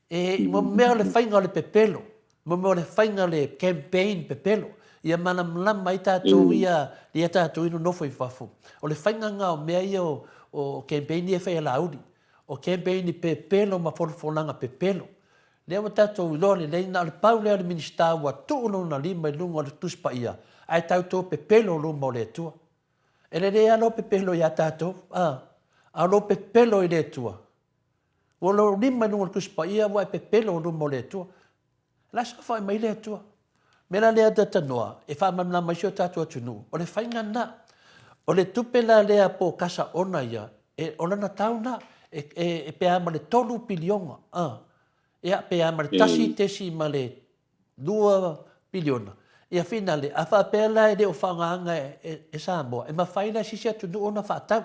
e, mo mea o le faiga o le pepelo, mo mea o le faiga o le campaign pepelo, ia malamalama ai tatou ia, ia tatou ia nonofo i fafo. O le faiga lena o mea ia o, o campaign ia e fai a Laauli. O campaign pepelo ma folafolaga pepelo. Lea ua tatou iloa lelei na o le pau lea o le Minisita ua tuu lona lima i luga o le Tusi Paia ae tatou pepelo luma o le Atua. E lelei lava lou pepelo ia tatou, a, a o lou pepelo i le Atua, ua lou lima i luga o le Tusi Paia ua e pepelo luma o le Atua. La e saofai mai le Atua. Mea la lea Tanoa, e faamalamalama ai si o tatou atunuu, o le faiga lena. O le tupe la lea po o kasa ona ia, e, o lana tau lena, e, e, e pe a ma le 3 piliona, a, ia, pe a ma le 1.2 piliona. Ia finale, a faapea la e le o faaaogaina e, e, e Samoa, e mafai la e sisi atunuu ona faatau,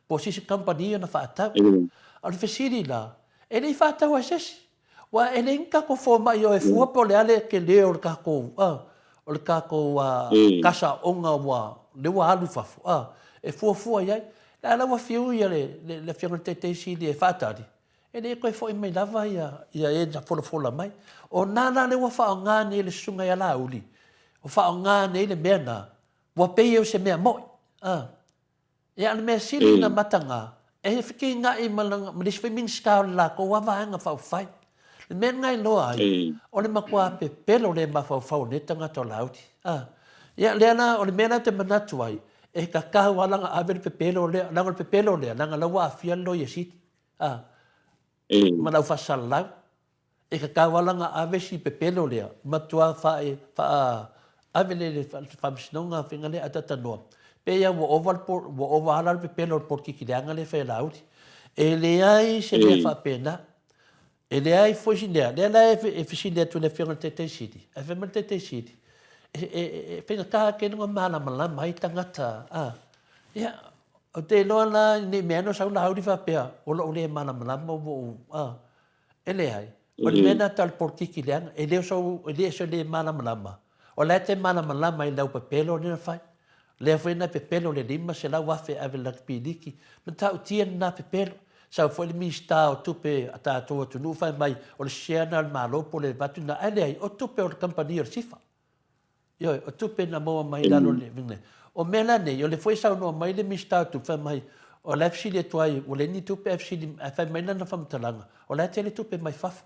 po o sisi kamupani ona faatau. A o le fesili la, e le i faataua e sesi. Aua e leai ni tatou fomai o e fua po o le a le tele o le tatou o le tatou kasa aoga ua lea ua alu i fafo e fuafua i ai. A o la ua fiu ia le le Afioga i le Taitai Sili e faatali, e le toe foi mai lava ia ia e na folafola mai. O na la lea ua faaaoga nei e le Susuga ia Laauli, ua faaaoga nei le mea lena, ua pei o se mea moi. Ia, o le mea sili ona mataga, e fetuunai ma le isi foi Minisita o le latou lava Vaega Faaupufai. O le mea lena e iloa ai, o le matua pepelo le mafaufau o nei tagata o Laauli. A, ia, lea la, o le mea la ou te manatu ai, e tatau lava la ona ave le pepelo lea, leaga o le pepelo lea, leaga o la ua aafia le Loia Sili, a, ma le aufaasalalau. E tatau lava la ona ave si pepelo lea, matua faa, faa ave lea i le Faamasinoga faiga lea ae talanoa, pei lava ua ova le ua ova ala le pepelo o le polokiki leaga lea e fai e Laauli. E leai se mea faapena. E leai foi si mea, lea la e fesili atu i le Afioga i le Taitai Sili, ae fai mai le Taitai Sili, e, e, e faigata tele ona malamalama ai tagata, a. Ia, ou te iloa la ne i mea ane o sau Laauli faapea, o lou le malamalama ua ou, a. E leai. O le mea lena tau le polokiki leaga, e le o sou, e le o se le malamalama. O la e te malamalama i lau pepelo lea na fai. Lea foi na pepelo le $500,000 e ave i le rugby league. Matautia lena pepelo. Sau foi le Minisita o Tupe a tatou atunuu fai mai o le share lena a le Malo po o le avatu lena. Ae leai, o tupe o le kamupani o le SIFA. Ioe, o tupe na maua mai i lalo o le uiga. O mea la nei, o lea foi e saunoa mai le Minisita o Tupe, fai mai, o la e fesili atu ai, ua leai ni tupe ae fesili, ae fai mai lana faamatalaga, o la e tele tupe mai fafo.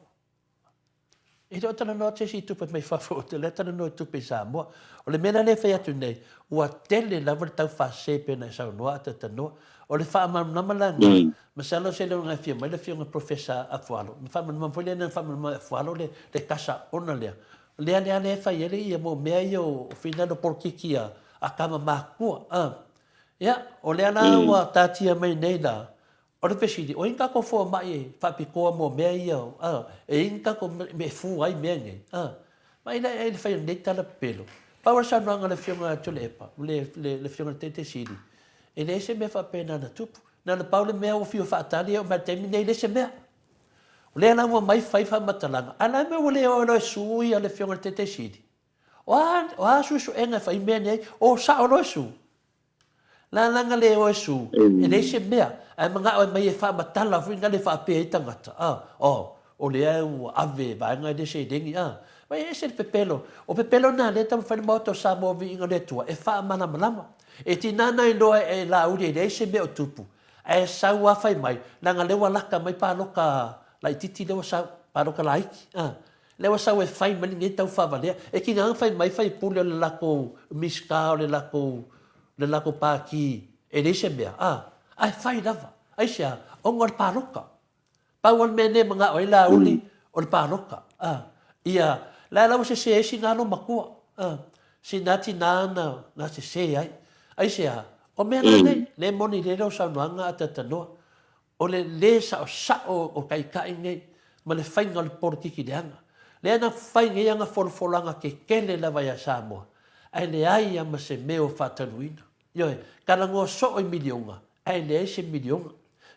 E le o talanoa atu se isi i tupe mai fafo, o lea e talanoa i tupe i Samoa. O le mea la lea e fai atu nei, ua tele lava le taufaasese e pei ona e saunoa a talanoa. O le faamalamalama la lena, masalo seiloga e afio mai le Afioga i le Professor Afualo, ona faamalamalama foi lea na faamalamalama e Afualo le kasa ona lea, Lea lea lea e fai ai le ia mo mea ia o finalo polokiki a a tama matutua a. Ia, o lea la ua taatia mai nei la, o le fesili, o ai ni tatou fomai e faapitoa mo mea ia a, e i ai ni tatou mea e fua ai mea nei a. Vaai la i ai i le fai o lenei tala pepelo. Pau lava le saunoaga a le Afioga ia Tuilaepa, le le Afioga i le Taitaisili, E leai se mea faapena na tupu. Na ona pau le mea ua fiu faatali e oo mai i le taimi lenei e leai se mea. O lea la ua omai fai faamatalaga, ae la le mea ua le o ai loa e sui le Afioga i le Taitai Sili? O a, o a suesuega e fai mea nei? O sao loa e sue. Lalaga le o e sue, e leai se mea, ae manao e mai e faamatala foi na le faapea ai tagata, a, oh, o lea ua ave e vaega lea seleni, a. Vai e ese le pepelo. O pepelo na lea e taumafai le Maota o Samoa Viiga o le Atua e faamalamalama. E tiga na iloa e Laauli e leai se mea o tupu, ae sau a fai mai, leaga lea ua laka mai paloka laititi lea ua sau, paloka laiti, a. Lea ua sau e fai mai lenei tau faavalea. E tiga ona fai mai faipule o le latou Minisita o le latou le latou Pati e leai se mea, a, ae fai lava. Aisea? Ona o le palota. Pau lava le mea lea e manao ai Laauli o le palota, a. Ia, la e la ua sese ai sina alo matua, a, sina tina na, na sese ai. Aisea? O mea la nei, lea e moni lelei lau saunoaga a Tatanoa. O le lē saosao o taitai nei ma le faiga o le polokiki leaga. Lea na fai nei ana folafolaga tetele lava ia Samoa, ae leai lava ma se mea o faatanuina. Ioe, talanoa soo i miliona, ae leai se miliona.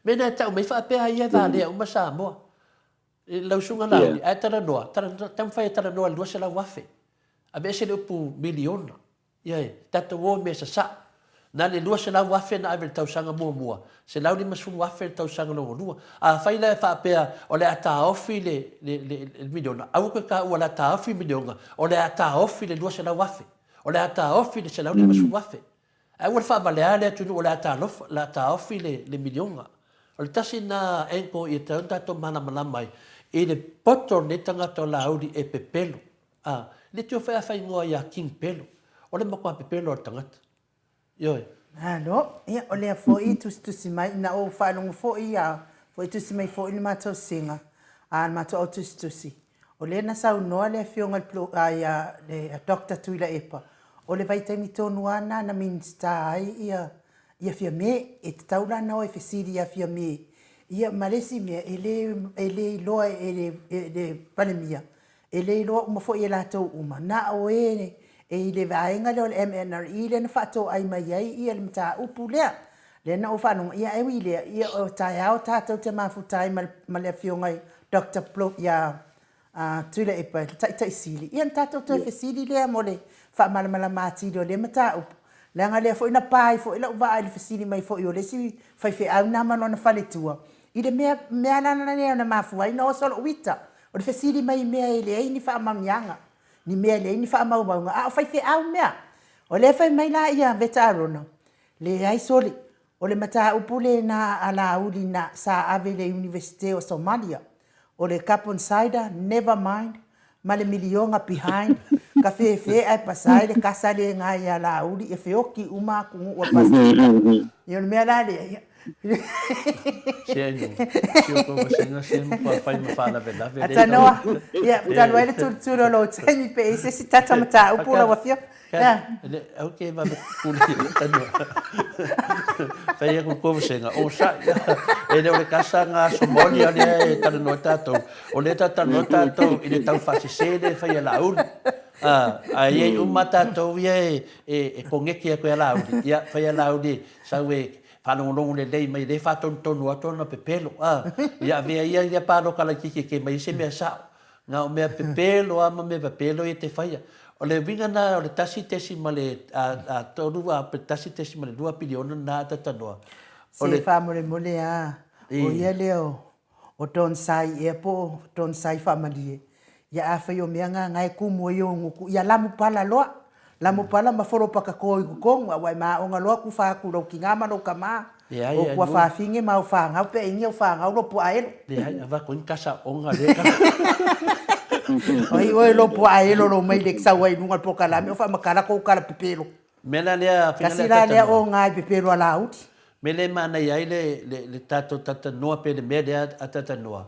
Mea na e tau mai faapea ai ia e valea uma Samoa. I lau susuga Laauli, ae talanoa, taumafai e talanoa i le 200,000. Aveese le upu miliona. Ioe, tatou o i mea sasaa. Na le 200,000 na ave i le tausaga muamua, 150,000 i le tausaga lona lua. Afai la e faapea o le a taofi le, le, le, le miliona, aua toe taua o le a taofi le miliona, o le a taofi le 200,000, o le a taofi le 150,000. Ae aua le faavalea le atunuu o le a talofa, o le a taofi le, le miliona. O le tasi lena angle ia tatau ona tatou malamalama ai i le poto o lenei tagata o Laauli e pepelo. A, le tio foi a fai igoa ia King Pelo. O le matua pepelo o le tagata. Ioe. Malo, ia o lea foi tusitusi mai, na ou faalogo foi a foi tusi mai foi le matou sega, a le matou au tusitusi. O lea na saunoa le afioga i le a ia le Doctor Tuilaepa, o le vaitaimi tonu lava lena na Minisita ai ia ia Fiame, e tatau la ona o e fesili ia Fiame. Ia ma le isi mea, e le e le iloa e le e le Palemia E le iloa uma foi e latou uma, na o e e i le vaega lea o le MNRE lea na faatoai mai ai ia le mataupu lea. Lea na ou faalogo, ia ae ui i lea, ia o taeao tatou te mafuta ai ma le, ma le afioga i Doctor Plo, ia Tuilaepa, le Taitai Sili, ia ona tatou toe fesili lea mo le faamalamalama atili o lea mataupu, leaga lea foi na pa ai foi lau vaa i le fesili mai foi o le isi faifeau na ma lona faletua, i le mea, mea la lea na mafua ai ona oso lou ita. O le fesili mai i mea e leai ni faamanuiaga, ni mea e leai ni faamaumauga, a o faifeau mea. O lea e fai mai la ia Veta Arona, Leai sole, o le mataupu lena a Laauli na sa ave i le Iunivesite o Somalia, o le Carbon Cider, never mind, ma le miliona behind, ka fefe ae pasa ai le kasa lena ia Laauli e feoki uma atunuu a Pasefika. Ia o le mea la lea, ia, Se ai no, si o kou vasega se matua fai ma faalavelave. Atanoa, ia, talu ai le tulutulu o lou taimi pe i ai se isi tata mataupu lau afioga. Ia. Au ke vave pule tanoa. Fai aku kou vasega, o sa, e le o le kasa ngā Somalia lea e talanoa tatou. O lea ta talanoa tatou i le tau faasese lea e fai e Laauli. A i ai uma tatou ia e koneti atu ia Laauli, ia fai a Laauli sau e Faalogologo lelei mai, lea e faatonutonu atu ona pepelo, a. Ia avea ia ia paloka laitiiti e kē mai ai se mea sao. Na o mea pepelo lava ma mea pepelo ia e te faia. O le uiga lena o le tasi tesima le tolu a pe tasi tesima le lua piliona lena a talanoa. O le. Se faamolemole a, o ia lea o O Don Sai ea po o Don Sai Faamalie, ia afai o mea nga nga e kumu ai ou gutu, ia lamu pala loa, lamu pala ma folo pakako i totonu, aua e maonga loa kufa atu i lou tina ma lou tama, Leai, o kua fafine ma au fanau pe aingi au fanau lo puaa elo. Leai, avatu ai ni kasa onga lea ka. Ai oe lo puaa elo lo mai le sau ai i luga o le polokalame o faamatala kou tala pepelo. Mea la lea, faiga Kasi la lea o nga i pepelo a Laauli. Mea lea e manaia ai le, le, le tatou talanoa pe le mea lea a talanoa,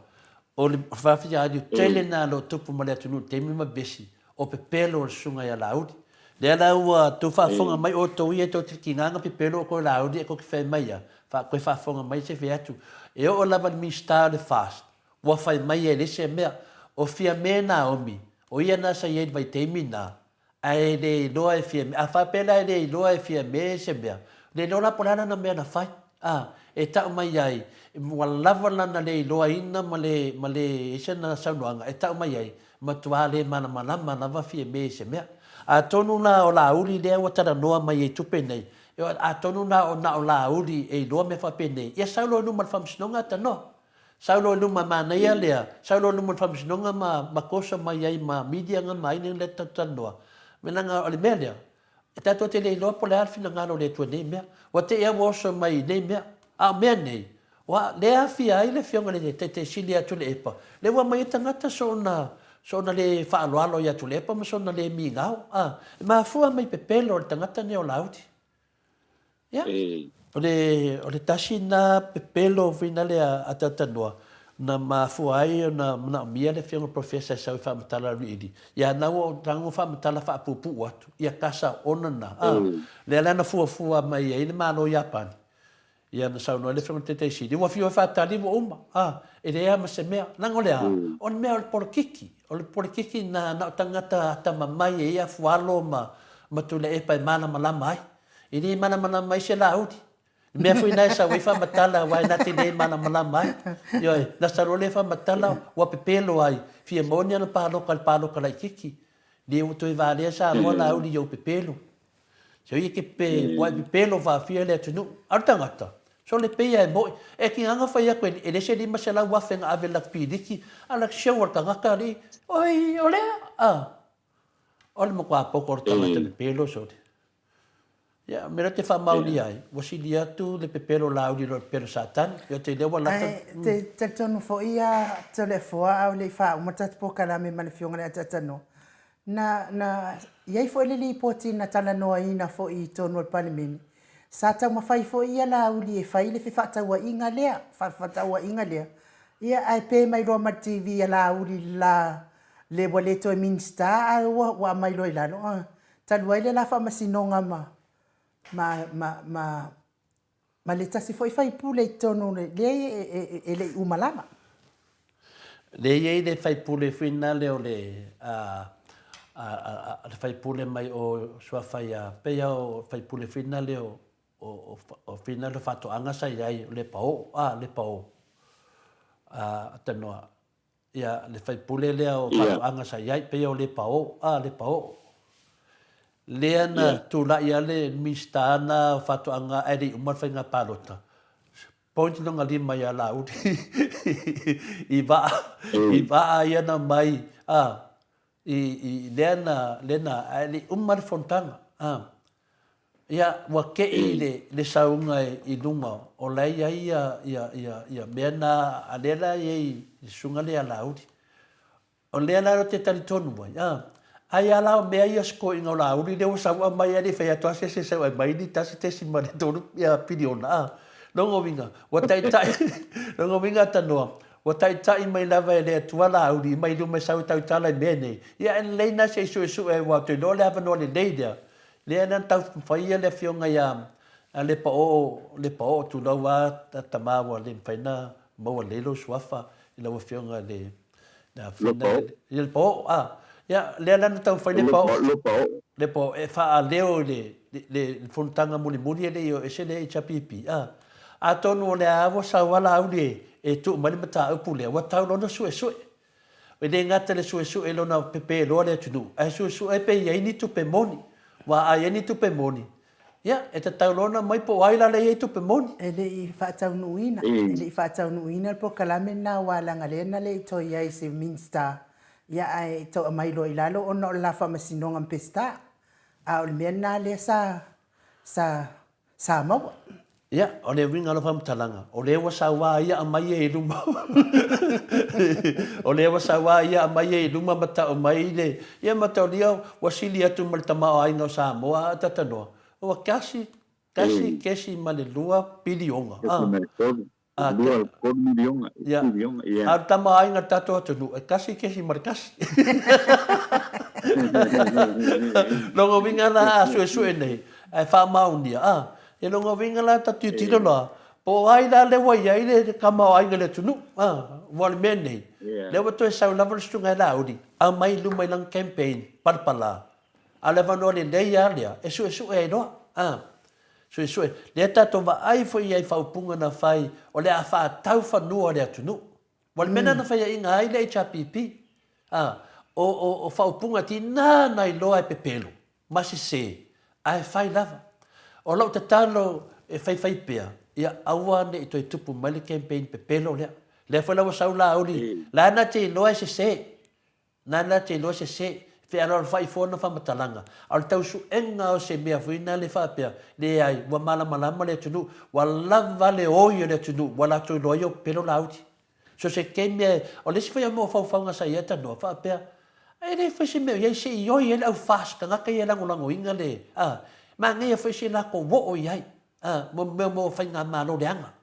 o le faafitauli tele lena o lo o tupu ma le atunuu i le taimi ma vevesi, o pepelo o le susuga ia Laauli. Lea la ua tou faafofoga mai outou ia tou te tiga na pepelo outou e Laauli e tou te fai mai ia, fa, toe faafofoga mai se fai atu. E oo lava i le Minisita o le FAST, ua fai mai e leai se mea. O Fiame Naomi, o ia lena sa i ai i le vaitaimi lena, Ae le iloa e Fiame. A faapea la e le iloa e Fiame se mea, Le iloa la po o le a lana mea na fai, a, e tau mai ai, ua lava lana le iloaina ma le, ma le i ai sana saunoaga e tau mai ai, matua le malamalama lava Fiame i se mea. Atonu la o Laauli lea ua talanoa mai ai i tupe nei, atonu la o na o Laauli e iloa mea faapenei, ia sau loa i luma o le Faamasinoga a tanoa. Sau loa i luma, manaia lea, sau loa i luma o le Faamasinoga ma, ma kosa mai ai ma media nga ma ai lea tatou talanoa. Leaga o le mea lea, E tatou te le iloa po o le a le finagalo o le Atua i nei mea. Ua te i lava ua oso mai i nei mea. A o mea nei, ua le aafia ai le Afioga i le Taitai Sili ia Tuilaepa, lea ua aumai ai tagata soona, soona le faaaloalo ia Tuilaepa ma soona le migao. A, e mafua mai pepelo le tagata nei o Laauli. Ia, o le, o le tasi lena pepelo foi nale a Talatalanoa na mafua ai ona manaomia le Afioga i le Professor e sau e faamatala auiliili. Ia, na ua tago faamatala faapuupuu atu, ia kasa ona na, a, lea la na fuafua mai ai le Malo o Iapani. Ia, na saunoa ai le Afioga i le Taitai Sili, ua fiu e faatali ua uma, a, e leai lava ma se mea. Leaga o le a? O le mea o le polokiki, o le polokiki na, na o tagata atamamai e i ai afualo ma, ma Tuilaepa e malamalama ai. E le malamalama ai se Laauli. Le mea foi lena e sau ai faamatala aua e na te le malamalama ai. Ioe, na sau loa lea faamatala ua pepelo ai, fia maua ni ana paloka i le paloka laitiiti. Le ua toe valea Samoa Laauli i ou pepelo. So ia ke pe, ua e pepelo faafia le atunuu. A o le tagata, sole pei lava e mo'i. E tigaga fai atu e le se 500,000 na ave i laka piliki, a o laka show a le tagata alii, oi, o lea, a. O le matua poto o le tagata pepelo, sole. Ia, o le mea lea ou te faamaonia ai, ua sili atu le pepelo Laauli i lo le pepelo Satani. Ia, ou te iloa ua lata. Ae te talitonu foi a Toleafoa a o le i faauma le tatou polokalame ma le Afioga i le Ataatanoa, na, na i ai foi le lipoti na talanoaina foi i totonu o le Palemene, sa taumafai foi ia Laauli e fai le fefaatauaiga lea, fefaatauaiga lea, ia ae pe mai loa ma le TV a Laauli i le la le ua le toe Minisita ae ua, ua aumai loa i lalo, a. Talu ai le la faamasinoga ma, ma, ma, ma, ma le tasi foi faipule i totonu o le, leai e, e, e le i uma lava. Lea e i ai le faipule foi lena o le, a, a, a, a, le faipule mai o Suafa ia, pei lava o faipule foi lena o, o, o, o foi lena o Faatoaga sa i ai, o Lepaoo, a, Lepaoo, a, Tanoa. Ia, le faipule lea o Faatoaga sa i ai, pei o Lepaoo, a, Lepaoo. Lea na tulai lava le Minisita na o Faatoaga ae le i uma le faiga palota, point lona lima ia Laauli i vaa, i vaa ia na mai, a, i, i lea na, lea na, ae le i uma le fonotaga, a. Ia, ua te'i le, le sauga i luga o la e i ai ia, ia, ia, ia mea na, a lea la e i ai le susuga lea ia Laauli. O lea la ou te talitonu ai, a, ai lava la o mea ia sikoiga o Laauli lea ua sau aumai ae le i fai atu lava se isi e sau e aumai ni 1.3 piliona, a. Lona uiga, ua taitai, lona uiga Tanoa, ua taitai mai lava e le Atua Laauli mai luma e sau e tautala i mea nei. Ia, e lelei na se i suesue aua ou te iloa o le avanoa lelei lea Lea na taumafai le afioga ia Lepaoo, Lepaoo, tulou a tama ua le mafai na maua lelei lou suafa i lau afioga i le Lepaoo. Ia Lepaoo, a. Ia, lea la na taumafai Lepaoo. Lepaoo. Lepaoo, e faaleo i le, le fonotaga mulimuli e le i o ese le HRPP, a. Atonu o lea lava ua sau a Laauli e tuu mai le mataupu lea, ua tau loa ona suesue. E le gata i le suesue i lona pepe loa le atunuu, ae suesue pe i ai ni tupe moni. Aua a i ai ni tupe moni, ia, e tatau loa ona aumai po o ai la lea e i ai tupe moni. E le i faataunuuina, e le i faataunuuina le polokalame lena aua leaga lea na le i toe i ai se Minisita, ia ae tau aumai loa i lalo ona o le la faamasinoga ma Peseta. A o le mea lena lea sa, sa Sa maua. Ia, o le uiga o lau faamatalaga, o lea ua sau a ia aumai e i luma. O lea ua sau a ia aumai e i luma ma tau mai le, ia mataulia ua sili atu ma le tamaoaiga o Samoa a tatanoa, ua kasi, kasi kesi ma le lua piliona. A, 2, 3 miliona, ia, piliona, ia. A o le tamaoaiga o le tatou atunuu, e 1.1. Lona uiga la a suesue nei, ae faamaonia, a, ia lona uiga la ta tilotilo loa, po o ai la lea ua i ai le tamaoaiga i le atunuu, a, aua o le mea nei, lea ua toe sau lava le susuga ia Laauli, aumai i luma i lana campaign palapala, a o le avanoa lelei lava lea e suesue ai loa, a. Suesue, lea tatou vaai foi i ai faaupuga na fai o le a faatau fanua o le atunuu. Ua le mea lena na faiaina ai le HRPP. A, o, o, o faaupuga tina na iloa e pepelo ma sese, ae fai lava. O lau tatalo e faifai pea, ia aua ne i toe tupu mai le campaign pepelo lea. Lea foi la ua sau Laauli, la na te iloa e sese. Na na te iloa sese, fealoalofai fua ona faamatalaga, a o le tausuega o se mea foi na le faapea, leai, ua malamalama le atunuu, ua lava le oi o le atunuu, ua latou iloa ai o pepelo Laauli. So se taimi e, o le isi foi o faufauga sa i ai tanoa, faapea, e le fai se mea o i ai, se i oi ai le au FAST, tagata ia e lagolagoina le, a, manaia foi se latou oo i ai, a, mo mea mo faigamalo leaga.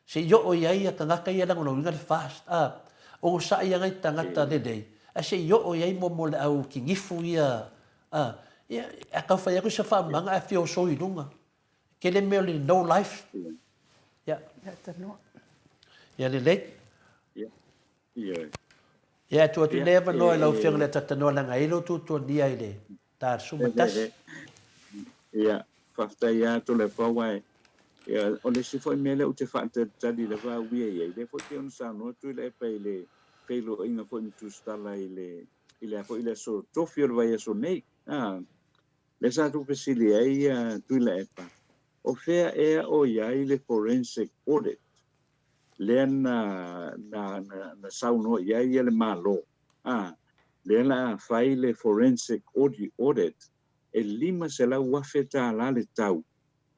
Se i oo i ai ia tagata ia e lagolagoina le FAST, a, onosai ia nai tagata lelei, ae se i oo i ai mo mo le au kinifu ia, a, ia, a tau fai atu se faamamaga ae fia oso i luga. Tele mea o le no life. Ia. Ia lelei. Ia, e tuu atu nei avanoa i lau Afioga i le Atatanoa leaga e i ai lou tuatuagia i le ta 11. Ia, faafetai lava Toleafoa aua ia, o le isi foi mea lea ou te faatalitali lava au ia i ai, lea foi pei ona saunoa Tuilaepa i le feiloaiga foi ma Tusitala i le, i le a foi le aso tofi o le vaiaso nei. A, lea sa tuufesili ai ia Tuilaepa, o fea ea o i ai le forensic audit lea na, na, na, na saunoa i ai ia le Malo, a, lea la a fai le forensic audit, e $500,000 le tau,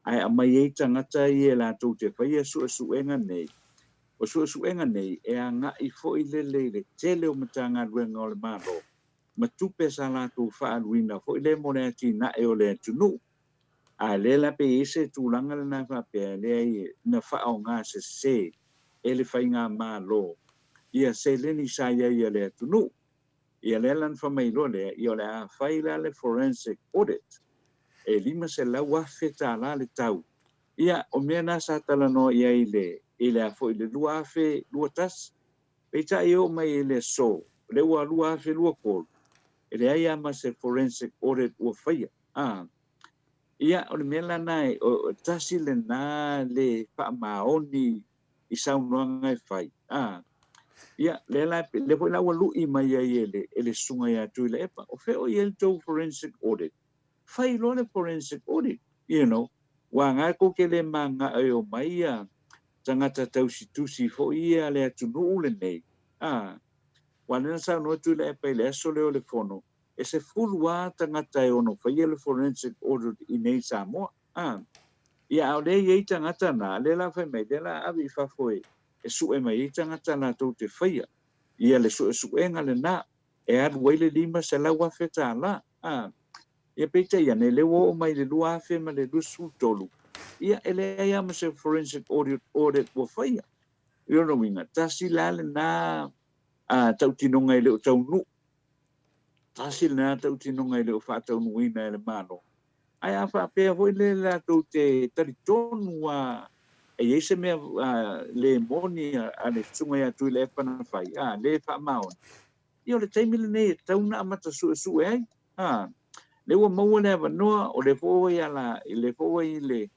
ae aumai ai tagata ia latou te faia suesuega nei. O suesuega nei, e agai foi lele i le tele o Matagaluega o le Malo, ma tupe sa latou faaaluina foi lea mo le atinae o le atunuu. A lea la pe i ai se tulaga lena faapea, leai, na faaaoga sese e le faigamalo ia seleni sa i ai a le atunuu. Ia lea la na fai mai loa lea, ia o le a fai la le forensic audit e $500,000 le tau. Ia, o mea na sa talanoa i ai i le, i le a foi, le 2021. Peitai e oo mai i le aso, lea ua 2023, e leai lava ma se forensic audit ua faia. A, ia, o le mea la lena, e, tasi lena le faamaoni i saunoaga e fai. A, ia, lea la, lea foi la ua lui mai ai e le, e le susuga ia Tuilaepa, o fea o i ai le tou forensic audit? Fai loa le forensic audit, you know, ua ga kou te le mana'o e omai ia tagata tausitusi foi ia a le atunuu lenei, a, ua lea na saunoa Tuilaepa i le aso lea o le fono, e 10 lava tagata e ono faia le forensic audit i nei i Samoa. A, ia, a o lea e i ai tagata na, lea la fai mai, lea la ave i fafo e, e sue mai ai tagata latou te faia ia le suesuega lena e alu ai le $500,000. A, ia peitai ane, lea ua oo mai i le 2023, ia e leai lava ma se forensic audit, audit ua faia. I lona uiga, tasi la lena a, tautinoga e le o taunuu. Tasi lena tautinoga e le o faataunuuina e le Malo. Ae a faapea foi le latou te talitonu a e i ai se mea le moni a le Susuga ia Tuilaepa na fai, a le faamaoni, ia o le taimi lenei e tatau ona amata suesue ai. A, lea ua maua le avanoa, o lea foi ua i ala, lea foi ua i le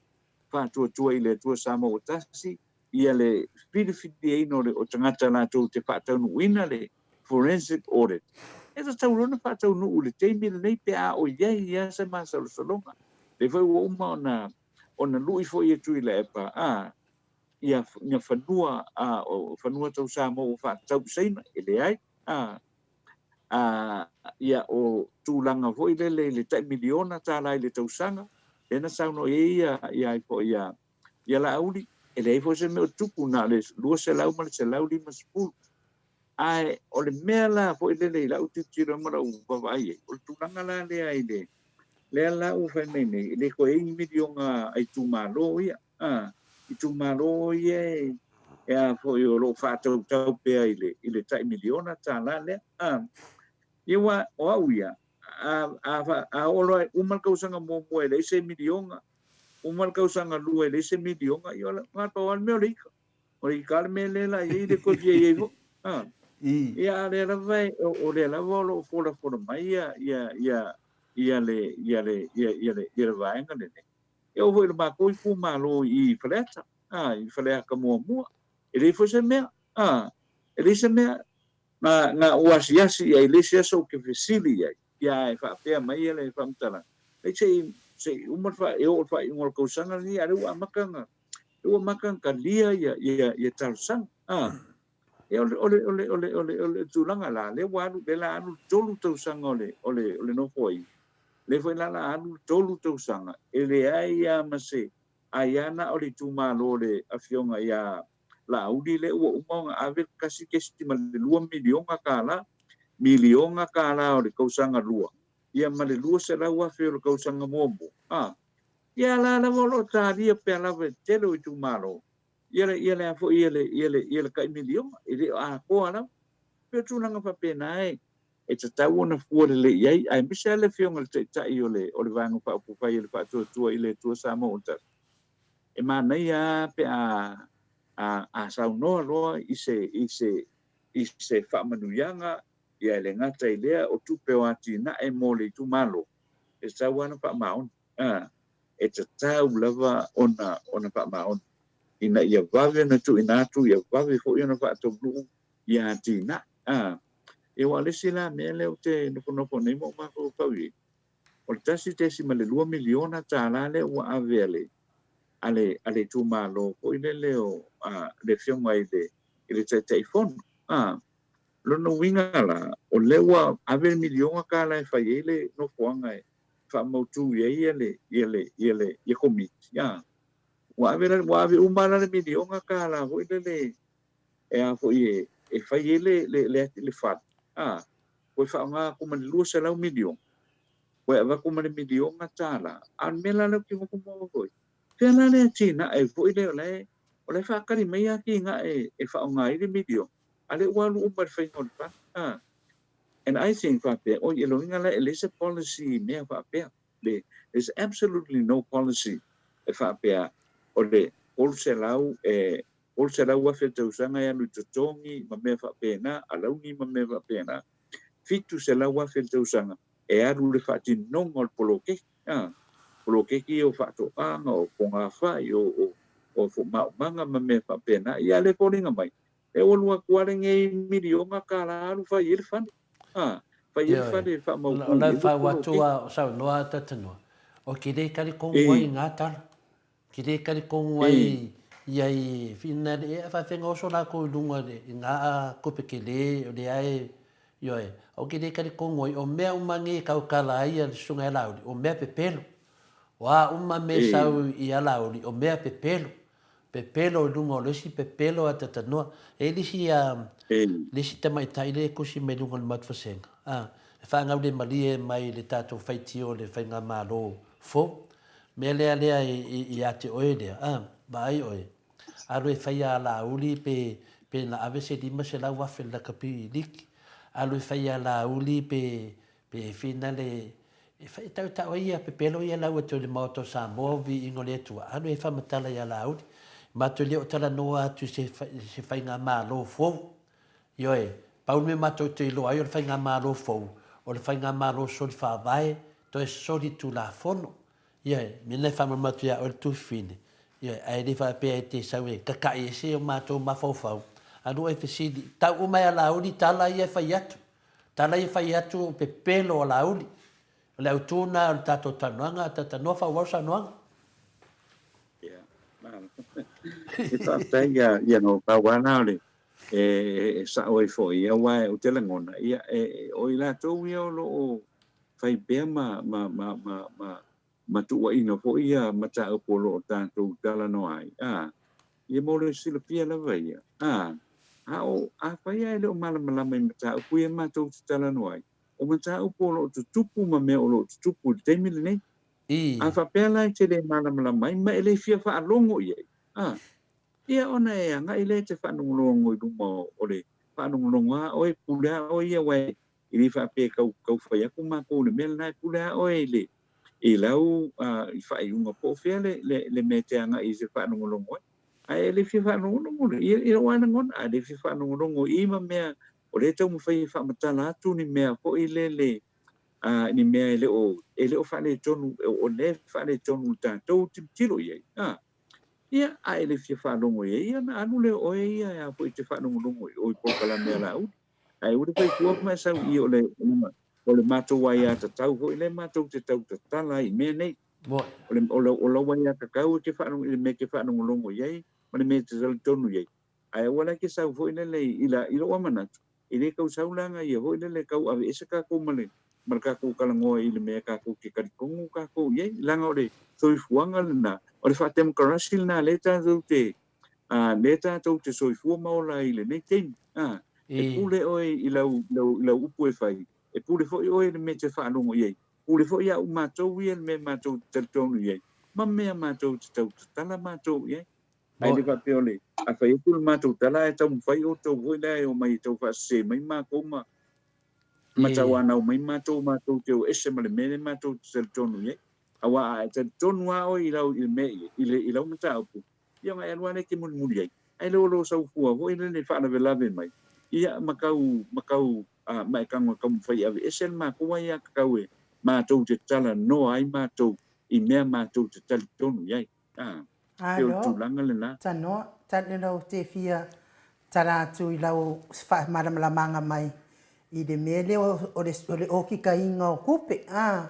Faatuatua i le Atua Samoa ua Tasi, ia le filifiliaina o tagata latou te faataunuuina le forensic audit. E tatau loa ona faataunuu i le taimi lenei pe a o i ai lava se masalosaloga. Lea foi ua uma ona ona lui foi e Tuilaepa, a, ia, ia fanua, a, o fanua tau Samoa ua faatatau i Saina, e leai. A, a, ia, o tulaga foi lele i le tai miliona tala i le tausaga, lea na saunoa i ai ia, ia ai foi ia, ia Laauli, e leai foi se mea o tupu, na o le 200 ma le 150. Ae o le mea la foi lele i lau tilotilo ma lau vaavaai ai, o le tulaga la lea i le, lea la ua fai mai nei, e le toe i ai ni miliona a itumalo ia, a, itumalo ia e, e a foi o lo o faatautau pea i le, i le tai miliona tala lea, a. Ia ua, o au ia, a, a, a oo loa e uma le tausaga muamua e leai se miliona, uma le tausaga lua e leai se miliona, ia o le, na pau lava le mea o le ika. O le ika le mea lea la i ai le toe fia i ai foi. A. Ia, a o lea lava e, o lea lava o lo o folafola mai ia, ia, ia, ia le, ia le, ia, ia le, ia le vaega lenei. E oo foi i le matou itumalo i Faleata, a, i Faleata muamua, e leai foi se mea, a, e leai se mea na, na ou asiasi i ai i le isi aso ou te fesili i ai, ia ae faapea mai le faamatalaga, leai se i, se i uma le faa, e oo i le faaiuga o le tausaga lenei, a o lea ua amata ona, lea ua amata ona talia ia, ia, ia talosaga, a. Ia o le, o le, o le, o le, o le, o le tulaga la, lea ua alu, lea la alu le 3 tausaga o le, o le, o le Nofoaiga, lea foi la la alu le 3 tausaga, e leai lava ma se, ai lava na o le itumalo o le Afioga ia Laauli lea ua uma ona ave le $1.2 miliona tala, miliona tala o le tausaga lua, ia ma le $200,000 o le tausaga muamua. A, ia la lava o lo o talia pea lava e le tele o itumalo, ia le, ia le a foi, ia le, ia le, ia le tai miliona, e le o atoa lava. E pei o tulaga faapena e, e tatau ona fua lelei i ai, aemaise lava le Afioga i le Taitai o le, o le Vaega Faaupufai o le Faatuatua i le Atua Samoa ua Tasi. E manaia lava pe a, a, a saunoa loa i se, i se, i se faamanuiaga, ia e le gata i lea, o tupe o atinae mo le itumalo, e tatau lava ona faamaoni. A, e tatau lava ona, ona faamaoni, ina ia vave ona tuuina atu, ia vave foi ona faataunuu ia atinae. A, ia aua o le isi la mea lea ou te nofonofo nei ma ou mafaufau i ai, o le $1.2 miliona lea ua ave a le, a le, a le itumalo foi lele o, a, le Afioga i le, i le Taitaifono. A, lona uiga la, o lea ua ave le miliona tala e fai ai le nofoaga e faamautu i ai ia le, ia le, ia le, ia komiti. A, ua ave la, ua ave uma la le miliona tala foi lele e a foi e, e fai ai le, le, le, le fale. A, toe faaaoga atu ma le $200 miliona, toe avatu ma le miliona tala. A o le mea la lea ou te nofonofo foi, fea la le atinae foi lea o la e, o la e faatali mai atinae e faaaoga ai le miliona, a o lea ua alu uma i le faiga o le fale. A, and I think faapea, oi, e loiga la e leai se policy i mea faapea. Le, there's absolutely no policy e faapea o le 300 e, 300,000 tausaga e alu i totogi ma mea faapena, alauni ma mea faapena, 700,000 le tausaga e alu i le faatinoga o le poloketi, a, poloketi ia o faatoaga, o togafai, o, o, o maumaga ma mea faapena. Ia a o lea e foliga mai, e ua alu atu lava lenei miliona tala alu fai ai le fale, a, fai ai le fale e faamautu i ai le poloketi. O lau fau atu a o saunoa a Tatanoa, o ke le talitonu ai i ngā tala. Ke le talitonu ai i ai whina le ea whawhenga oso lākou i lunga i ngā kope ke le, o le ae, ioe, o ke le talitonu ai, o mea uma nei e kaukala ai a le susuga ia Laauli, o mea pepelo. O a uma mea sau i a Laauli, o mea pepelo. Pepelo i luga o le isi pepelo a Tatanoa. E i ai le isi, le isi tamaitai lea e tusi mai luga o le matou vasega, a, e faagaulemalie mai le tatou faitio i le faigamalo fou. Mea lea lea ia te oe lea, a, vaai oe, alu e fai a Laauli pe, pe na ave se $500,000 i le lakapi liki, alu e fai a Laauli pe, pe finale e fai, e tautau ai ia pepelo ia lau atu i le Maota o Samoa o viiga o le Atua, alu e faamatala ia Laauli. Matou le o talanoa atu i se, se faigamalo fou. Ioe, pau le mea matou te iloa ai o le faigamalo fou, o le faigamalo soli faavae, toe soli tulafono. Ioe, mea lena e faamalamalama atu ia oe le Tuifine. Ioe, ae le faapea e te sau e kaka'i ese o matou mafaufau. Alu oe e fesili, tau uma e a Laauli tala ia e fai atu. Tala ia e fai atu o pepelo a Laauli. O le autu lena o le tatou talanoaga, talanoa faaauau saunoaga. Ia, malo. E faafetai ia, ia no pau lava lena o le e sao ai foi, aua ou te lagona, ia, e, o i latou ia o lo o fai pea ma, ma, ma, ma, ma, ma tuuaina foi ia mataupu o lo o tatou talanoa ai, a, ia mo le silafia lava ia, a, a o, afai lava e le o malamalama i mataupu ia matou te talanoa ai, o mataupu o lo o tutupu ma mea o lo o tutupu i le taimi lenei. A faapea la e te le malamalama ai ma e le fia faalogo i ai, a, ia ona e agai lea e te faalogologo i luma o le faalogologo a oe, pule a oe ia, aua e le faapea e tau, tau fai atu matou i le mea lena, e pule a oe i le, i lau i faaiuga po o fea le, le, le mea e te agai i se faalogologo ai. Ae e le fia faalogologo, ia, i lou lava lagona, a le fia faalogologo i ma mea o lea e taumafai e faamatala atu ni mea foi lele. a, ni mea e le o, e le o faaletonu, o lea e faaletonu i le tatou tilotilo i ai, a. Ia, a e le fia faalogo i ai, ia ona alu lea o oe ia e a foi e te faalogologo i o i polokalame a Laauli. Ae ua le fai fua ma e sau i i o le, o le matou aiatatau foi lea matou te tau tatala ai i mea nei. O le, o lau, o lau aiatatau e te faalogo i le mea e te faalogologo i ai ma le mea e te talitonu i ai. Ae aua la e te sau foi lele i la, i lou lava manatu, e le tau sau la ia foi lele tau aveese tatou ma le, ma le tatou talanoa i le mea tatou te talitonu tatou i ai, leaga o le soifuaga lena, o le faatemokarasi lena lea tatou te, a, lea tatou te soifua ma ola ai i lenei taimi. A, e pule oe i lau, lau, lau upu e fai, e pule foi oe i le mea e te faalogo i ai, pule foi au matou ia i le mea matou te talitonu i ai, ma mea matou te tau tatala matou i ai. Ae le faapea o le, a fai atu le matou tala ae taumafai outou foi lea e omai e tau faasese mai matou ma, ma tauanau mai matou matou te o ese ma le mea lea matou te talitonu i ai. Aua a e talitonu lava oe i lau, i le mea, i le, i lau mataupu, ia ona e alu lava lea e te mulimuli ai. Ae le o lou sau fua foi lele faalavelave mai, ia ma tau, ma tau, ma e tago e taumafai e aveese le matou aiatatau e matou te talanoa ai matou i mea matou te talitonu i ai. A, pei o le Alo, tulaga lena. Tanoa, tali lau te fia tala atu i lau faamalamalamaga mai i le mea lea o le, o le okikaina o tupe, a,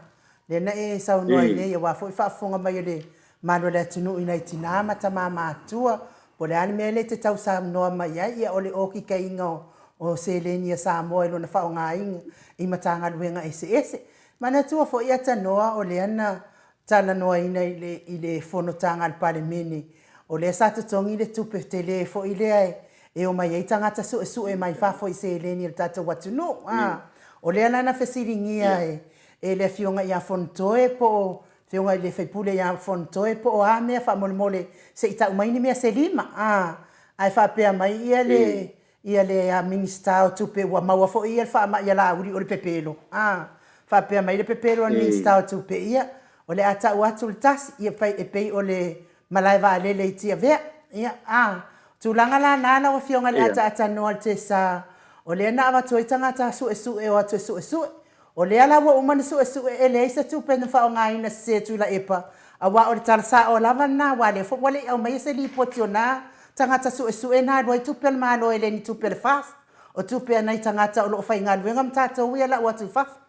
lea na e saunoa ai nei, aua foi faafofoga mai a le mamalu o le atunuu i nai tina ma tama matutua, po o le a le mea lea e te tau saunoa mai ai, ia o le okikaina o seleni a Samoa i lona faaaogaina i Matagaluega eseese. Manatua foi a Tanoa o lea na talanoaina i le i le fonotaga a le Palemene, o lea sa totogi le tupe tele foi lea e omai ai tagata suesue mai fafo i seleni a le tatou atunuu. A, o lea la na fesiligia e e le Afioga ia Fonotoe po o Afioga i le sui usufono ia Fonotoe po o a mea faamolemole se i tau mai ni mea se lima. A, ae faapea mai ia le Ia le Minisita o Tupe ua maua foi ia le faamai a Laauli o le pepelo. A faapea mai le pepelo a le Minisita o Tupe, ia, o le a tau atu le tasi, ia fai e pei o le malae vaalele i Tiavea. Ia, a, tulaga la na lau Afioga i le ataatanoa i le Tesa, o lea na avatu ai tagata suesue o atu e suesue. O lea la ua uma ona suesue e leai se tupe na faaaogaina sese Tuilaepa, aua o le tala sao lava lena, aua lea foi ua le i aumaia se lipoti o na tagata suesue na alu ai tupe a le Malo e le ni tupe a le FAST, o tupe a nai tagata o lo o faigaluega ma tatou ia lau atu i fafo.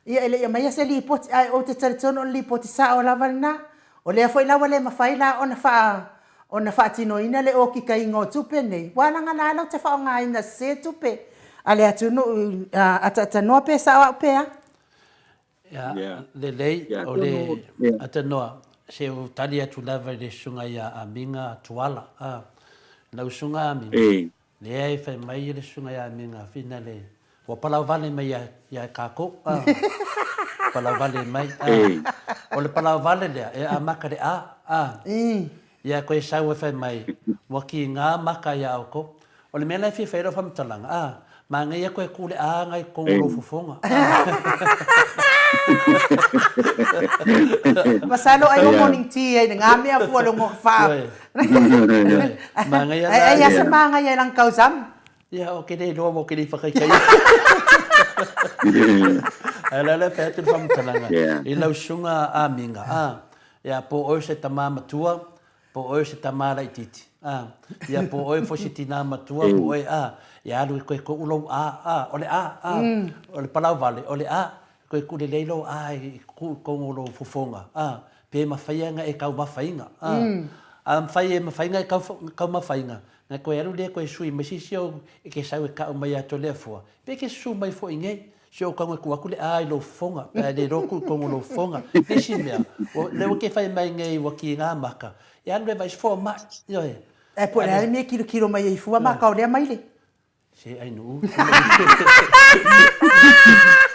Ia e le i aumaia se lipoti, ae ou te talitonu o le lipoti sao lava lena. O lea foi la ua le mafai la ona faa ona faatinoina le okikaina o tupe nei, ua lagalaga lau te faaaogaina sese tupe a le atunuu i ataatanoa pe sao au pe a? Ia, lelei, o le atanoa, se ou tali atu lava i le susuga ia Amiga Tuala. A, lau susuga Amiga, lea e fai mai le susuga ia Amiga Finale, Ua palauvale mai ia, ia kākou, a. Palauvale mai, a. O le palauvale lea, e amata le a, a. Ia koe sau e fai mai, ua kīngā maka iā ʻoukou. O le mea la e fia fai ai lau faamatalaga, a, manaia koe kū le a ngai totonu o lou fofoga, a. Masalo ai o morning tea ai ngā mea fua longo wha. Ioe, manaia la. Ai asa māngai ai lang kausam. Ia, o ke le iloa mo ke le whakaikaia. Ae la le whai atu le whamatalaga. I lau susuga a Minga, a, ia, po oe se tamā matua, po oe se tamā laitiiti, a, ia, po oe foi se tinā matua, po oe, a, ia alu i koe koʻu lou a, a, o le a, a, o le palauvale, o le a, koe ku lelei lou a i ku i tonu o lou fofoga, a, pe mawhai anga e kaumafainga, a, a mawhai e mawhainga e kaumafainga, Na koe alu lea koe sui mai sisi ou e ke sau e kaʻu mai ia Toleafoa, pe ke susu mai foʻi nei, si ou kago e ku aku le a i lou fofoga, pe a le iloa ku i kogo lou fofoga. Le isi mea, ua, lea ua ke fai mai nei ua ki ngā maka, e alu le vai foa mai, ioe. Ae po o le a le mea e kilokilo mai ai fua maka o lea maile. Se ai nuu.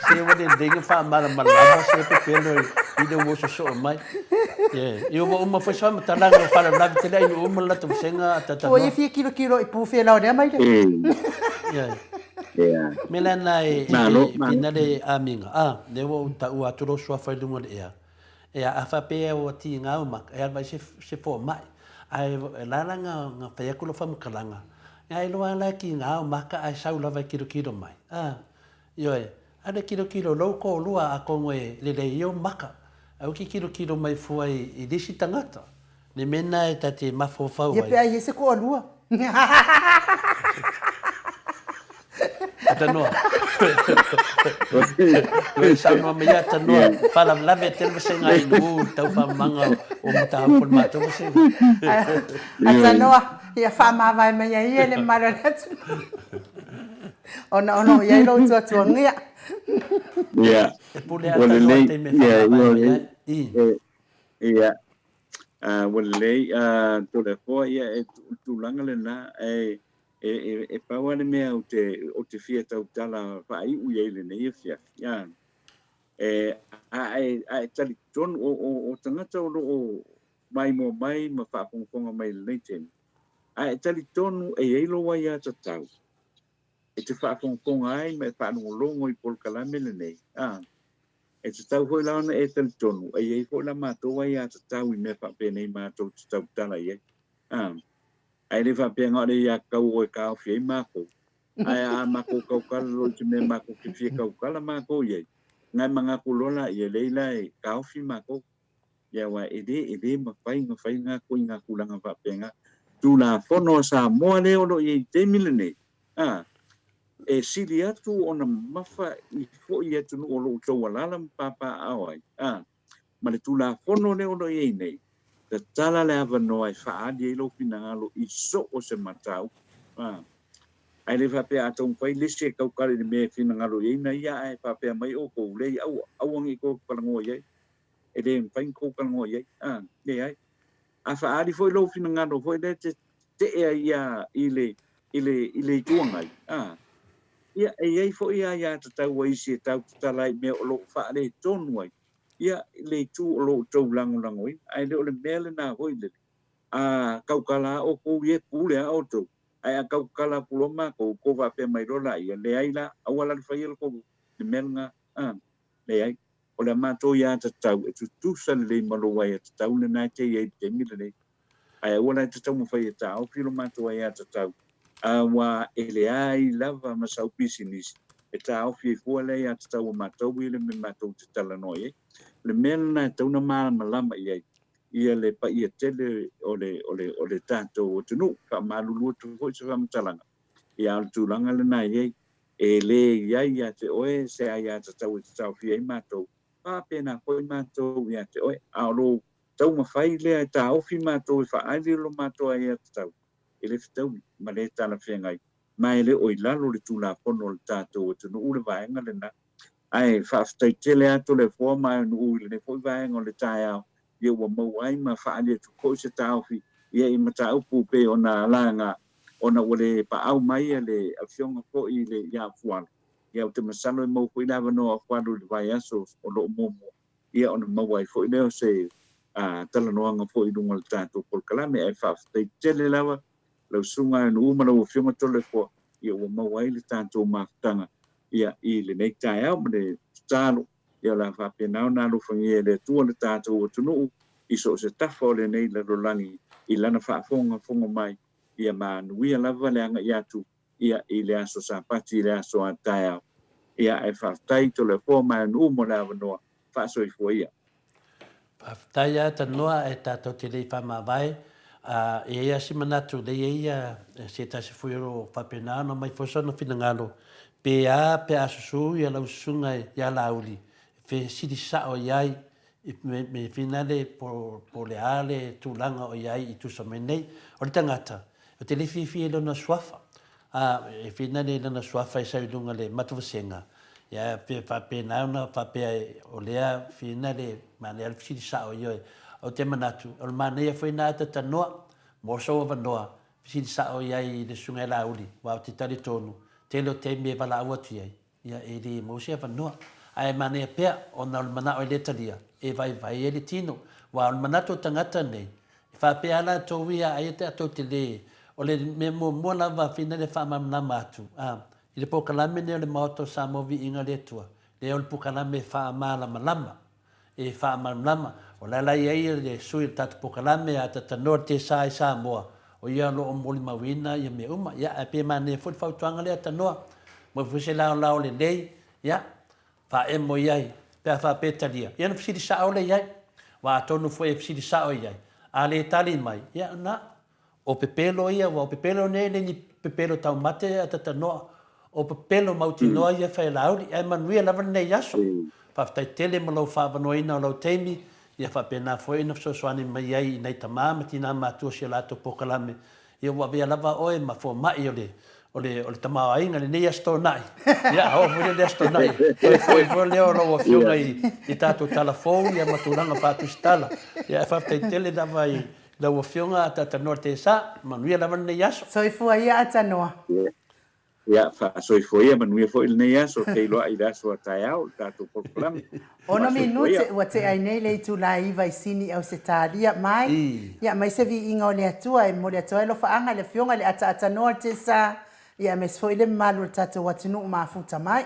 Se ua lelei na faamalamalama se pepelo i le ua sosoo mai. Ia ua uma foi se faamatalaga o faalavelave tele ai nuu ma le latou vasega atatanoa. Ua ia fia kilokilo i pu fia lao lea maile. Ia. Mea la na e pina le amiga. A, lea ua ou taua atu lou suafa i luga o le ea. Ea, a faapea ua tiga ou maka, e alu ai se fomai. Ae la la na fai atu lau faamatalaga, Ia, e iloa lava la e tiga ou maka ae sau lava e kilokilo mai. A, ioe. Alu e tilotilo lou toalua atonu e lelei ai ou maka. Aua e te tilotilo mai fua i le isi tagata. Le mea lena e ta te mafaufau ai. Ia pe a i ai se toalua. Atanoa. Ua saunoa mai ia Atanoa, faalavelave tele vasega i nuu i le tau faamamaga o mataupu o le matou vasega. Atanoa, ia faamavae mai ai ia le mamalu o le atunuu. Ona o lo o i ai lou tuatuagia. Ia. E pule lava Atanoa i le taimi e faamavae mai ai. Ia. Ua lelei, Toleafoa, ia e tulaga lena, e e pau lava le mea ou te, ou te fia tautala faaiu i ai i lenei afiafi, a, e, a e, a e talitonu, o, o, o tagata o lo o maimoa mai ma faafogafoga mai i lenei taimi, a e talitonu e i ai lou aiatatau e te faafogafoga ai ma e faalogologo i polokalame lenei, a, e tatau foi la ona e talitonu e i ai foi la matou aiatatau i mea faapenei matou te tautala i ai, a. Ae le faapea na o le iākau o e kāofi ai mākou. Ae a makou kaukala loa i se mea makou te fia kaukala mākou i ai, ngae mangaku loa laia, leai la e kāofi mākou. Ia aua e le, e le mafai ona fai ngā koi ngā tulaga faapena. Tulafono a Samoa lea o lo o i ai i le taimi lenei, a, e sili atu ona mamafa i foi i atunuu o lo o outou alaala ma papaaao ai, a, ma le Tulafono lea o lo o i ai nei, tatala le avanoa e faaali ai lou finagalo i so o se mataupu. A, ae le faapea a taumafai le isi e tautala i le mea e finagalo i ai na ia ae faapea mai outou, leai, aua, aua ne i tou talanoa i ai. E le mafai ona tou talanoa i ai. A, leai. A faaali foi lou finagalo foi lea e te tee ai ia i le, i le, i le Itu Agai, a, ia, e i ai foi aiatatau a isi e tautatala ai i mea o lo o faaletonu ai, ia, le itu o lo outou lagolagoina. Ae le o le mea lena foi lele, a tautala lava outou ia, e pule lava outou, ae a tautala atu loa matou, outou faapea mai loa laia, leai la, aua la le faia le tou, le mea lena, a, leai. O le a matou aiatatau e tutusa lelei ma lou aiatatau lena e te i ai i le taimi lenei. Ae aua la e te taumafai e taofi lo matou aiatatau, aua e leai lava ma sau pisinisi e taofi ai fua le aiatatau a matou i le mea matou te talanoa i ai. O le mea lena e tatau ona malamalama i ai ia le paia tele o le, o le, o le tatou atunuu. Faamalulu atu foi se faamatalaga, ia a o le tulaga lena e i ai. E le i ai ia te oe se aiatatau e te taofia ai matou, faapena foi matou ia te oe. A o lou taumafai lea e taofi matou e faaali lo matou aiatatau, e le fetaui ma le talafeagai, ma e le o i lalo o le Tulafono a le tatou atunuu le vaega lena. Ae faafetai tele atu le Afoa ma Aenuu i lenei foi vaega o le taeao, ia ua maua ai ma faaali atu foi se taofi ia i mataupu pei ona laga ona ua le paau mai le Afioga foi i le ia Fualo. Ia ou te masalo e maua foi le avanoa o Fualo i le vaiaso o lo o muamua. ia ona maua ai foi lea o se talanoaga foi i luga o le tatou polokalame. Ae faafetai tele lava lau Susuga Aenu'u ma lau Afioga Toleafoa, ia ua maua ai le tatou mafutaga ia i lenei taeao ma le tatalo ia o le a faapena ona alofagia e le Atua le tatou atunuu i so o se tafa o lenei lalolagi i lana faafogafoga mai ia manuia lava le agai atu ia i le aso Sapati i le aso a taeao. Ia ae faafetai Toleafoa ma Aenu'u mo le avanoa, faasoifua ia. Faafetai a Tanoa e tatou te le i faamavae, a e i ai a si manatu lea e i ai ia se tasi foi o lo o faapena ona aumai foi sona finagalo pe a pe a susu ia lau susuga ia Laauli e fesili sao i ai me finale po o le a le tulaga o i ai i tusa mai nei. O le tagata, ou te le fiafia i lona suafa. A, e finale i lona suafa e sau i luga le matuvasega, ia pe faapena ona faapea o lea finale manaia le fesili sao ioe. Ou te manatu, o le manaia foi na ata tanoa mo sou avanoa, fesili sao i ai i le Susuga ia Laauli, aua ou te talitonu, tele o taimi e valaau atu i ai, Ia, e le maua se avanoa. Ae manaia pea, ona o le manao e le talia, e vaivai ai le tino. Aua o le manatu o tagata nei, e faapea lava latou ia, aia te tou te le. O le mea muamua lava fina le faamalamalama atu, a, i le polokalame lenei o le Maota o Samoa Viiga le Atua, lea o le polokalame faamalamalama. E faamalamalama, o la la i ai le sui o le tatou polokalame a Tatanoa le Tesa i Samoa, o ia o lo o molimauina ia mea uma. Ia, ae pei e manaia foi le fautuaga lea Tanoa, maua foi se laolao lelei, ia, Faaemo i ai, pe a faapea e talia, ia ona fesili sao lea i ai. Aua atonu foi e fesili sao i ai, a le tali mai, ia na o pepelo ia, aua o pepelo nei e le ni pepelo taumate a Tatanoa, o pepelo mautinoa ia e fai e Laauli. Ae manuia lava lenei aso. Faafetai tele mo lou faaavanoaina o lou taimi, ia faapena foi ona fesoasoani mai ai i nai tama ma tina matua i si a latou polokalame Ia ua avea lava oe ma fomai o le o le o le tamaoaiga i lenei Aso Toonai. Ia a oo foi lea i le Aso Toonai, toe foi foi lea o lau Afioga i i tatou tala fou ia ma tulaga faatusitala. Ia ae faafetai tele lava i lau Afioga Atatanoa Tesa. Manuia lava lenei aso. Soifua ia Atanoa. Ia, faasoifua ia, manuia foi lenei aso, feiloai i le aso a taeao i le tatou polokalame. Ono minute ua tea ai nei le itula e iva i Sini Ausetalia mai, ia aumai se viiga o le Atua e momoli atu ai alofaaga i le Afioga i le Ataatanoa o le Tesa, ia aemaise foi le mamalu o le tatou atunuu mafuta mai.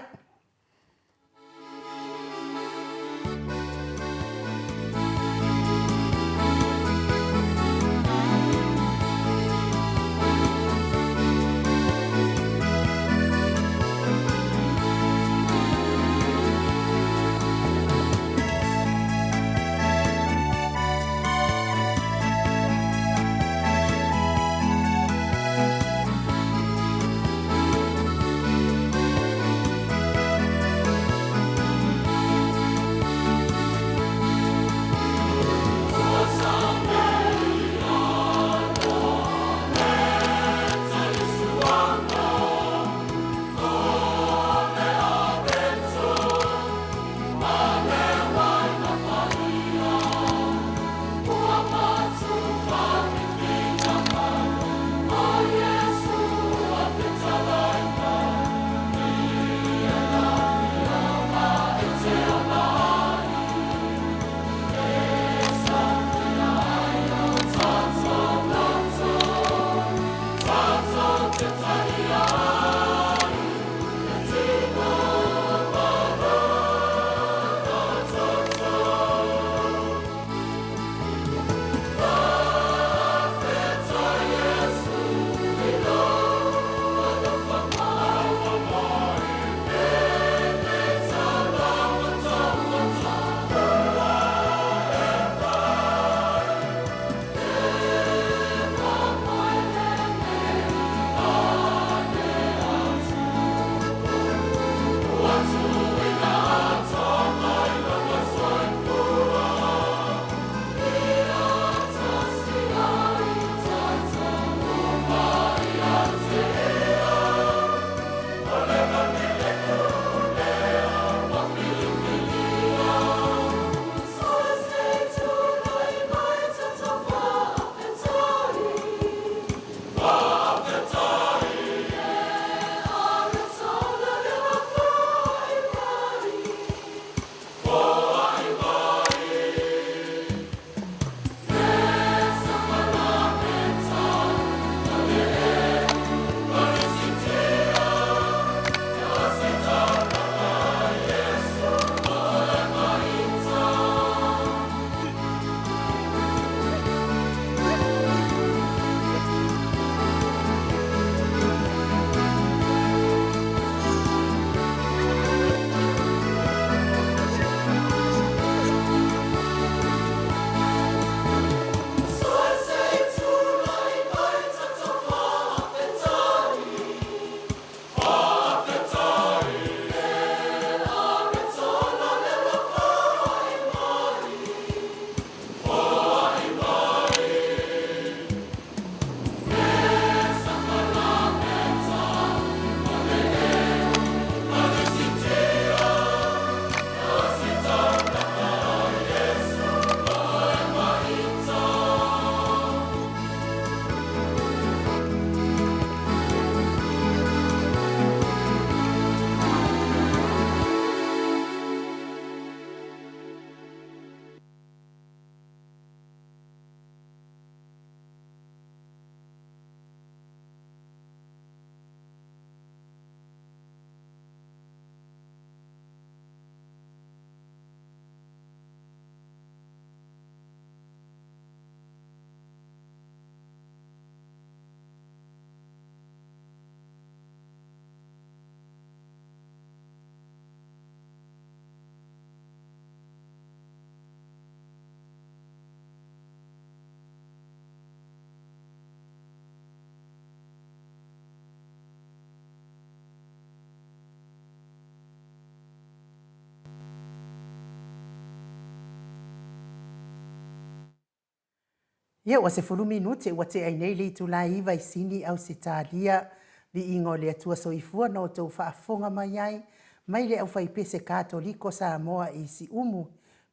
Ia, ua 10 minute ua tea ai nei le itula e 9 i Sini, Ausetalia. Viiga o le Atua Soifua na outou faafofoga mai ai, mai le Aufaipese Katoliko Samoa i Siumu,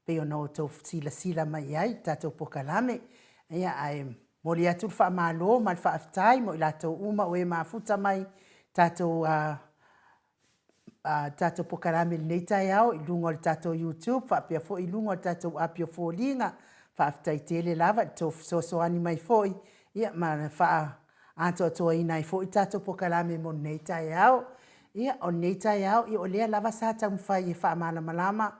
pei ona outou silasila mai ai i le tatou pokalame. Ia, ae momoli atu le faamalo ma le faafetai mo i latou uma o e mafuta mai tatou tatou pokalame i lenei taeao i luga o le tatou YouTube faapea foi i luga o le tatou api o foliga. Faafetai tele lava i le tou fesoasoani mai foi ia ma le faaatoatoaina ai foi le tatou pokalame mo lenei taeao. Ia, o lenei taeao, ia o lea lava sa taumafai e faamalamalama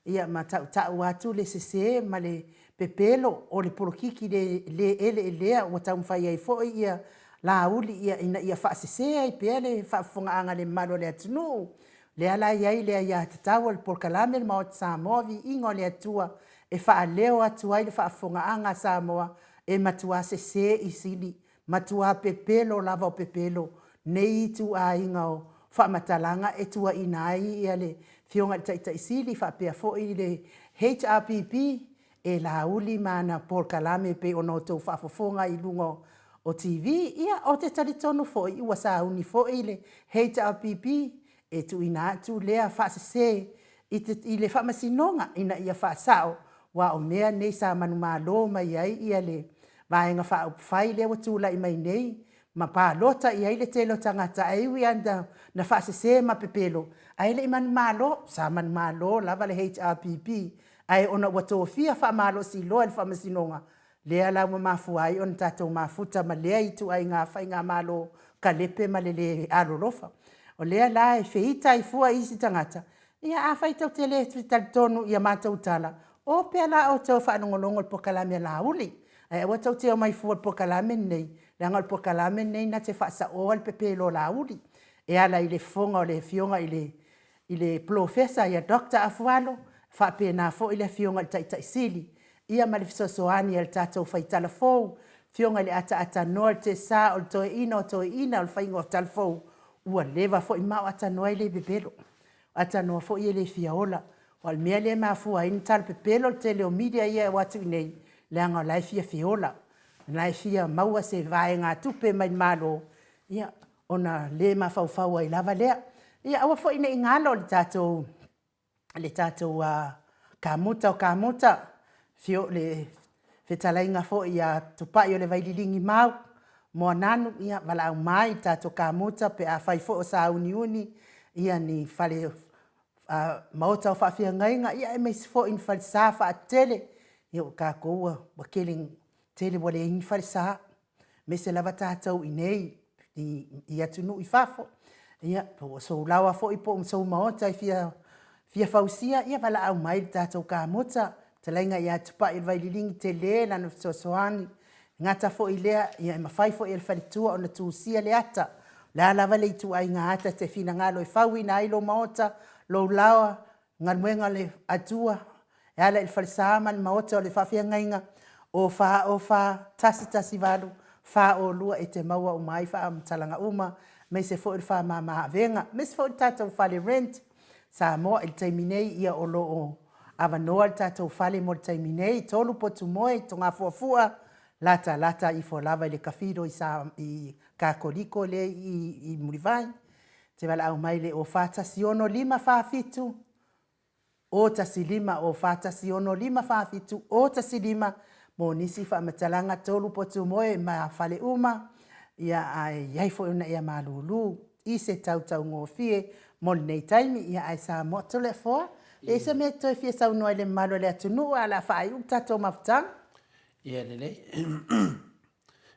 ia ma tautau atu le sese ma le pepelo o le polokiki le le eleelea ua taumafai ai foi ia Laauli ia ina ia faasese ai pea le faafofogaaga a le mamalu o le atunuu. Lea la e i ai le aiatatau a le polokalame a le Maota Samoa Viiga o le Atua e faaleo atu ai le faafofogaaga a Samoa e matuā sese i sili Matua pepelo lava o pepelo nei ituaiga o faamatalaga e tuuaiina ai ia le Afioga i le Taitai Sili faapea foi le HRPP e Laauli ma ana polokalame e pei ona outou faafofoga i luga o TV. Ia, ou te talitonu foi ua sauni foi le HRPP e tuuina atu lea faasese i te, i le Faamasinoga ina ia faasao, aua o mea nei sa manumalo mai ai ia le Vaega Faaupufai lea ua tulai mai nei ma palota i ai le tele o tagata ae ui lava na faasese ma pepelo, ae le i manumalo, sa manumalo lava le HRPP, ae ona ua tofia faamalosi loa e le Faamasinoga, Lea la ua mafua ai ona tatou mafuta ma lea ituaiga faigamalo kalepe ma le lē alolofa. O lea la e feita ai fua isi tagata, ia afai tou te le talitonu i a matou tala, o pea la outou e faalogologo i le pokalame a Laauli, ae aua tou te omai fua i le pokalame lenei, leaga o le pokalame lenei na te faasaoa le pepelo o Laauli e ala i le fofoga o le Afioga i le i le Polofesa ia Doctor Afualo, faapena foi le Afioga i le Taitai Sili, ia ma le fesoasoani a le tatou faitala fou, Afioga i le Ataaatanoa le Tesa o le Toeaina o Toeaina o le faiga o tala fou, ua leva foi ma o Atanoa e le pepelo, o Atanoa foi e le fia ola. Aua o le mea lea e mafua ai ona tala pepelo le tele o media ia e o atu i inei, leaga o la e fia feola, o la e fia maua se vaegatupe mai le Malo, ia, ona le mafaufau ai lava lea. Ia aua foi ne i galo le tatou le tatou kamuta o kamuta, fio, le fetalaiga foi ia Tupai o le Vaililigi Mau, Moananu, ia valaau mai le tatou kamuta pe afai foi o sauniuni ia ni fale maota o faafeagaiga, ia aemaise foi ni falesa faatele. Ia o tatou ua tele tele ua leai ni falesa. Aemaise lava tatou i inei i atunuu i fafo. Ia, po o sou laoa foi po o sou maota e fia, fia fausia, ia valaau mai i le tatou kamuta, fetalaiga ia Tupai o le Vaililigi, tele lana fesoasoani. E gata foi i lea, ia e mafai foi e le faletua ona tusia le ata. O le a lava le ituaiga ata e te finagalo e fauina ai lou maota, lou laoa, galuega a le Atua e ala i le falesa ma le maota o le faafeagaiga, o 4 o 4 1 1 8 4 o 2 e te maua uma ai faamatalaga uma, aemaise foi o le faamama avega, aemaise foi o le tatou fale rent Samoa i le taimi nei, ia o lo o avanoa le tatou fale mo le taimi nei, 3 potu moe i Togafuafua, latalata ifo lava i le Kafido i Sa i Kakoliko lea i Mulivai. Te valaau mai le o 4 1 6 5 4 7 o 1 5 o 4 1 6 5 4 7 o 1 5 mo nisi faamatalaga tolu potu moe ma fale uma, ia ae i ai foi ona ea malulu i se tautaugofie mo lenei taimi. Ia ae Samoa Toleafoa, e i ai se mea e toe fia saunoa i le mamalu o le atunuu ae o le a faaiu le tatou mafutaga? Ia lelei.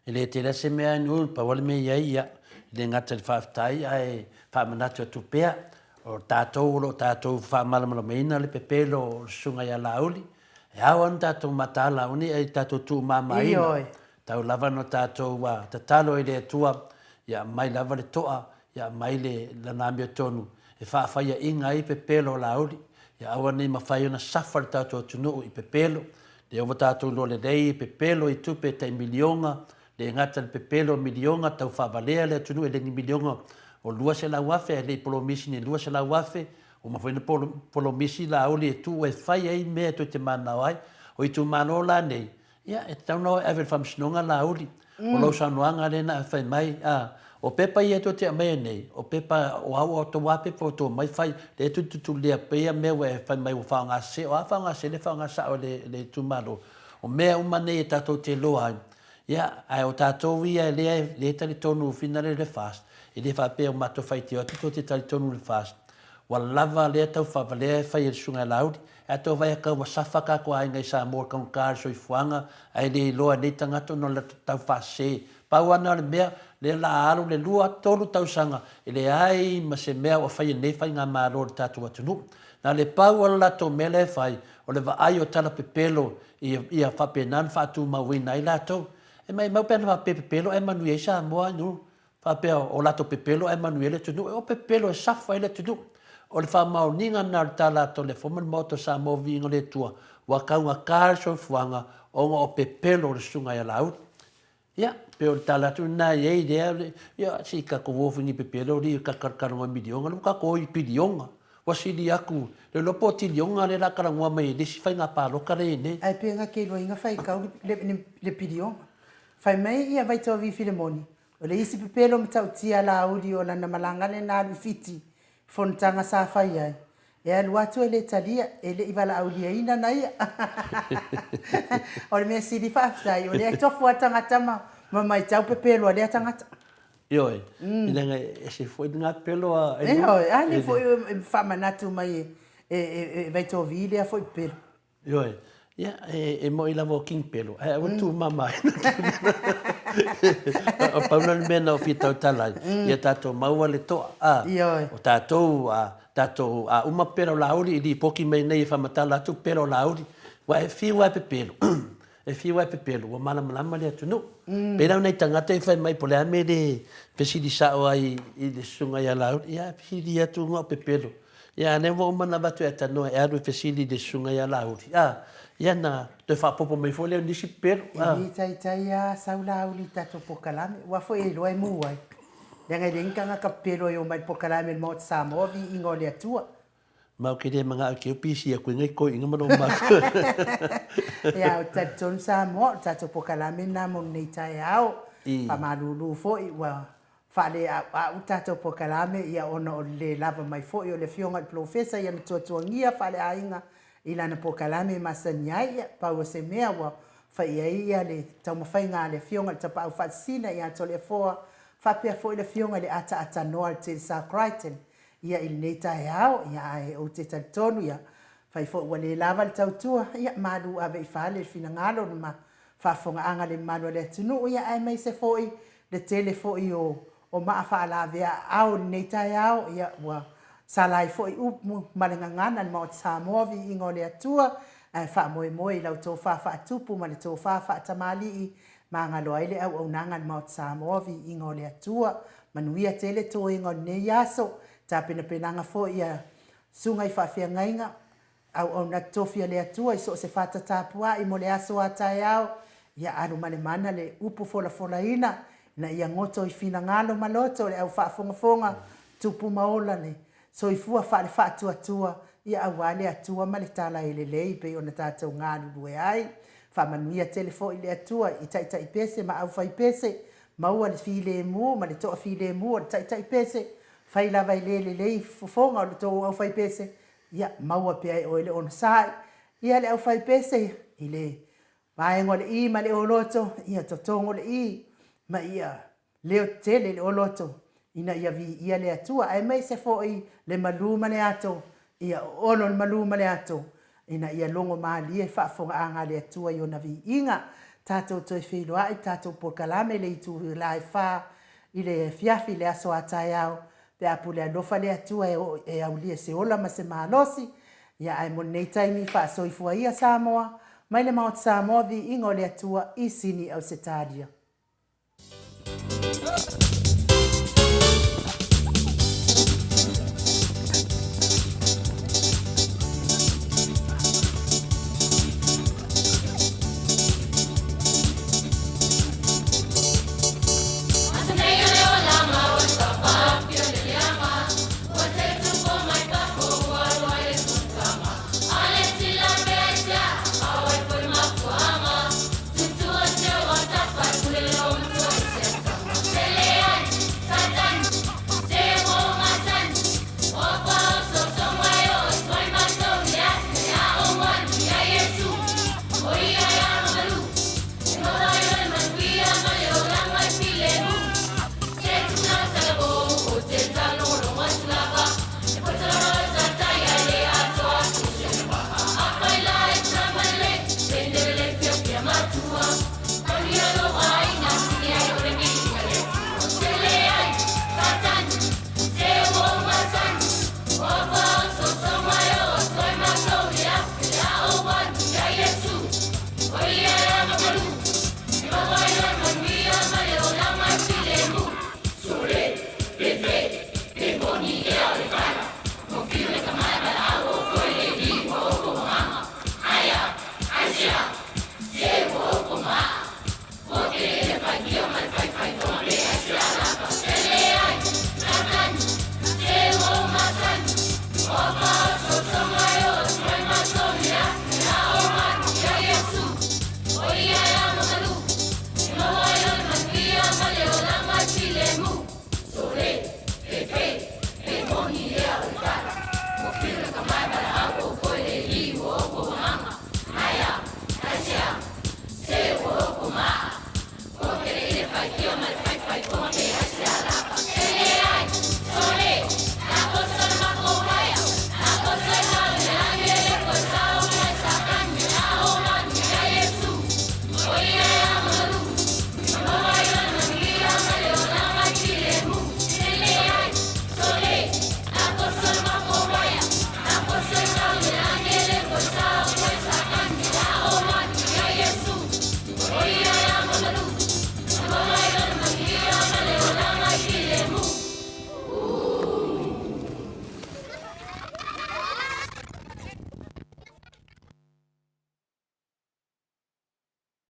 E le tele lava se mea Nuu, pau lava le mea i ai, ia, e le gata i le faafetai ae faamanatu atu pea, o tatou o lo o tatou faamalamalamaina le pepelo o le Susuga ia Laauli, e ao lava ona tatou mataala aua ne i tatou tuumamaina, Ioe. tau lava ona tatou tatalo i le Atua ia aumai lava le to'a, ia aumai le Lana amiotonu e faafaiaina ai pepelo o Laauli, ia aua ne i mafai ona safa le tatou atunuu i pepelo, Lea ua tatou iloa lelei e pepelo i tupe tai miliona, le gata i le pepelo miliona tau faavalea le atunuu e le ni miliona o 200,000 ae le i polomisi ni 200,000, ua uma foi ona polomisi Laauli e tuu e fai ai mea toe te mananao ai. O itumalo la nei, Ia, e tatau ona o e ave i le Faamasinoga Laauli. O lau saunoaga lea na e fai mai, a, o pepa ia tou te aumaia nei, o pepa, o a outou lava pepa ua outou omai fai, lea tou te tulia pea mea ua e fai mai ua faaaoga sese, o a faaaoga sese, lea e faaaoga sao e le itumalo. O mea uma nei e tatou te iloa ai, ia, ae o tatou ia lea e talitonu finagalo i le FAST, e le faapea ua matou faitio atu tou te talitonu i le FAST, Ua lava lea taufaava lea e fai e le Susuga ia Laauli. E a tou vaai atu ua safa tatou aiga i Samoa i le taugata o le soifuaga ae le iloa e nei tagata ona o le latou taufaasese. Pau lava lena o le mea, lea la a alu le lua, tolu tausaga e leai ma se mea ua fai e nei faigamalo i le tatou atunuu. Na o le pau lava o le latou mea lea e fai, o le vaai o tala pepelo ia faapena ona faatumauina ai latou. E maimau pe ana faapea e pepelo ae manuia ai Samoa i Faapea o latou pepelo ae manuia ai le atunuu. O pepelo e safa ai le atunuu. O le faamaoniga lena o le tala a Toleafoa ma le Maota o Samoa Viiga o le Atua, ua taugata le soifuaga ona o pepelo o le Susuga ia Laauli. Ia, pei o le tala atu lena e i ai lea, ia se i tatou o foi i ni pepelo alii e talatalanoa i miliona, lea ua tatou o i piliona. Ua sili atu, le iloa po o tiliona lea o le a talanoa mai ai i le isi faiga palota lea e i ai nei. Ae pe na te iloaina faitau le piliona. Fai mai ia Vaitoavi Filemoni, O le isi pepelo matautia a Laauli o lana malaga lena alu i Fiti, i fonotaga sa fai ai. E alu atu e le talia, e le i valaauliaina na ia. O le mea sili faafetai, o lea e tofu lava le tagata ma ma maitau pepelo a lea tagata. Ioe, leaga e ese foi lena pepelo a Ioe, a lea foi e faamanatu mai e Vaitovi lea foi pepelo. Ioe, ia, e moni lava o King Pelo, ae aua le tuumama ai. O pau lena o le mea na ou fia tautala ai, ia tatou maua le toa, a, o tatou, a, tatou, a uma pepelo Laauli i lipoti mai nei e faamatala atu pepelo Laauli, aua e fiu lava e pepelo, e fiu lava e pepelo, ua malamalama le atunuu. Pei la o nai tagata ia fai mai po o le a le mea e le fesili sao ai i le susuga ia Laauli, ia fesili atu ona o pepelo. Ia, a o lea ua uma ona avatu e atalanoa e alu e fesili i le susuga ia Laauli, a, ia ona toe faaopoopo mai foi lea o nisi pepelo, a. E le taitai lava sau Laauli i le tatou polokalame, aua foi e iloa e mu ai, leaga e leai ni tagata pepelo e omai i le polokalame a le Maota Samoa, viiga o le Atua. Ma ou te le manao e te pisi atu i nai toeaiina ma lou matua. Ia, ou te talitonu Samoa, o le tatou polokalame lena mo lenei taeao. Faamalulu foi ua faaleauau le tatou polokalame ia ona o le le lava mai foi o le Afioga i le Polofesa i ana tuatuagia faaleaiga i lana polokalame e masani ai. Ia, pau o se mea ua fai i ai ia le taumafaiga a le Afioga i le Tapaau Faasisina ia Toleafoa faapea foi le Afioga i le Ataatānoa le Teresa Crichton ia i lenei taeao. Ia, ae ou te talitonu ia, fai foi ua le lava le tautua, ia malu ave i fale le finagalo ma faafofogaaga le mamalu o le atunuu, ia aemaise foi le tele foi o o maa faalavea aao i lenei taeao, ia ua sala ai foi upu ma le gagana le Maota Samoa, viiga o le Atua, ae faamoemoe i lau tofa faatupu ma le tofa faatamalii, magalo ai le auaunaga a le Maota Samoa, viiga o le Atua. Manuia tele toega o lenei aso, tapenapenaga foi a Susuga i Faafeagaiga, Auauna tofi a le Atua i so o se fata tapuai mo le aso a taeao, ia alu ma le mana le upu folafolaina, ina ia goto i finagalo ma loto le au faafogafoga, tupu ma ola le soifua faale-faatuatua, ia aua le Atua ma le tala e lelei pei ona tatou galulue ai. Faamanuia tele foi le Atua i taitai pese ma aufai pese, maua le filemu ma le toafilemu o le taitai pese, fai lava e le lelei fofoga o le tou aufai pese, Ia maua pea e oe le onosai, ia le aufaipese i le vaega o le i ma le oloto, ia totogo le i ma ia leo tele le oloto ina ia viia le Atua, aemaise foi le malu ma le ato, ia oolo le malu ma le ato ina ia logo malie faafofogaaga a le Atua i ona viiga. Tatou toe feiloai i tatou polokalame i le itula e fa i le afiafi i le aso a taeao Pe a pule alofa le Atua e oo e aulia se ola ma se malosi, ia ae mo lenei taimi faasoifua ia Samoa, mai le Maota Samoa viiga o le Atua i Sini Ausetalia.